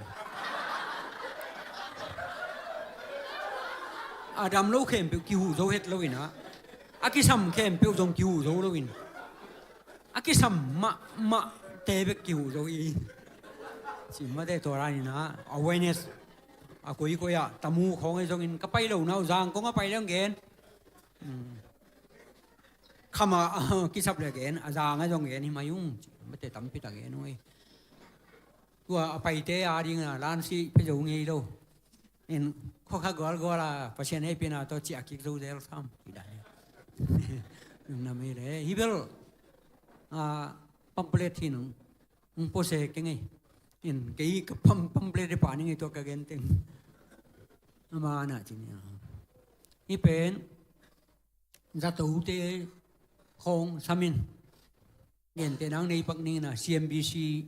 A dam lo khempeuh kihuh zo het lo-in ah, a kisam khempeuh zong kihuh zo lo-in, a kisam mahmah te bek kihuh zo hi. Ci mate tua dan in ah, awareness a koikoi ah, Tamu khawng ahi zongin ka pai lo na uh, Zangkong a pai leng gen. Hmm. Kham a kisap le gen, a Zang a zong gen hi mai ung. Ci mate tampi tak gen uh hi. Tua a paite a ding a lansi pia zo ngei lo. In khua kha gualgual a Pasian hehpihna tawh ciah kik zo zel sam. Hi dan hi. Lungnuam hi le. Hi bel, a, pamphlet hi nung. Hong pose keng ei. In kei ka pam, pamphlet pah ning ei tua ka gen teng. Ama na ci ni a. Hih pen zatote khawng sam in. Gentehna hong nei pak ning in a, C M B C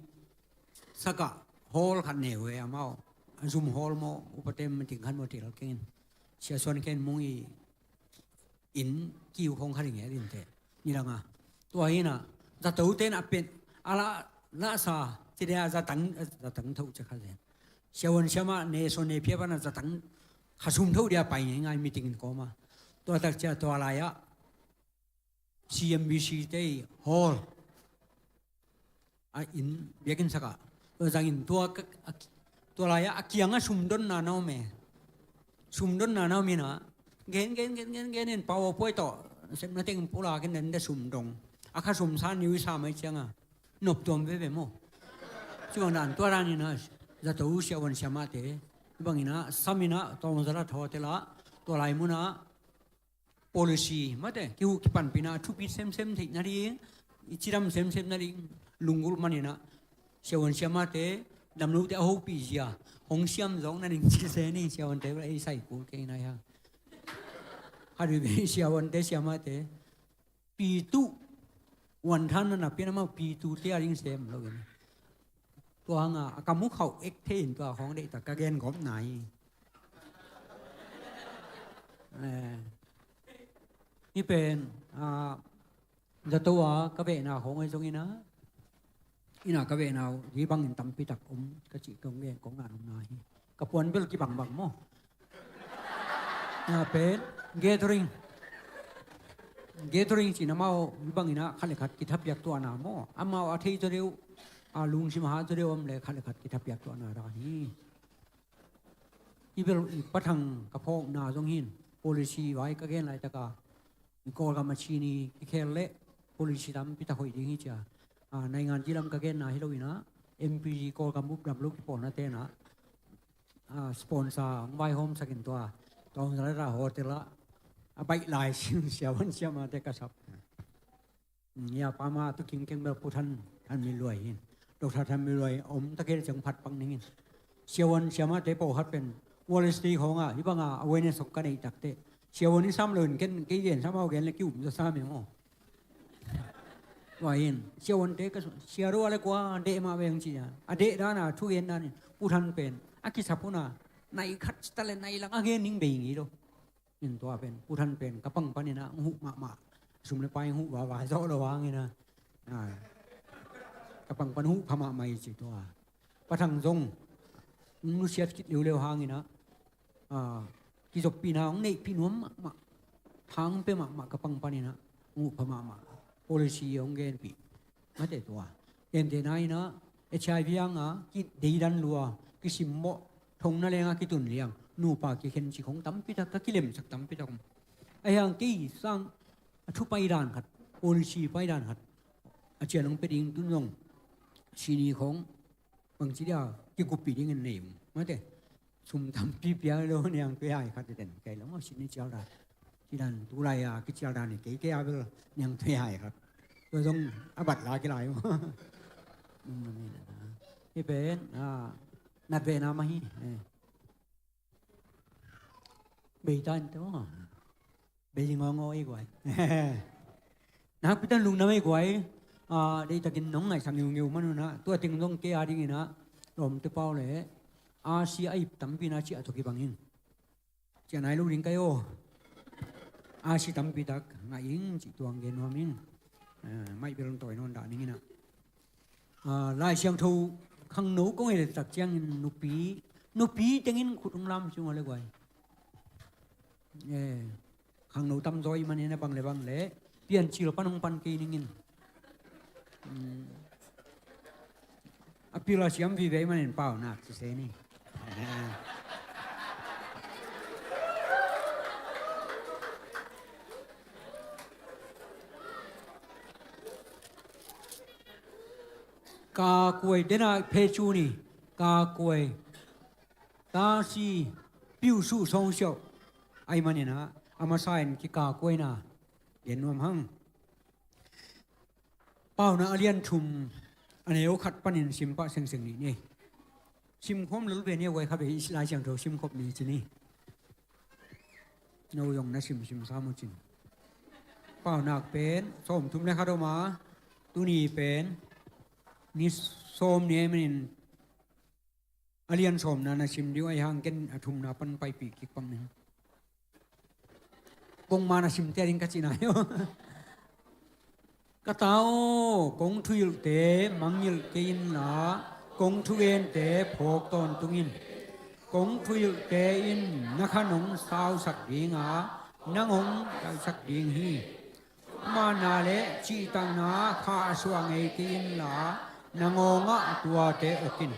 sak a hall khat nei uh e amau. A zum hall maw, upate maw, ting khat maw, til keng in. Sia Suan Khen Mung i inn kiu khawng khat i nget in teh. Nidang a, tua hi in a, zatote in a pen a la, la sa ci dia zatang, zatang tho ci kha zen. Siavuan siamah ne sawn ne phia pan a zatang kha sum tho dia pai ngeingai meeting in kawm a. Tua tak cia tua lai ah C M B C te i hall a inn biakinn sak a. Tua zangin tua ka, a, tua lai-ah a kiangah sumdonna na om e. Sumdonna na om in a, gen, gen, gen, gen, gen in pau a puai tawh sepna teng pulak in den de sumdong. A kha sum sa niu i sa mai cianga nop tuam veve maw. Ci bang dan tua dan in a, zato siavuan siamahte bang in a, sam in a, tawng zalat hotel ah, tua lai mun ah policy mate, kihuh kipanpihna a thupi semsem theih nading, i cidam semsem nading lunggulh man in a, siavuan siamahte, damlote a hopih zia hong siam zawk nading ci se ni. Siavuante ei sai kul kei na hia. Khat veve siavuante siamahte, pi tuh, vuanthan na napi in amau pi tute a ding sem lo in. Tua hanga a kam uh khauh ek thei in tua khawng deihtak ka gen gawpna hi. Eh, hih pen, ah, zato a ka vehna khawng ahi zongin a, inn a ka vehna uh hih bangin tampitak om ka cih kong gen kong ngan omna hi. Ka puan bel kibangbang maw. Na pen gathering, gathering cih na amau hih bangin a khat le khat kithapiak tuahna maw, amau a thei zaw deuh, a lungsim a hat zaw deuh om le khat le khat kithapiak tuahna dan hi. I bel i Pa Thang ka phawkna zong hin, policy vai ka gen laitaka i Kawlgam a Chin i kikhel leh policy tampitak hoih ding hi cia. Ah, naingan ci lam ka genna hi lo in a, M P G Kawlgam updam lo kipawlna te in a, ah, sponsor hong vaihawmsak in tua, tua hong zalata hotel ah a baih lai sin siavuan siamahte ka sap. Mm, ya pa ma tu kingkeng bel Pu Than, Than Min Luai hin. Doctor Than Min Luai om ta kei le ciang phat pak ning in. Siavuan siamahte pawlkhat pen Wall Street khawngah hih banga awareness hong ka neih takteh, siavuan i sam lo in ken kei gen sam, amau gen le ki-um zaw sam e maw. Tua in siavuante ka sia rua le kua deh mah veng ci a, a deh dana thugen danin Pu Than pen a kisap huna nai khat cita le nai lang a gen ning bei ngei lo. In tua pen Pu Than pen ka pang panin a hong huh mahmah, sum le pai hong huh vava zawh lo hangin a, ah, ka pang pan hong huh pha mahmah hi ci tua. Pa Thang zong hong nusiat khit leuleu hangin a, ah, kizoppihna hong neihpih nuam mahmah, hang pia mahmah ka pang panin a hong huh pha mahmah. Policy hong genpih mate tua. Gentehna in a, H I V hanga kideidan lua, kisimmawh, thong na lenga kitun liang, nupa kikhen cih khong tampitak ka kilemsak tampitak om. Ahi hang kei sang a thu paidan khat, policy paidan khat a cian hong pia ding tun zong sini khong bangci dia kikuppih dingin nei ung mate. Sum tampi pia lo niang tuihai khat den kei lo maw, sini cial dan. Ci dan tulai a kicial dan hi kei, kei a bel niang tuihai khat. Tua zong a bat la kilai maw. Hih pen, ah, nat vena mah hi. Eh. Bei ta in te maw. Bei ngawngaw ei guai. Nakpi takin lungdam ei guai. Ah, deihtakin nong ngaihsak ngeungeu man un ah, tua teng zong kei a dingin ah, lawmte pau le, a si a ip tampi na ciah tawh kibang in. Ciah nai lo ding kai aw. A si tampi tak ngah ing cih tuang gen nuam in. Ah, maih bel hong tawi nawn dah ning in ah. Ah, Lai Siangtho khangno kong ei le tak ciangin nupi, nupi tengin khut hong lam ciang a le guai. Eh, khangno tamzaw i manin a bang le bang le piancil pan hong pan kei ningin. Hmm. A pil a siam vive i manin pau nak ci se ni. Eh. Ka kuai dena phe cu ni, ka kuai. Tasi piusuh sawngsiauh ai manin ah, a masa in kikakuaina gen nuam hang. Pauna a lian thum, A neu khat panin sim pah sengseng ni ni. Sim khawm lel ve ni, a guai kha ve i Lai Siangtho sim khop ni ci ni. No zong na simsim sam uh cin. Paunak pen sawmthum le khat om a, tuni pen ni sawm ni ei manin a lian sawmna na sim ding uh ahi hang, ken a thumna pan paipih kik pang ning. Kong man a simte a ding ka cihna hi. Ka ta aw, kong thuhilhte mangngilh kei inla, kong thugente phawk tawntung in. Kong thuhilhte in na khan hong sausak ding a, nang hong daihsak ding hi. Thumanna le cihtakna khahsuah ngei kei inla, na ngawngah tuate uk in.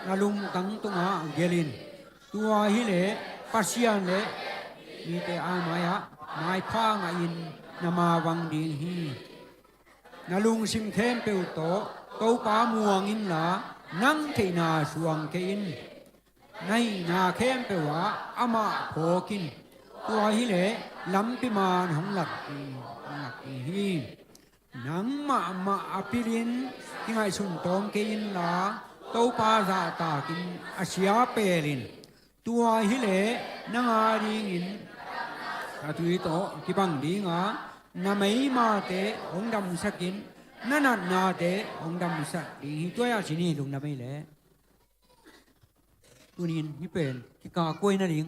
Na lungtang tungah gelh in. Tua hileh Pasian le mite a mai-ah maipha ngahin na mavang ding hi. Na lungsim khempeuh tawh Topa muang inla, nang theihna suang kei in. Na hihna khempeuh ah amah phawk in. Tua hileh lampi man hong lak ding, hong lak ding hi. Nang mahmah a pilin kingaihsun tawm kei inla, Topa zahtakin a sia pelin. Tua hileh nang a dingin a tui tawh kibang dinga, na meimate hong damsakin, na natnate hong damsak ding hi. Tua ah ci ni, lungdam ei leh. Tunin hih pen kikakkuai nading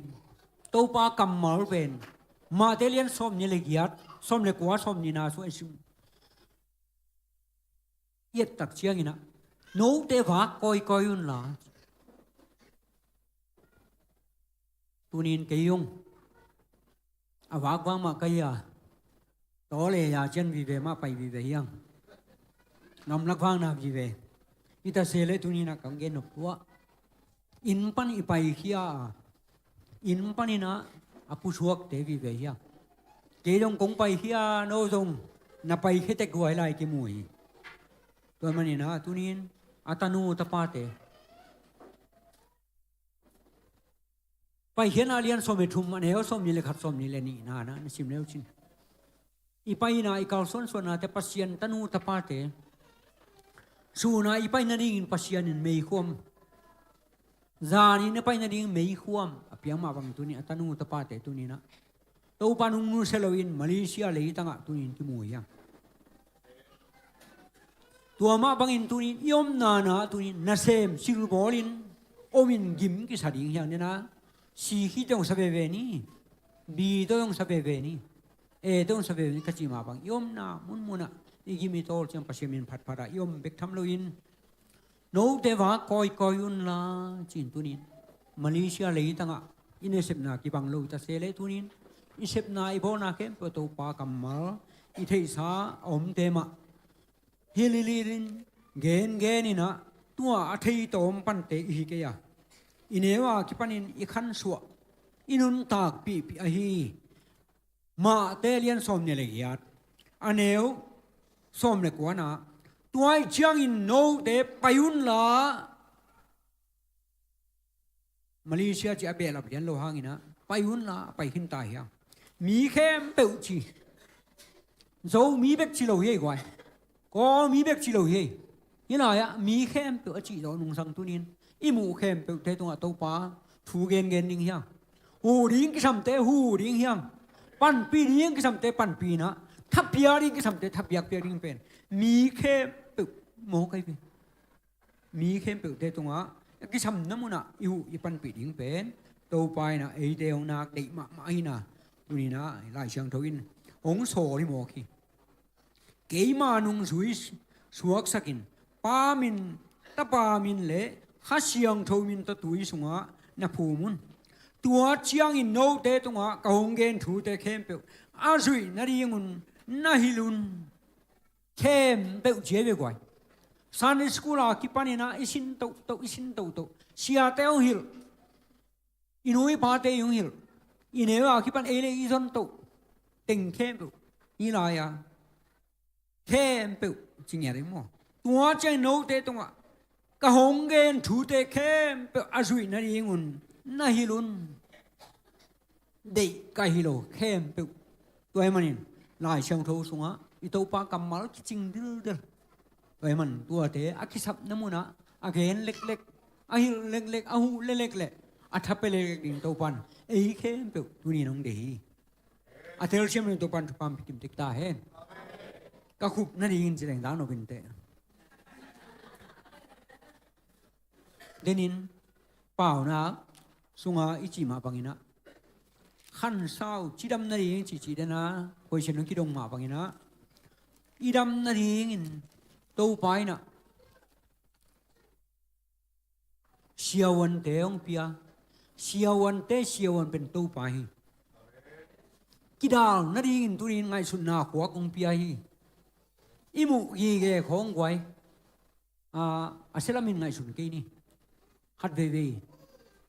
Topa kammal pen Mate lian sawm nih le giat, sawm le kua, sawm nihna sung a i sim i et tak ciangin ah, note vak kawikawi unla. Tunin kei zong a vakvak mah ka hi a, taw le ya cian vive mah pai vive hiang. Gamlak vakna vive. Hi ta se leh tuninah kang gen nop tuah. Inn pan i paikhia a, inn paninah a pusuakte vive hiang. Kei dong kong paikhia, no zong na paikhia tek guai lai kimu hi. Tua maninah tunin a tanu tapate Paikhiatna lian sawm le thum, a neu sawm nih le khat, sawm nih le nihna na, na sim leu cin. I paina, i kalsuansuannate Pasian tanu tapate, suna i paina dingin Pasian in meikhuam, zanin i paina dingin meikhuam a piang mah bang tunin a tanu tapate tuninah Topa nungnu sia loin Malaysia leitangah tunin kimu hiang. Tua mah bangin tunin i omna na tunin nasem silbawlin omin gim kisa ding hiang nena. Si khite hong sa veve ni, bi tawh hong sa veve ni, e tawh hong sa veve ni ka cih mah bang i omna munmunah i gim i tawl ciang Pasian min phatphatah i om bek tham loin, note vak kawikawi unla, cin tunin Malaysia leitangah i nasepna kibang lo i ta se leh tunin i sepna i bawlna khempeuh Topa kammal i theihsa a omte mah hilhilhin gengeninah tua a theitawm pante i hi kei a, i neu a kipanin i khansuah, i nuntakpihpih ahi. Mate lian sawm nih le giat, a neu sawm le kuana, tua ahih ciangin note pai unla. Malaysia ci a behlap lian lo hanginah pai unla, a pai khinta hiang. Mi khempeuh ci, Zomi bek ci lo hi ei guai. Kawlmi bek ci lo hi ei. Hih lai-ah mi khempeuh a cih zawh nungsang tunin i muh khempeuhte tungah Topa thu gengen ding hiang. Huh ding kisamte huh ding hiang. Panpih ding kisamte panpih inah, thapiak ding kisamte thapiak piak ding pen mi khempeuh mawk ahi ve. Mi khempeuhte tungah a kisamna munah i huh i panpih ding pen Topa inah eite hong nak deih mahmah ahina. Tuninah Lai Siangtho in hong sawl hi mawk hi. Keima nungzui suaksakin Pa min, Tapa min le Kha Siangtho min tawh tui sungah na phum un. Tua ciangin note tungah ka hong gen thute khempeuh a zuih nadingun na hilh un. Khempeuh ci ahi ve guai. Sunday school a kipaninah i sin tohtoh, i sin tohtoh, siate hong hilh, i nu i pate i hong hilh, i neu a kipan ei le i zon toh teng khempeuh, hih lai-a khempeuh ci ngiat hi maw? Tua ciang note tungah ka hong gen thute khempeuh a zuih nadingun na hilh un. Deih ka hi lo khempeuh. Tua ahih manin Lai Siangtho sungah i Topa kammal kicing dildel. Tua ahih man tuate a kisapna munah a gen leklek, a hilh leklek, a huh leklek le a tha pia leklek ding Topan ei khempeuh tuni in hong deih hi. A telsiam ding Topan thupha hong pia kim tek ta hen. Ka khup nadingin ci leng dang nop inteh. Denin paunak sunga i cih mah banginah khansau cidam nading cihcih dena khuaisian hong kidong mah banginah i dam nadingin Topa inah siavuante hong pia. Siavuante siavuan pen Topa hi. Kidal nadingin tunin ngaihsutna khuak hong pia hi. I muh gige khawng guai a, a sia lamin ngaihsun kei ni. Khat veivei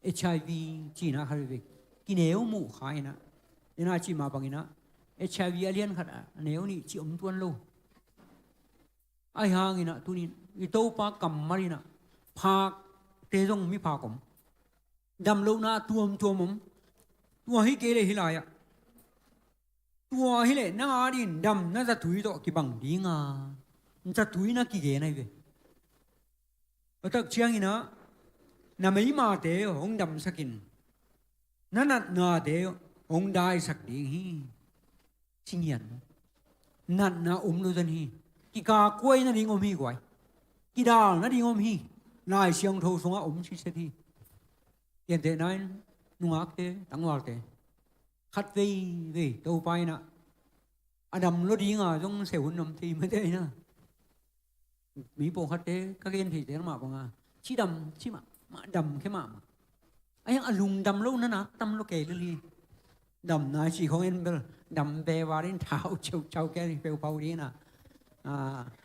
HIV cina khat veivei kineu muh kha inah, ina cih mah banginah HIV a lian khat a neu nih cih om tuan lo. Ahi hanginah tunin i Topa kammal inah phakte zong miphak om. Damlohna tuamtuam om. Tua hi kei le hi lai-ah tua hileh nang adingin damna zatui tawh kibang dinga zatui na kigen ahi ve. A tak cianginah na meimate hong damsakin na natnate hong daisak ding hi. Ci ngian maw? Natna om lo zen hi. Kikakkuai nading om hi guai. Kidal nading om hi. Lai Siangtho sungah om siset hi. Gentehna in nungakte, tangvalte khat veivei Topa inah a dam lo dinga zong seh hun om thei mate inah. Mi pawlkhatte ka gen theihte mah banga cidam ci mahmah, damkhia mahmah. A hiang a lungdam lo na nak tam lo kei lel hi. Damna ci khong en bel dam be varin thau ceucau kei ni peuphau dina.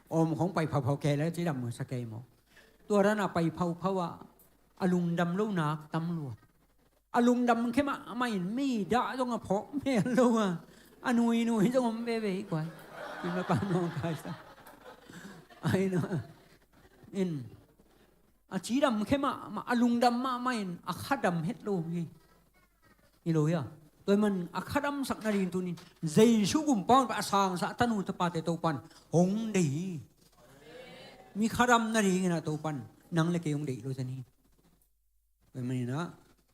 Om khong pai phauphau kei le cidam sa kei maw? Tua dana pai phauphau ah a lungdam lo nak tam lua. A lungdam khia mahmah in mi dah zong a phawk mel lo a, a nuinui zong om veve hi kuai. Ina pa nuang kaisa. Aina in a cidam khia mahmah, a lungdam mahmah in a khadam het lo hi. Hi lo hia? Tua hi man a khadamsak nading tunin Jesu gumpa a sangsa tanu tapate Topan hong deih hi. Mi khadam nadingin a Topan nang le kei hong deih lo zen hi. Tua hi maninah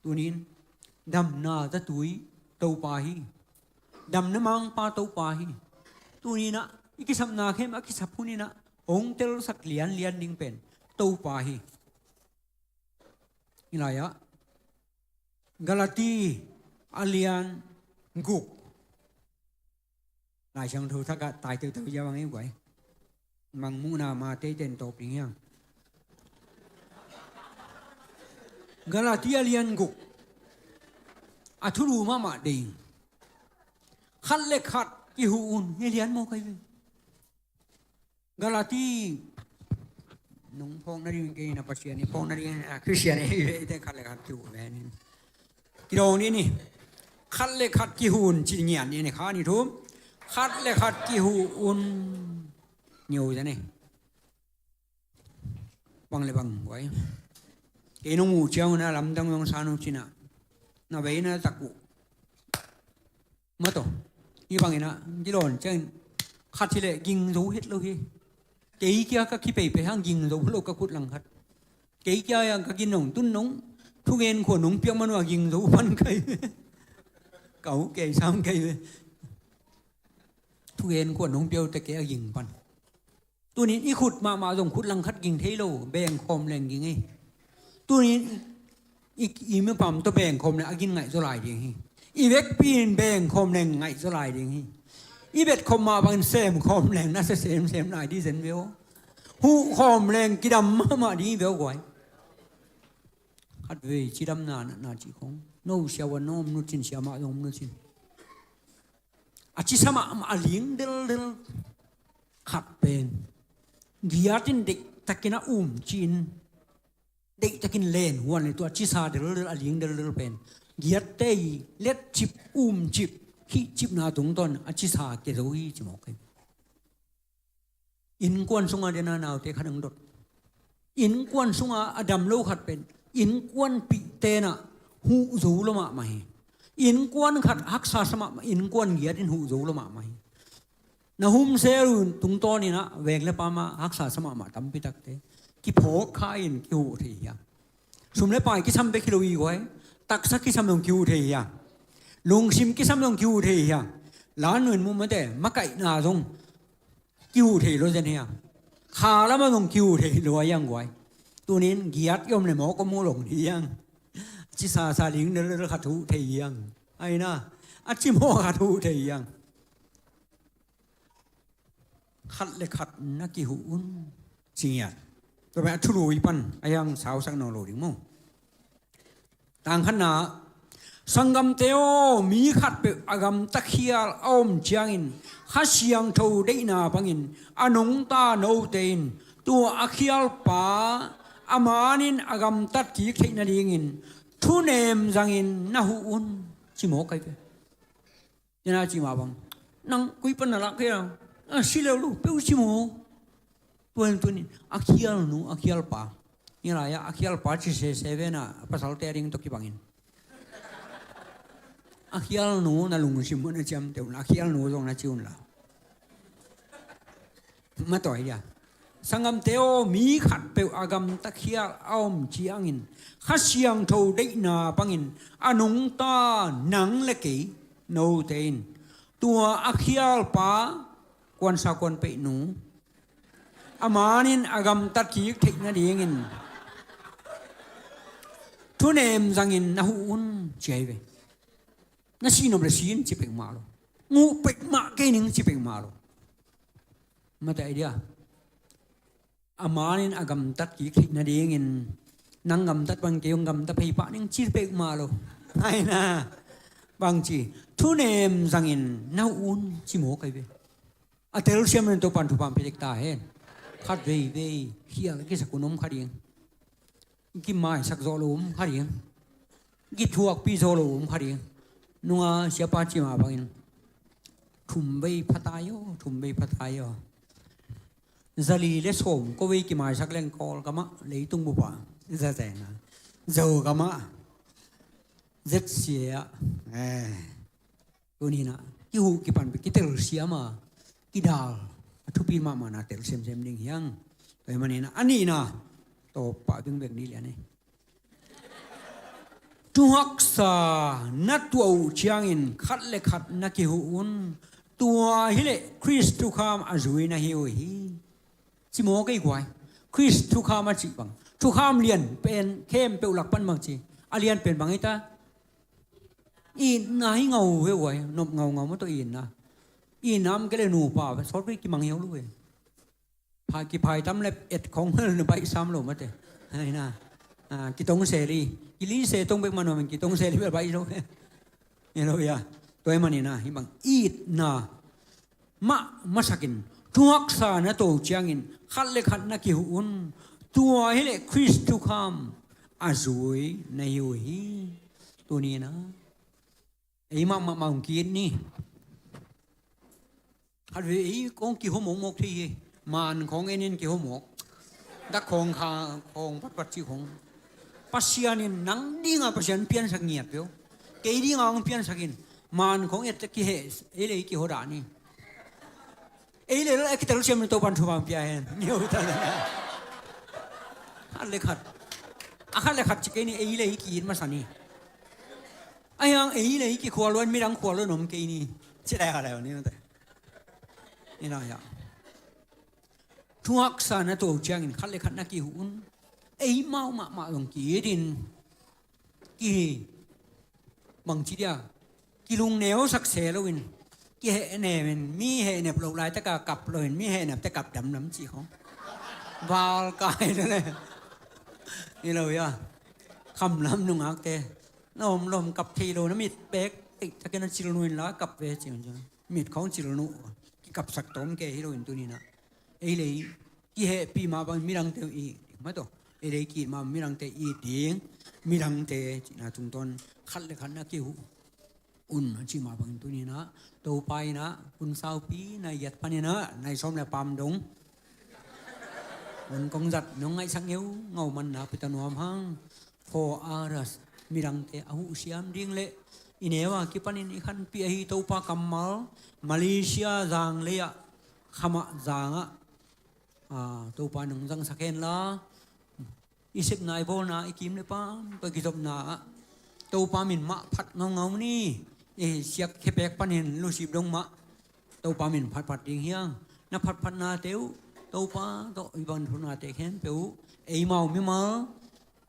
tunin damna zatui Topa hi. Damna mangpa Topa hi. Tuninah i kisapna khem a kisap huninah hong telsak lianlian ding pen Topa hi. Hi lai-ah Galati a lian guk. Lai Siangtho thakah tai teuteu cia bang ei guai. Mangmuhna ma teiten tawp ding hiang. Galati a lian guk. A thulu mahmah ding. Khat le khat kihuh un hi lian maw kai ve. Galati nong phawk nading kei na Pasian i phawk nading a Khristian i ve te khat le khat kihuh ve ni. Kidong ni ni. Khat le khat kihuh un ci ngian ni ni kha ni thu. Khat le khat kihuh un. Ngiau za ni. Bang le bang guai. Kei nong uh ciang na lamdang nong sa nong cina. Na vei na tak uh. Maw taw, hi bangin ah kilawn ciangin khat hi leh ging zo het lo hi. Kei kia ka kipeipei hang ging zo lo ka khut langkhat. Kei kia yang ka gin nong tun nong thugen khua nong piak man uh a ging zo pan kai ve. Kau kei sam kai ve. Thugen khua nong piak uh te kei a ging pan. Tunin i khut mahmah zong khut langkhat ging thei lo, bengkhawm leng ging hi. Tunin i, i mipam tawh bengkhawm leng a gin ngaih zaw lai ding hi. I vekpi in bengkhawm leng ngaih zaw lai ding hi. I betkhawm mah bangin semkhawm leng na se semsem lai ding zen ve aw. Huhkhawm leng kidam mahmah ding hi ve aw guai. Khat vei cidamna natna cih khong no siavuan no om nucin siamah zong om nucin. A cisa mahmah a ling deldel khat pen giat in deihtakin a um ci-in deihtakin len huan le tua cisa deldel a ling deldel pen giatte i letcip umcip khihcipna tungtawn a cisa kia zo hi ci mawk hi. Innkuan sunga dena naute khat ang dot. Innkuan sunga a dam lo khat pen innkuanpih tenah huh zo lo mahmah hi. Innkuan khat haksa sa mahmah innkuan giat in huh zo lo mahmah hi. Na hum sel uh tungtawn in ah veng le pam ah haksa sa mahmah tampi takte kiphawk kha in kihuh thei hiam? Sum le pai kisam bek hi lo hi guai. Taksa kisam zong kihuh thei hiam? Lungsim kisam zong kihuh thei hiam? Lan nuin mu mate makaihna zong kihuh thei lo zen hiam? Kha lamah zong kihuh thei lo a hiang guai. Tunin giat i om le mawk om uh long hi hiang. Ci sasa ling lel khat huh thei hiang. Aina a ci mawk khat huh thei hiang. Khat le khat na kihuh un. Ci ngiat. Tua pen a thulu i pan a hiang sausak nawn lo ding maw? Tang khatna, sanggamte aw, mi khatpeuh a gamta khial a om ciangin Kha Siangtho deihna bangin a nungta note in tua a khialpa a manin a gamtat kik theih nadingin thunem zangin na huh un. Ci mawk kai ve. Ina ci mah bang nang koi pan na lak hiam? A si leu lu peuh ci maw? Tuan tunin a khialnu a khialpa. Ina ya a khialpa ci sese ve na pasalte a ding tawh kibangin a khialnu na lungsim un a ciamteh un la a khialnu zong na ci un la. Matawi dia. Sanggamte aw, mi khatpeuh a gamta khial a om ciangin Kha Siangtho deihna bangin a nungta nang le kei note in tua a khialpa kuansa kuanpeihnu a manin a gamtat kik theih nadingin thunem zangin na huh un ci ahi ve. Na si nop le si in ci peuhmah lo. Nguh peuhmah kei ning ci peuhmah lo. Mate idea. A manin a gamtat kik theih nadingin nang gamtat bang kei hong gamta phei pah ning ci peuhmah lo. Aina bang ci thunem zangin na huh un ci mawk kai ve. A telsiam in Topan thupha pia dek ta hen. Khat veivei khial kisak un om kha ding. Kimaisak zawh lo om kha ding. Kithuakpih zawh lo om kha ding. Nunga siapa ci mah bangin thum vei pha tai aw, thum vei pha tai aw. Zali le sawm ko vei kimaisak leng Kawlgam ah leitung bup ah zazen a Zogam ah zetsia ah. Eh. Tuninah kihuh kipan peh kitelsiam a kidal a thupi mahmahna telsiamsiam ding hiang. Tua hi maninah a nihna tawppah bingbek ni lian hi. Thuhaksa na tuah uh ciangin khat le khat na kihuh un. Tua hileh Khrist thukham a zui na hi uh hi. Ci maw kei guai. Khrist thukham a cih bang thukham lian pen khempeuh lak pan bang ci a lian pen bang hi ta. Itna hi ngau ve uai, nop ngaungau maw tawh itna. Itna om kei le nupa sawt kei kimang hiau lu ve. Pha kiphai tam le et khong na baih sam lo mate. Aina kitong seli kili se tong bek manuam in kitong seli bek baih lo ve. Ilo ya. Tua hi manina hi bang itna mah masakin thuhaksa na to ciangin khat le khat na kihuh un. Tua hileh Khrist thukham a zui na hi uh hi. Tunina ei mahmah mah hong ki-it ni. Khat ve ei kong kihomawk mawk thei hi. Man khawng en in kihomawk dak khawng kha khawng patpat cih khawng. Pasian in nang dinga Pasian piansak ngiat peuh kei dinga hong piansak in man khawng et kiheh ei le ei kiho dah ni. Ei le ei kitelsiam ni Topan thupha pia hen ni ho ta le. Khat le khat a khat le khat ci kei ni ei le ei ki-it masa ni. A hiang ei le ei kikhual luan midang khual luan om kei ni. Ci le khat le ni mate. Ina ya. Thuhaksa na to ciangin khat le khat na kihuh un. Ei mau mahmah zong ki-it in kihi bangci dia kilungneu sakse loin kihehnem in mi hehnep loh laitaka kap loin mi hehnepte kap damdam cih khong. Val kai le le. Ni lo ya. Khamlam nungakte na om lom kap thei lo na mit bek ei takin a cil nuin la kap ve cih. Mit khawng cil nuh kikapsak tawm ke hi loin tuninah ei lei kihehpih mah bang midangte i ding mah tawh ei lei ki-it mah midangte i ding midangte cihna tungtawn khat le khat na kihuh un a cih mah bangin tuninah Topa inah kun saupi nai giat paninah nai sawm le pam dong hun kong zat nong ngaihsak ngeu ngau manna pita nuam hang. For others midangte a huhsiam ding le i neu a kipanin i khanpih ahi Topa kammal Malaysia zanglei ah khamah zangah, a, Topa nong zangsak hen la, i sepna i bawlna i kim le pam ka kizopna ah Topa min mah phat ngaungau ni. I siak khepek panin lusip dong mah Topa min phatphat ding hiang. Na phatphatnate uh Topa tawh i bang thunate khempeuh uh eimau mimal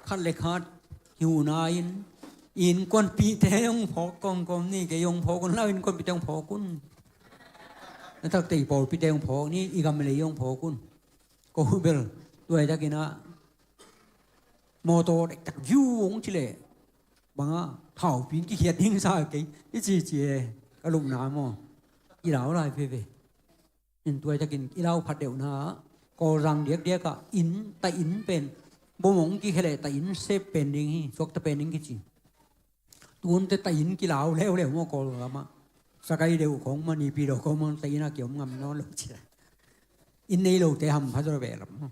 khat le khat hi uh na-in, innkuanpihte hong phawk kawmkawm ni. Kei hong phawk un la, innkuanpihte hong phawk un. Na takte i pawlpite hong phawk ni, i gam le i hong phawk un. Ko bel tuaitakin ah mawtaw dektak viu hong ci leh bangah thaupi in kikhiat ding sa kei i cici e. Ka lupna maw, i lau lai veve. In tuaitakin i lau phat deuhna ah Kawlzang diakdiak ah inn, taih inn pen, bom hong kikhia leh taih inn sep pen ding hi, suakta pen ding kici. Tunte taih inn kilau leuleu maw, Kawlgam ah. Sakai deuh khawng maw, Nipi deuh khawng maw, taih inn ah kiom ngam nawn lo ci. Inn nei lote hampha zaw ve lam maw.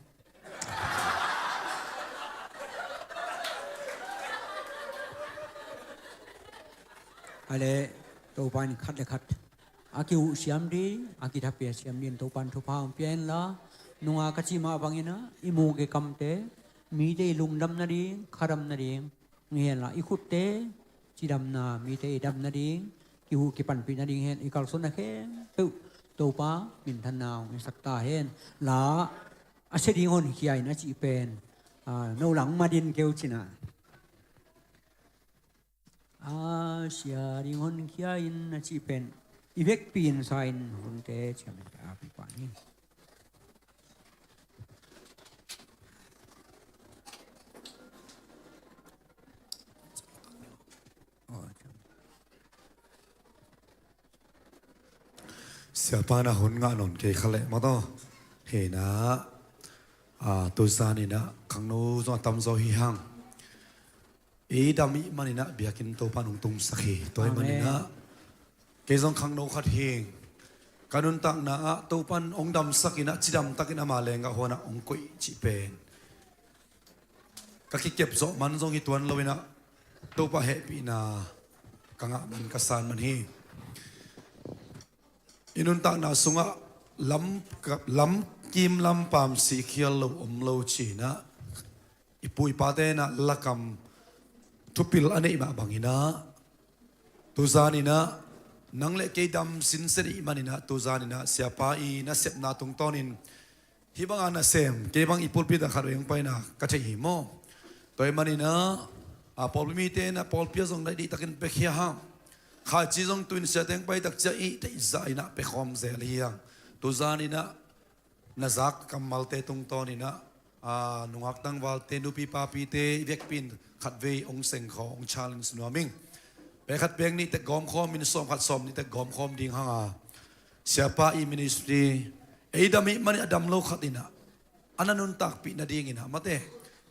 A leh Topa in khat le khat a kiuhsiam ding, a kithapiaksiam dingin Topa in thupha hong pia hen la, nunga ka cih mah bangin ah i muk i kamte, mite i lungdam nading, khadam nading, hi hen la, i khutte cidamna, mite i dam nading, kihuh kipanpih nading hen, i kalsuanna khempeuh Topa minthanna hong hisak ta hen la. A sia ding honkhia in a cih pen, a, no lang madin keu cin ah. A sia ding honkhia in a cih pen i vekpi in sa in hunte ciam in ka api pah ni. Siapa na hun ngah nawn kei kha leh maw taw. Hi na, a, tuzan in ah khangno zong a tamzaw hi hang. Ei dam ih manin ah biakinn Topa nong tungsak hi. Tua ih manin ah kei zong khangno khat hi. Ka nuntakna ah Topa in hong damsak in ah cidamtakin ama leenggah huan ah hong koih cih pen ka kikep zawh man zong hi tuan lo in ah Topa hehpihna ka ngah man, ka san man hi. I nuntakna sungah lam, lamkim lampam sikhial lo om lo ci-in ah i pu i pate in ah lakam thupil a neih mah bangin ah tuzan in ah nang le kei dam sinsen ih manin ah tuzan in ah siapa i nasepna tungtawnin hih banga nasem, kei bang i pulpit ah khat vei hong paina ka theih hi maw. Tua ih manin ah, a, pawlpi mite in ah pawlpi ah zong na dihtakin pekhia hang. Khaici zong tu-in siate hong paitak ciang i theihzah in ah pekhawm zel hi hang. Tuzan in ah na zak kammalte tungtawn in ah, a, nungak tangvalte, nupi papite i vekpi in khatvei hong sengkhaw, hong challenge nuam ing. Pek khat pek nih tek gawmkhawm in sawm khat sawm nih tek gawmkhawm ding hang a, siapa i ministry ei dam ih manin a dam lo khat in ah a na nuntakpih nadingin ah mate,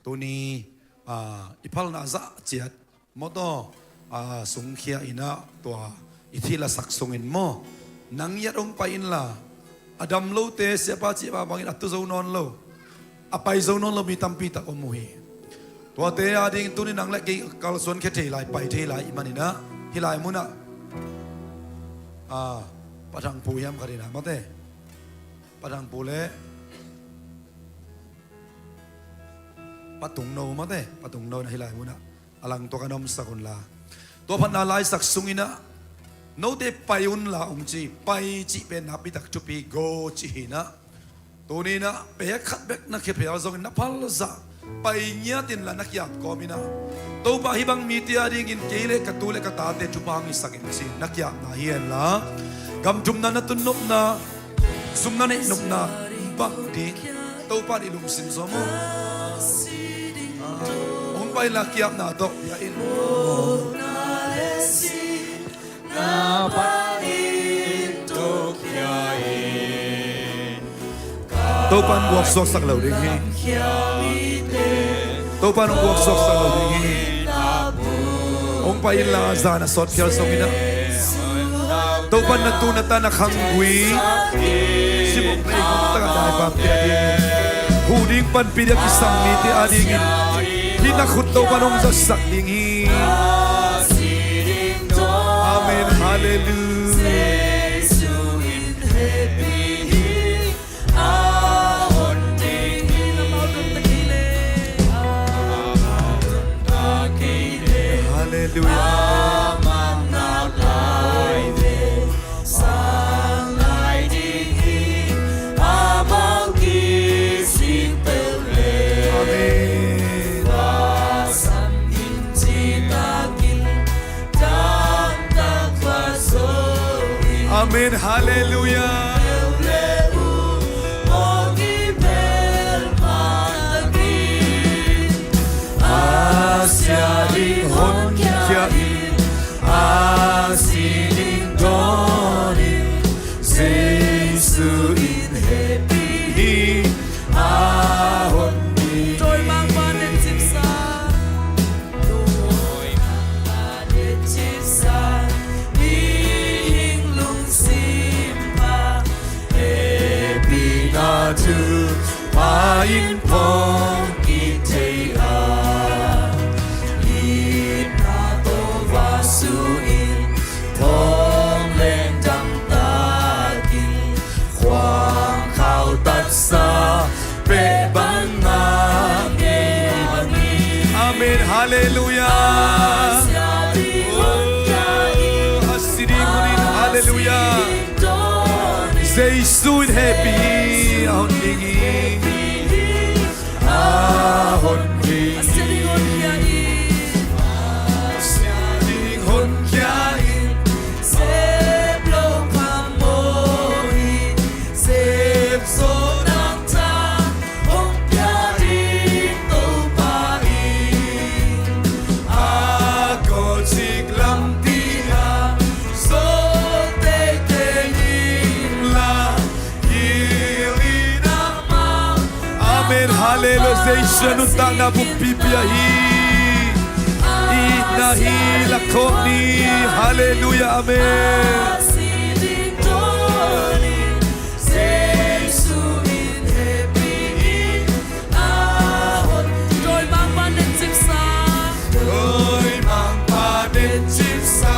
tuni, a, i phalna zah ciat maw taw, a, sungkhia in ah tua i thih lasak sungin maw, nang yat hong pai inla, a dam lote siapa cih mah bangin a tu zo nawn lo, a pai zo nawn lo mi tampi tak om uh hi. Tuate ading tuni nang le kei kalsuan khia thei lai, pai thei lai ih manin ah hih lai munah, a, Pa Thang Pu hiam khat in ah mate, Pa Thang Pu le Pa Tung No mate, Pa Tung No in ah hih lai munah a langtuak a nomsak unla, tua phatna laisak sungin ah note pai unla hong ci. Pai cih pen nakpi tak thupi, go cih hi in ah. Tuni in ah pek khat bek na khia phial zongin na phalzah pai ngiat inla na ki-ap kawm in ah, Topa hih bang mite adingin kei le ka tu le ka tate thupha hong hisak in ci-in na ki-apna hi henla, gam thumna na tun nopna, sum na neih nopna bang ding Topa in i lungsim zaw maw. Hong pai inla ki-apna tawh bia in. Topa in buak suaksak lo ding hi. Topa in hong buak suaksak lo ding hi. Hong pai inla zan a sawt phial sawk in ah, Topa in na tu na ta na khanggui simawk na ei kong takah daipam pia ding, huh ding panpih ding a kisam mite adingin hih na khut Topa in hong zatsak ding hi. Amen. Halleluiah. Halleluiah. A sia ding honkhia in, a si ding dawn in, Jesu in hehpih hi. A hon ding hi. Dawimangpa netcipsa, dawimangpa netcipsa, mihing lungsim pha, hehpihna thupha in phawng kik thei a, itna tawh vasu in, thong leng dang takin, khuang khau tatsa peh bang a ngei bang hi. Amen. Halleluiah. Oh, a si ding hun in, halleluiah. Jesu in hehpih hi, a hon ding hi. A hon ding hi. A sia ding honkhia in, sep lo phamawh hi. Sep zawh nang tha hong pia ding Topa in, a kawcik lampi ah zaw teitei inla, hilh in amah. Amen. Halleluiah. Jesu in nuntakna pumpi pia hi. Itna hi, lakhawh ni. Halleluiah. Amen. Dawimangpa netcipsa, dawimangpa netcipsa,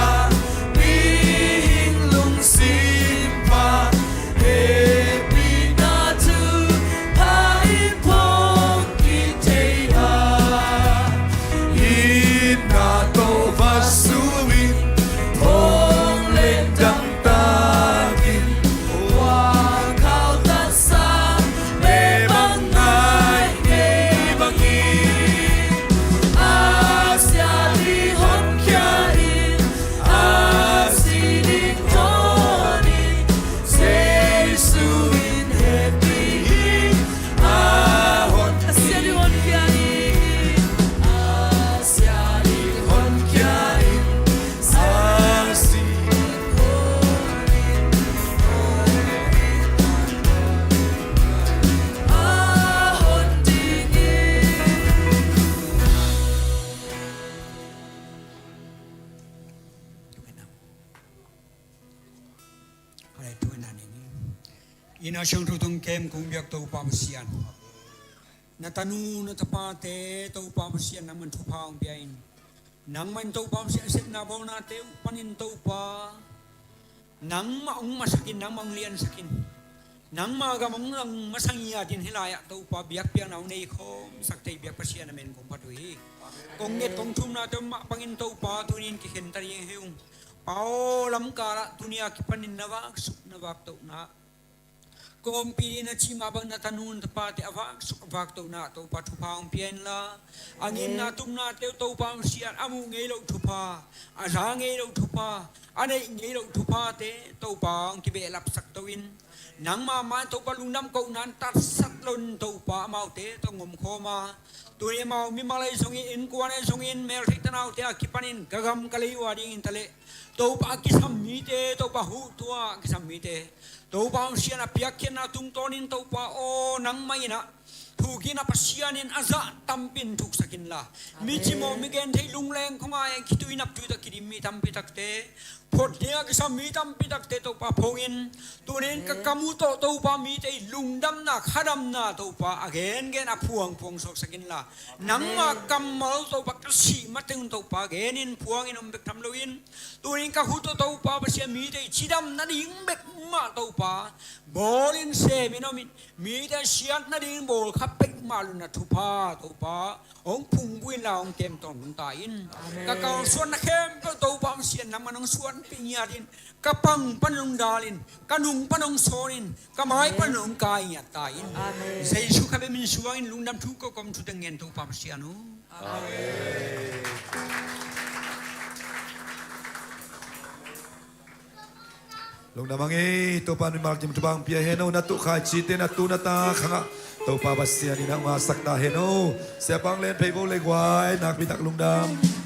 mihing lungsim pha, hehpihna thupha in phawng kik thei a, itna tawh vasu in, thong leng dang takin, khuang khau tatsa peh bang a ngei bang hi. A sia ding honkhia in, a si ding dawn in, Jesu in hehpih hi. A hon, a sia ding honkhia in, a sia ding honkhia in, a si ding dawn in, a hon ding hi. Hallelujah. Inn ah siangtho tung kem kong biak Topa Pasian, na tanu na tapate Topa Pasian, nangman thupha hong pia in. Nangman Topa Pasian, a sepna bawlnate uh panin Topa, nangmah hong masak in, nangmah hong liansak in. Nangmah gam hong lang masa ngiat in, hih lai-ah Topa biakpiakna hong nei khawmsak thei biak Pasian a min kong phat uh hi. Kong nget kong thumnate mah bangin Topa tuni-in kikhen ta ding hi ung. Pa aw, lamkal ah tuni a kipanin na vaksuk na vaktohna, kawmpi ding na cih mah bang na tanu na tapate a vaksuk a vaktohna Topa thupha hong pia inla, a ngimna tupnate uh Topa Pasian, a muh ngei loh thupha, a za ngei loh thupha, a neih ngei loh thuphate Topa hong kibehlapsak to in. Nangma mah Topa lungdam kohna in tatsat loin Topa amaute tawh hong omkhawm a, tuni amau mimal ahi zongin, innkuan ahi zongin, meltheih tanaute a kipanin ka gam ka lei uh a dingin taleh Topa a kisam mite, Topa huh tua a kisam mite, Topa Pasian a piakkhiatna tungtawnin Topa aw, nangmah in ah thuk in ah, Pasian in a zah tampin thuksak inla, mi cimawh mi gentheih lungleng khong-ah khitui naptui tawh kidim mi tampi takte, phot ding a kisam mi tampi takte Topa phawng in. Tuni-in ka kam uh tawh Topa mite i lungdamna, khadamna Topa a gengen a phuangphuang suaksak inla, nangma kammal Topa ka sih mateng Topa genin phuangin om bek tham loin, tuni-in ka khut tawh Topa Pasian mite i cidam nading bek mah Topa bawlin semin omin, mite siat nading bawl kha pek mah lungna thupha Topa hong phungbuh inla hong kem tawntung ta in. Amen. Ka kalsuanna khempeuh Topa Pasian nangman hong suanpih ngiat in, ka pang pan hong dal in, ka nung pan hong sawn in, ka mai pan hong kai ngiat ta in. Amen. Jesu kha bek min suangin lungdam thu ka kom thu teng ngen Topa Pasian uh. Amen. Lungdam hang ei, Topa in mimal kim thupha hong pia hen aw. Na tuh khaici te, na tu na ta khangah Topa Pasian in hong ngahsak ta hen aw. Siapa Len Pheivo le guai, nakpi tak lungdam.